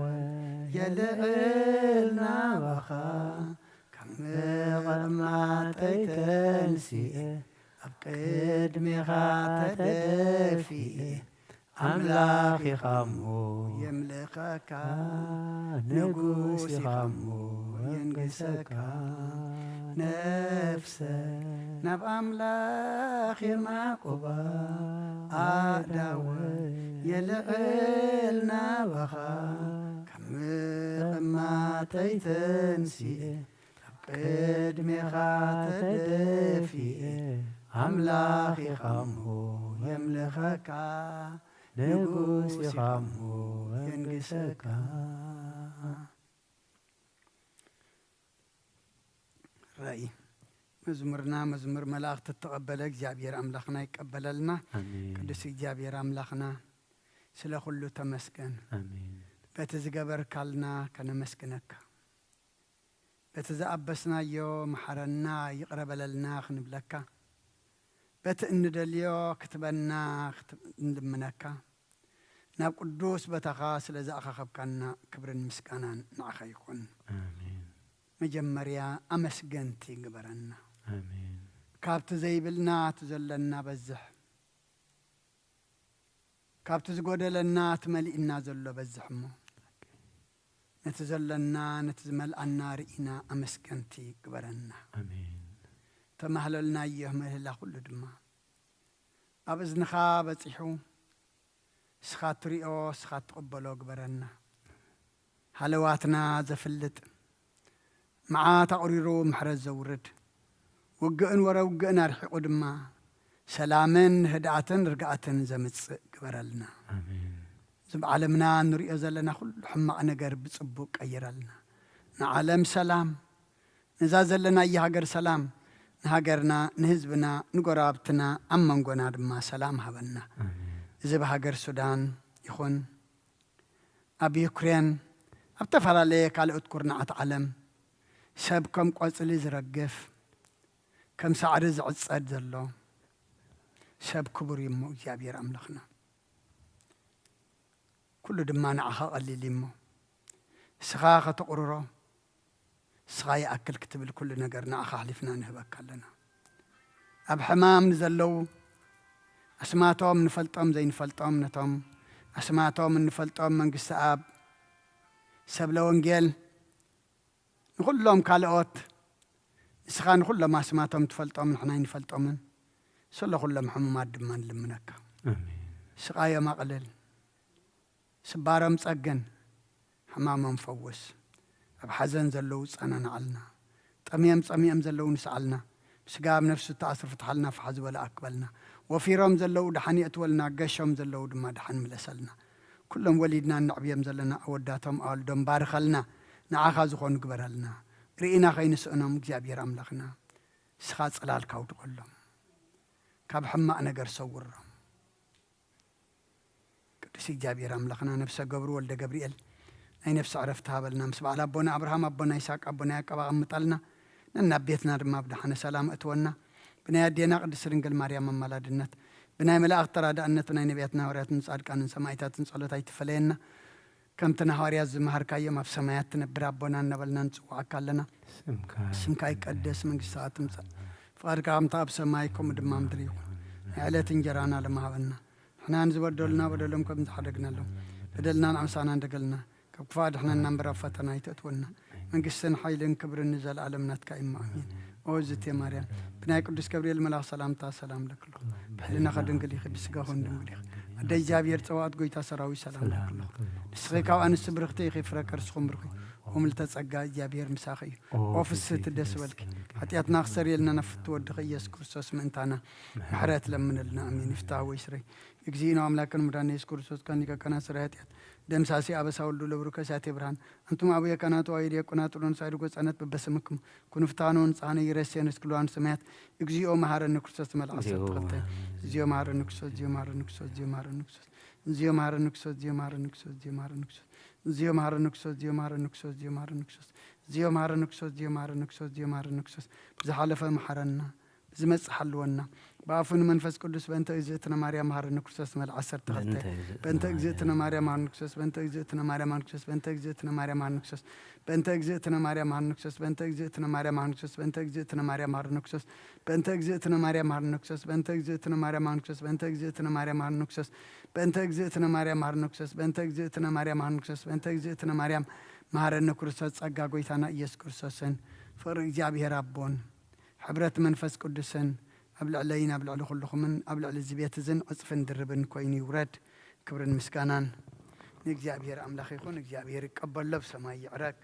የልዕል ናባኻ፣ ካብ መቐማጠይ ተንሲኤ፣ ኣብ ቅድሜኻ ተደፊኤ፣ ኣምላኽ ኢኻ እሞ የምልኸካ፣ ንጉስ ኢኻ እሞ የንግሰካ። ነፍሰ ናብ ኣምላኽ የማቁባ፣ ኣዳወ የልዕል ናባኻ፣ ካብ ምቕማጠይ ተንሲኤ፣ ኣብ ቅድሜኻ ተደፊኤ፣ ኣምላኽ ኢኻ እሞ የምልኸካ፣ ንጉስ ኢኻ እሞ የንግሰካ። ራእይ መዝሙርና መዝሙር መላእኽቲ እተቐበለ እግዚኣብሔር ኣምላኽና ይቀበለልና። ኣሜን። ቅዱስ እግዚኣብሔር ኣምላኽና ስለ ኩሉ ተመስገን። ኣሜን። በቲ ዝገበርካልና ከነመስግነካ። በቲ ዝኣበስናዮ መሓረና ይቕረ በለልና ክንብለካ፣ በቲ እንደልዮ ክትበና ክት-፣ እንልምነካ፣ ናብ ቅዱስ ቦታኻ ስለ ዝኣኻኸብካና ክብርን ምስጋናን ንዓኻ ይኹን። ኣሜን። መጀመርያ ኣመስገንቲ ግበረና። ኣሜን። ካብቲ ዘይብልና እቲ ዘለና በዝሕ፣ ካብቲ ዝጎደለና እቲ መሊእና ዘሎ በዝሕ እሞ፣ ነቲ ዘለና ነቲ ዝመልኣና ርኢና ኣመስገንቲ ግበረና። ኣሜን። ተማህለልናዮ ምህልላ ኩሉ ድማ ኣብ እዝንኻ በጺሑ፣ እስኻ ትሪኦ፣ እስኻ ትቕበሎ ግበረና። ሃለዋትና ዘፍልጥ፣ መዓት ኣቑሪሩ ምሕረት ዘውርድ፣ ውግእን ወረ ውግእን ኣርሒቑ ድማ ሰላምን ህድኣትን ርግኣትን ዘምጽእ ግበረልና። ኣሜን። እዚ ኣብ ዓለምና ንሪኦ ዘለና ኩሉ ሕማቕ ነገር ብጽቡቕ ቀይረልና። ንዓለም ሰላም፣ ነዛ ዘለናያ ሃገር ሰላም፣ ንሃገርና፣ ንህዝብና፣ ንጎረባብትና፣ ኣብ መንጎና ድማ ሰላም ሃበና። ኣሜን። እዚ ኣብ ሃገር ሱዳን ይኹን፣ ኣብ ዩክሬን፣ ኣብ ዝተፈላለየ ካልኦት ኩርናዓት ዓለም ሰብ ከም ቆጽሊ ዝረግፍ፣ ከም ሳዕሪ ዝዕጸድ ዘሎ ሰብ ክቡር እዩ እሞ እግዚኣብሔር ኣምላኽና። ኩሉ ድማ ንዓኻ ቀሊል እዩ እሞ፣ እስኻ ከተቑርሮ፣ እስኻ ይኣክል ክትብል ኩሉ ነገር ንዓኻ ኣሕሊፍና ንህበካ ኣለና። ኣብ ሕማም ንዘለዉ፣ ኣስማቶም ንፈልጦም ዘይንፈልጦም፣ ነቶም ኣስማቶም እንፈልጦም፣ መንግስቲ ኣብ፣ ሰብለ ወንጌል፣ ንኹሎም ካልኦት፣ ንስኻ ንኹሎም ኣስማቶም ትፈልጦም፣ ንሕና ኣይንፈልጦምን፣ ስለ ኩሎም ሕሙማት ድማ ንልምነካ። ኣሜን። ስቓዮም ኣቕልል፣ ስባሮም ጸግን፣ ሕማሞም ፈውስ። ኣብ ሓዘን ዘለዉ ጸናንዓልና፣ ጠምዮም ጸሚኦም ዘለዉ ንስዓልና፣ ብስጋ ኣብ ነፍሲ እተኣስሩ ፍትሓልና፣ ፋሕ ዝበለ ኣክበልና። ወፊሮም ዘለዉ ደሓን የእትወልና፣ ገሾም ዘለዉ ድማ ደሓን ምለሰልና። ኩሎም ወሊድና እነዕብዮም ዘለና ኣወዳቶም ኣዋልዶም ባርኸልና፣ ንዓኻ ዝኾኑ ግበረልና። ርኢና ከይንስእኖም እግዚኣብሔር ኣምላኽና፣ ንስኻ ጽላልካ ኣውድቐሎም፣ ካብ ሕማቕ ነገር ሰውሮም። ቅዱስ እግዚኣብሔር ኣምላኽና፣ ነፍሰ ገብሩ ወልደ ገብርኤል ናይ ነፍሲ ዕረፍቲ ሃበልና። ምስ በዓል ኣቦና ኣብርሃም፣ ኣቦና ይስሐቅ፣ ኣቦና ያዕቆብ ኣቐምጠልና። ነናብ ቤትና ድማ ብደሓነ ሰላም እትወና። ብናይ ኣዴና ቅድስት ድንግል ማርያም ኣማላድነት፣ ብናይ መላእኽቲ ተራዳእነት፣ ብናይ ነቢያትን ሃዋርያትን ጻድቃንን ሰማዕታትን ጸሎት ኣይትፈለየና። ከምቲ ንሃዋርያት ዝመሃርካዮም፣ ኣብ ሰማያት ትነብር ኣቦና እናበልና ንጽውዓካ ኣለና። ስምካ ስምካ ይቀደስ፣ መንግስትኻ ትምጻእ፣ ፍቓድካ ከምቲ ኣብ ሰማይ ከምኡ ድማ ምድሪ ይኹን። ናይ ዕለት እንጀራና ሎሚ ሃበና። ንሕና ንዝበደሉና በደሎም ከም ዝሓደግናሎም፣ በደልና ንዓምሳና እንደገልና፣ ካብ ክፉእ ኣድሕነና እምበር ኣብ ፈተና ኣይተእትወና። መንግስትን ሓይልን ክብርን ንዘለኣለም ናትካ እዩ እሞ፣ ኣሜን። ኦ ዝቴ ማርያም፣ ብናይ ቅዱስ ገብርኤል መልኣኽ ሰላምታ ሰላም ለክሎ። ብሕልናኸ ድንግል ኢኺ፣ ብስጋኸ እውን ድንግል ኢኺ። ኣደ እግዚኣብሔር ጸባኦት፣ ጎይታ ሰራዊት፣ ሰላም ለክሎ። ንስኺ ካብ ኣንስቲ ብርኽቲ ኢኺ፣ ፍረ ከርስኹም ብሩኽ እዩ። ኦ ምልዕተ ጸጋ፣ እግዚኣብሔር ምሳኺ እዩ። ኦ ፍስህቲ፣ ደስ በልኪ። ሓጢኣትና ክሰርየልና ናብ ፍትው ወድኺ ኢየሱስ ክርስቶስ ምእንታና ምሕረት ለምንልና። ኣሜን። ይፍታ ወይ ስረይ። እግዚእነ አምላክን መድኃኒነ ኢየሱስ ክርስቶስ ከኒከ ከናስረ ኃጢአት ደምሳሴ አበሳ ወልዱ ለብሩከ ሳቴ ብርሃን። አንቱም አቡየ ካህናት ወአበው ዲያቆናት ጥሎን ሳይድ ጎጻነት በበስምክሙ ኩኑ ፍትሐነ ወንጽሐነ ይረሴን እስክልዋን ሰማያት። እግዚኦ መሐረነ ክርስቶስ መልአሰ ተኸልተ። እግዚኦ መሐረነ ክርስቶስ፣ እግዚኦ መሐረነ ክርስቶስ፣ እግዚኦ መሐረነ ክርስቶስ፣ እግዚኦ መሐረነ ክርስቶስ፣ እግዚኦ መሐረነ ክርስቶስ፣ እግዚኦ መሐረነ ክርስቶስ። እዚዮ መሃረኒ ክርስቶስ፣ እዚዮ መሃረኒ ክርስቶስ፣ እዚዮ መሃረኒ ክርስቶስ፣ እዚዮ መሃረኒ ክርስቶስ፣ እዚዮ መሃረኒ ክርስቶስ፣ እዚዮ መሃረኒ ክርስቶስ። ብዝሓለፈ መሓረና፣ ብዝመጽእ ሓልወና። ብኣፉ ንመንፈስ ቅዱስ በእንተ እግዝእትነ ማርያም መሃረኒ ክርስቶስ መልዓ ዓሰርተ ክልተ። በእንተ እግዝእትነ በእንተ እግዝእትነ ማርያም መሃረኒ ክርስቶስ፣ በእንተ እግዝእትነ ማርያም መሃረኒ ክርስቶስ፣ በእንተ እግዝእትነ ማርያም መሃረኒ ክርስቶስ፣ በእንተ እግዝእትነ ማርያም መሃረኒ ክርስቶስ፣ በእንተ እግዝእትነ ማርያም መሃረኒ ክርስቶስ፣ በእንተ እግዝእትነ ማርያም መሃረኒ ክርስቶስ፣ በእንተ እግዝእትነ ማርያም መሃረኒ ክርስቶስ፣ በእንተ እግዝእትነ ማርያም መሃረኒ ክርስቶስ፣ በእንተ እግዝእትነ ማርያም መሃረኒ ክርስቶስ፣ በእንተ እግዝእትነ ማርያም መሃረኒ ክርስቶስ፣ በእንተ እግዝእትነ ማርያም መሃረኒ ክርስቶስ፣ በእንተ እግዝእትነ ማርያም መሃረኒ ክርስቶስ። ጸጋ ጎይታና ኢየሱስ ክርስቶስን ፍቕሪ እግዚኣብሔር ኣቦን ሕብረት መንፈስ ቅዱስን ኣብ ልዕለይን ኣብ ልዕሊ ኩልኹምን ኣብ ልዕሊ እዚ ቤት እዝን ዕጽፍን ድርብን ኮይኑ ይውረድ። ክብርን ምስጋናን ንእግዚኣብሔር ኣምላኽ ይኹን። እግዚኣብሔር ይቀበሎ፣ ብሰማይ ይዕረግ።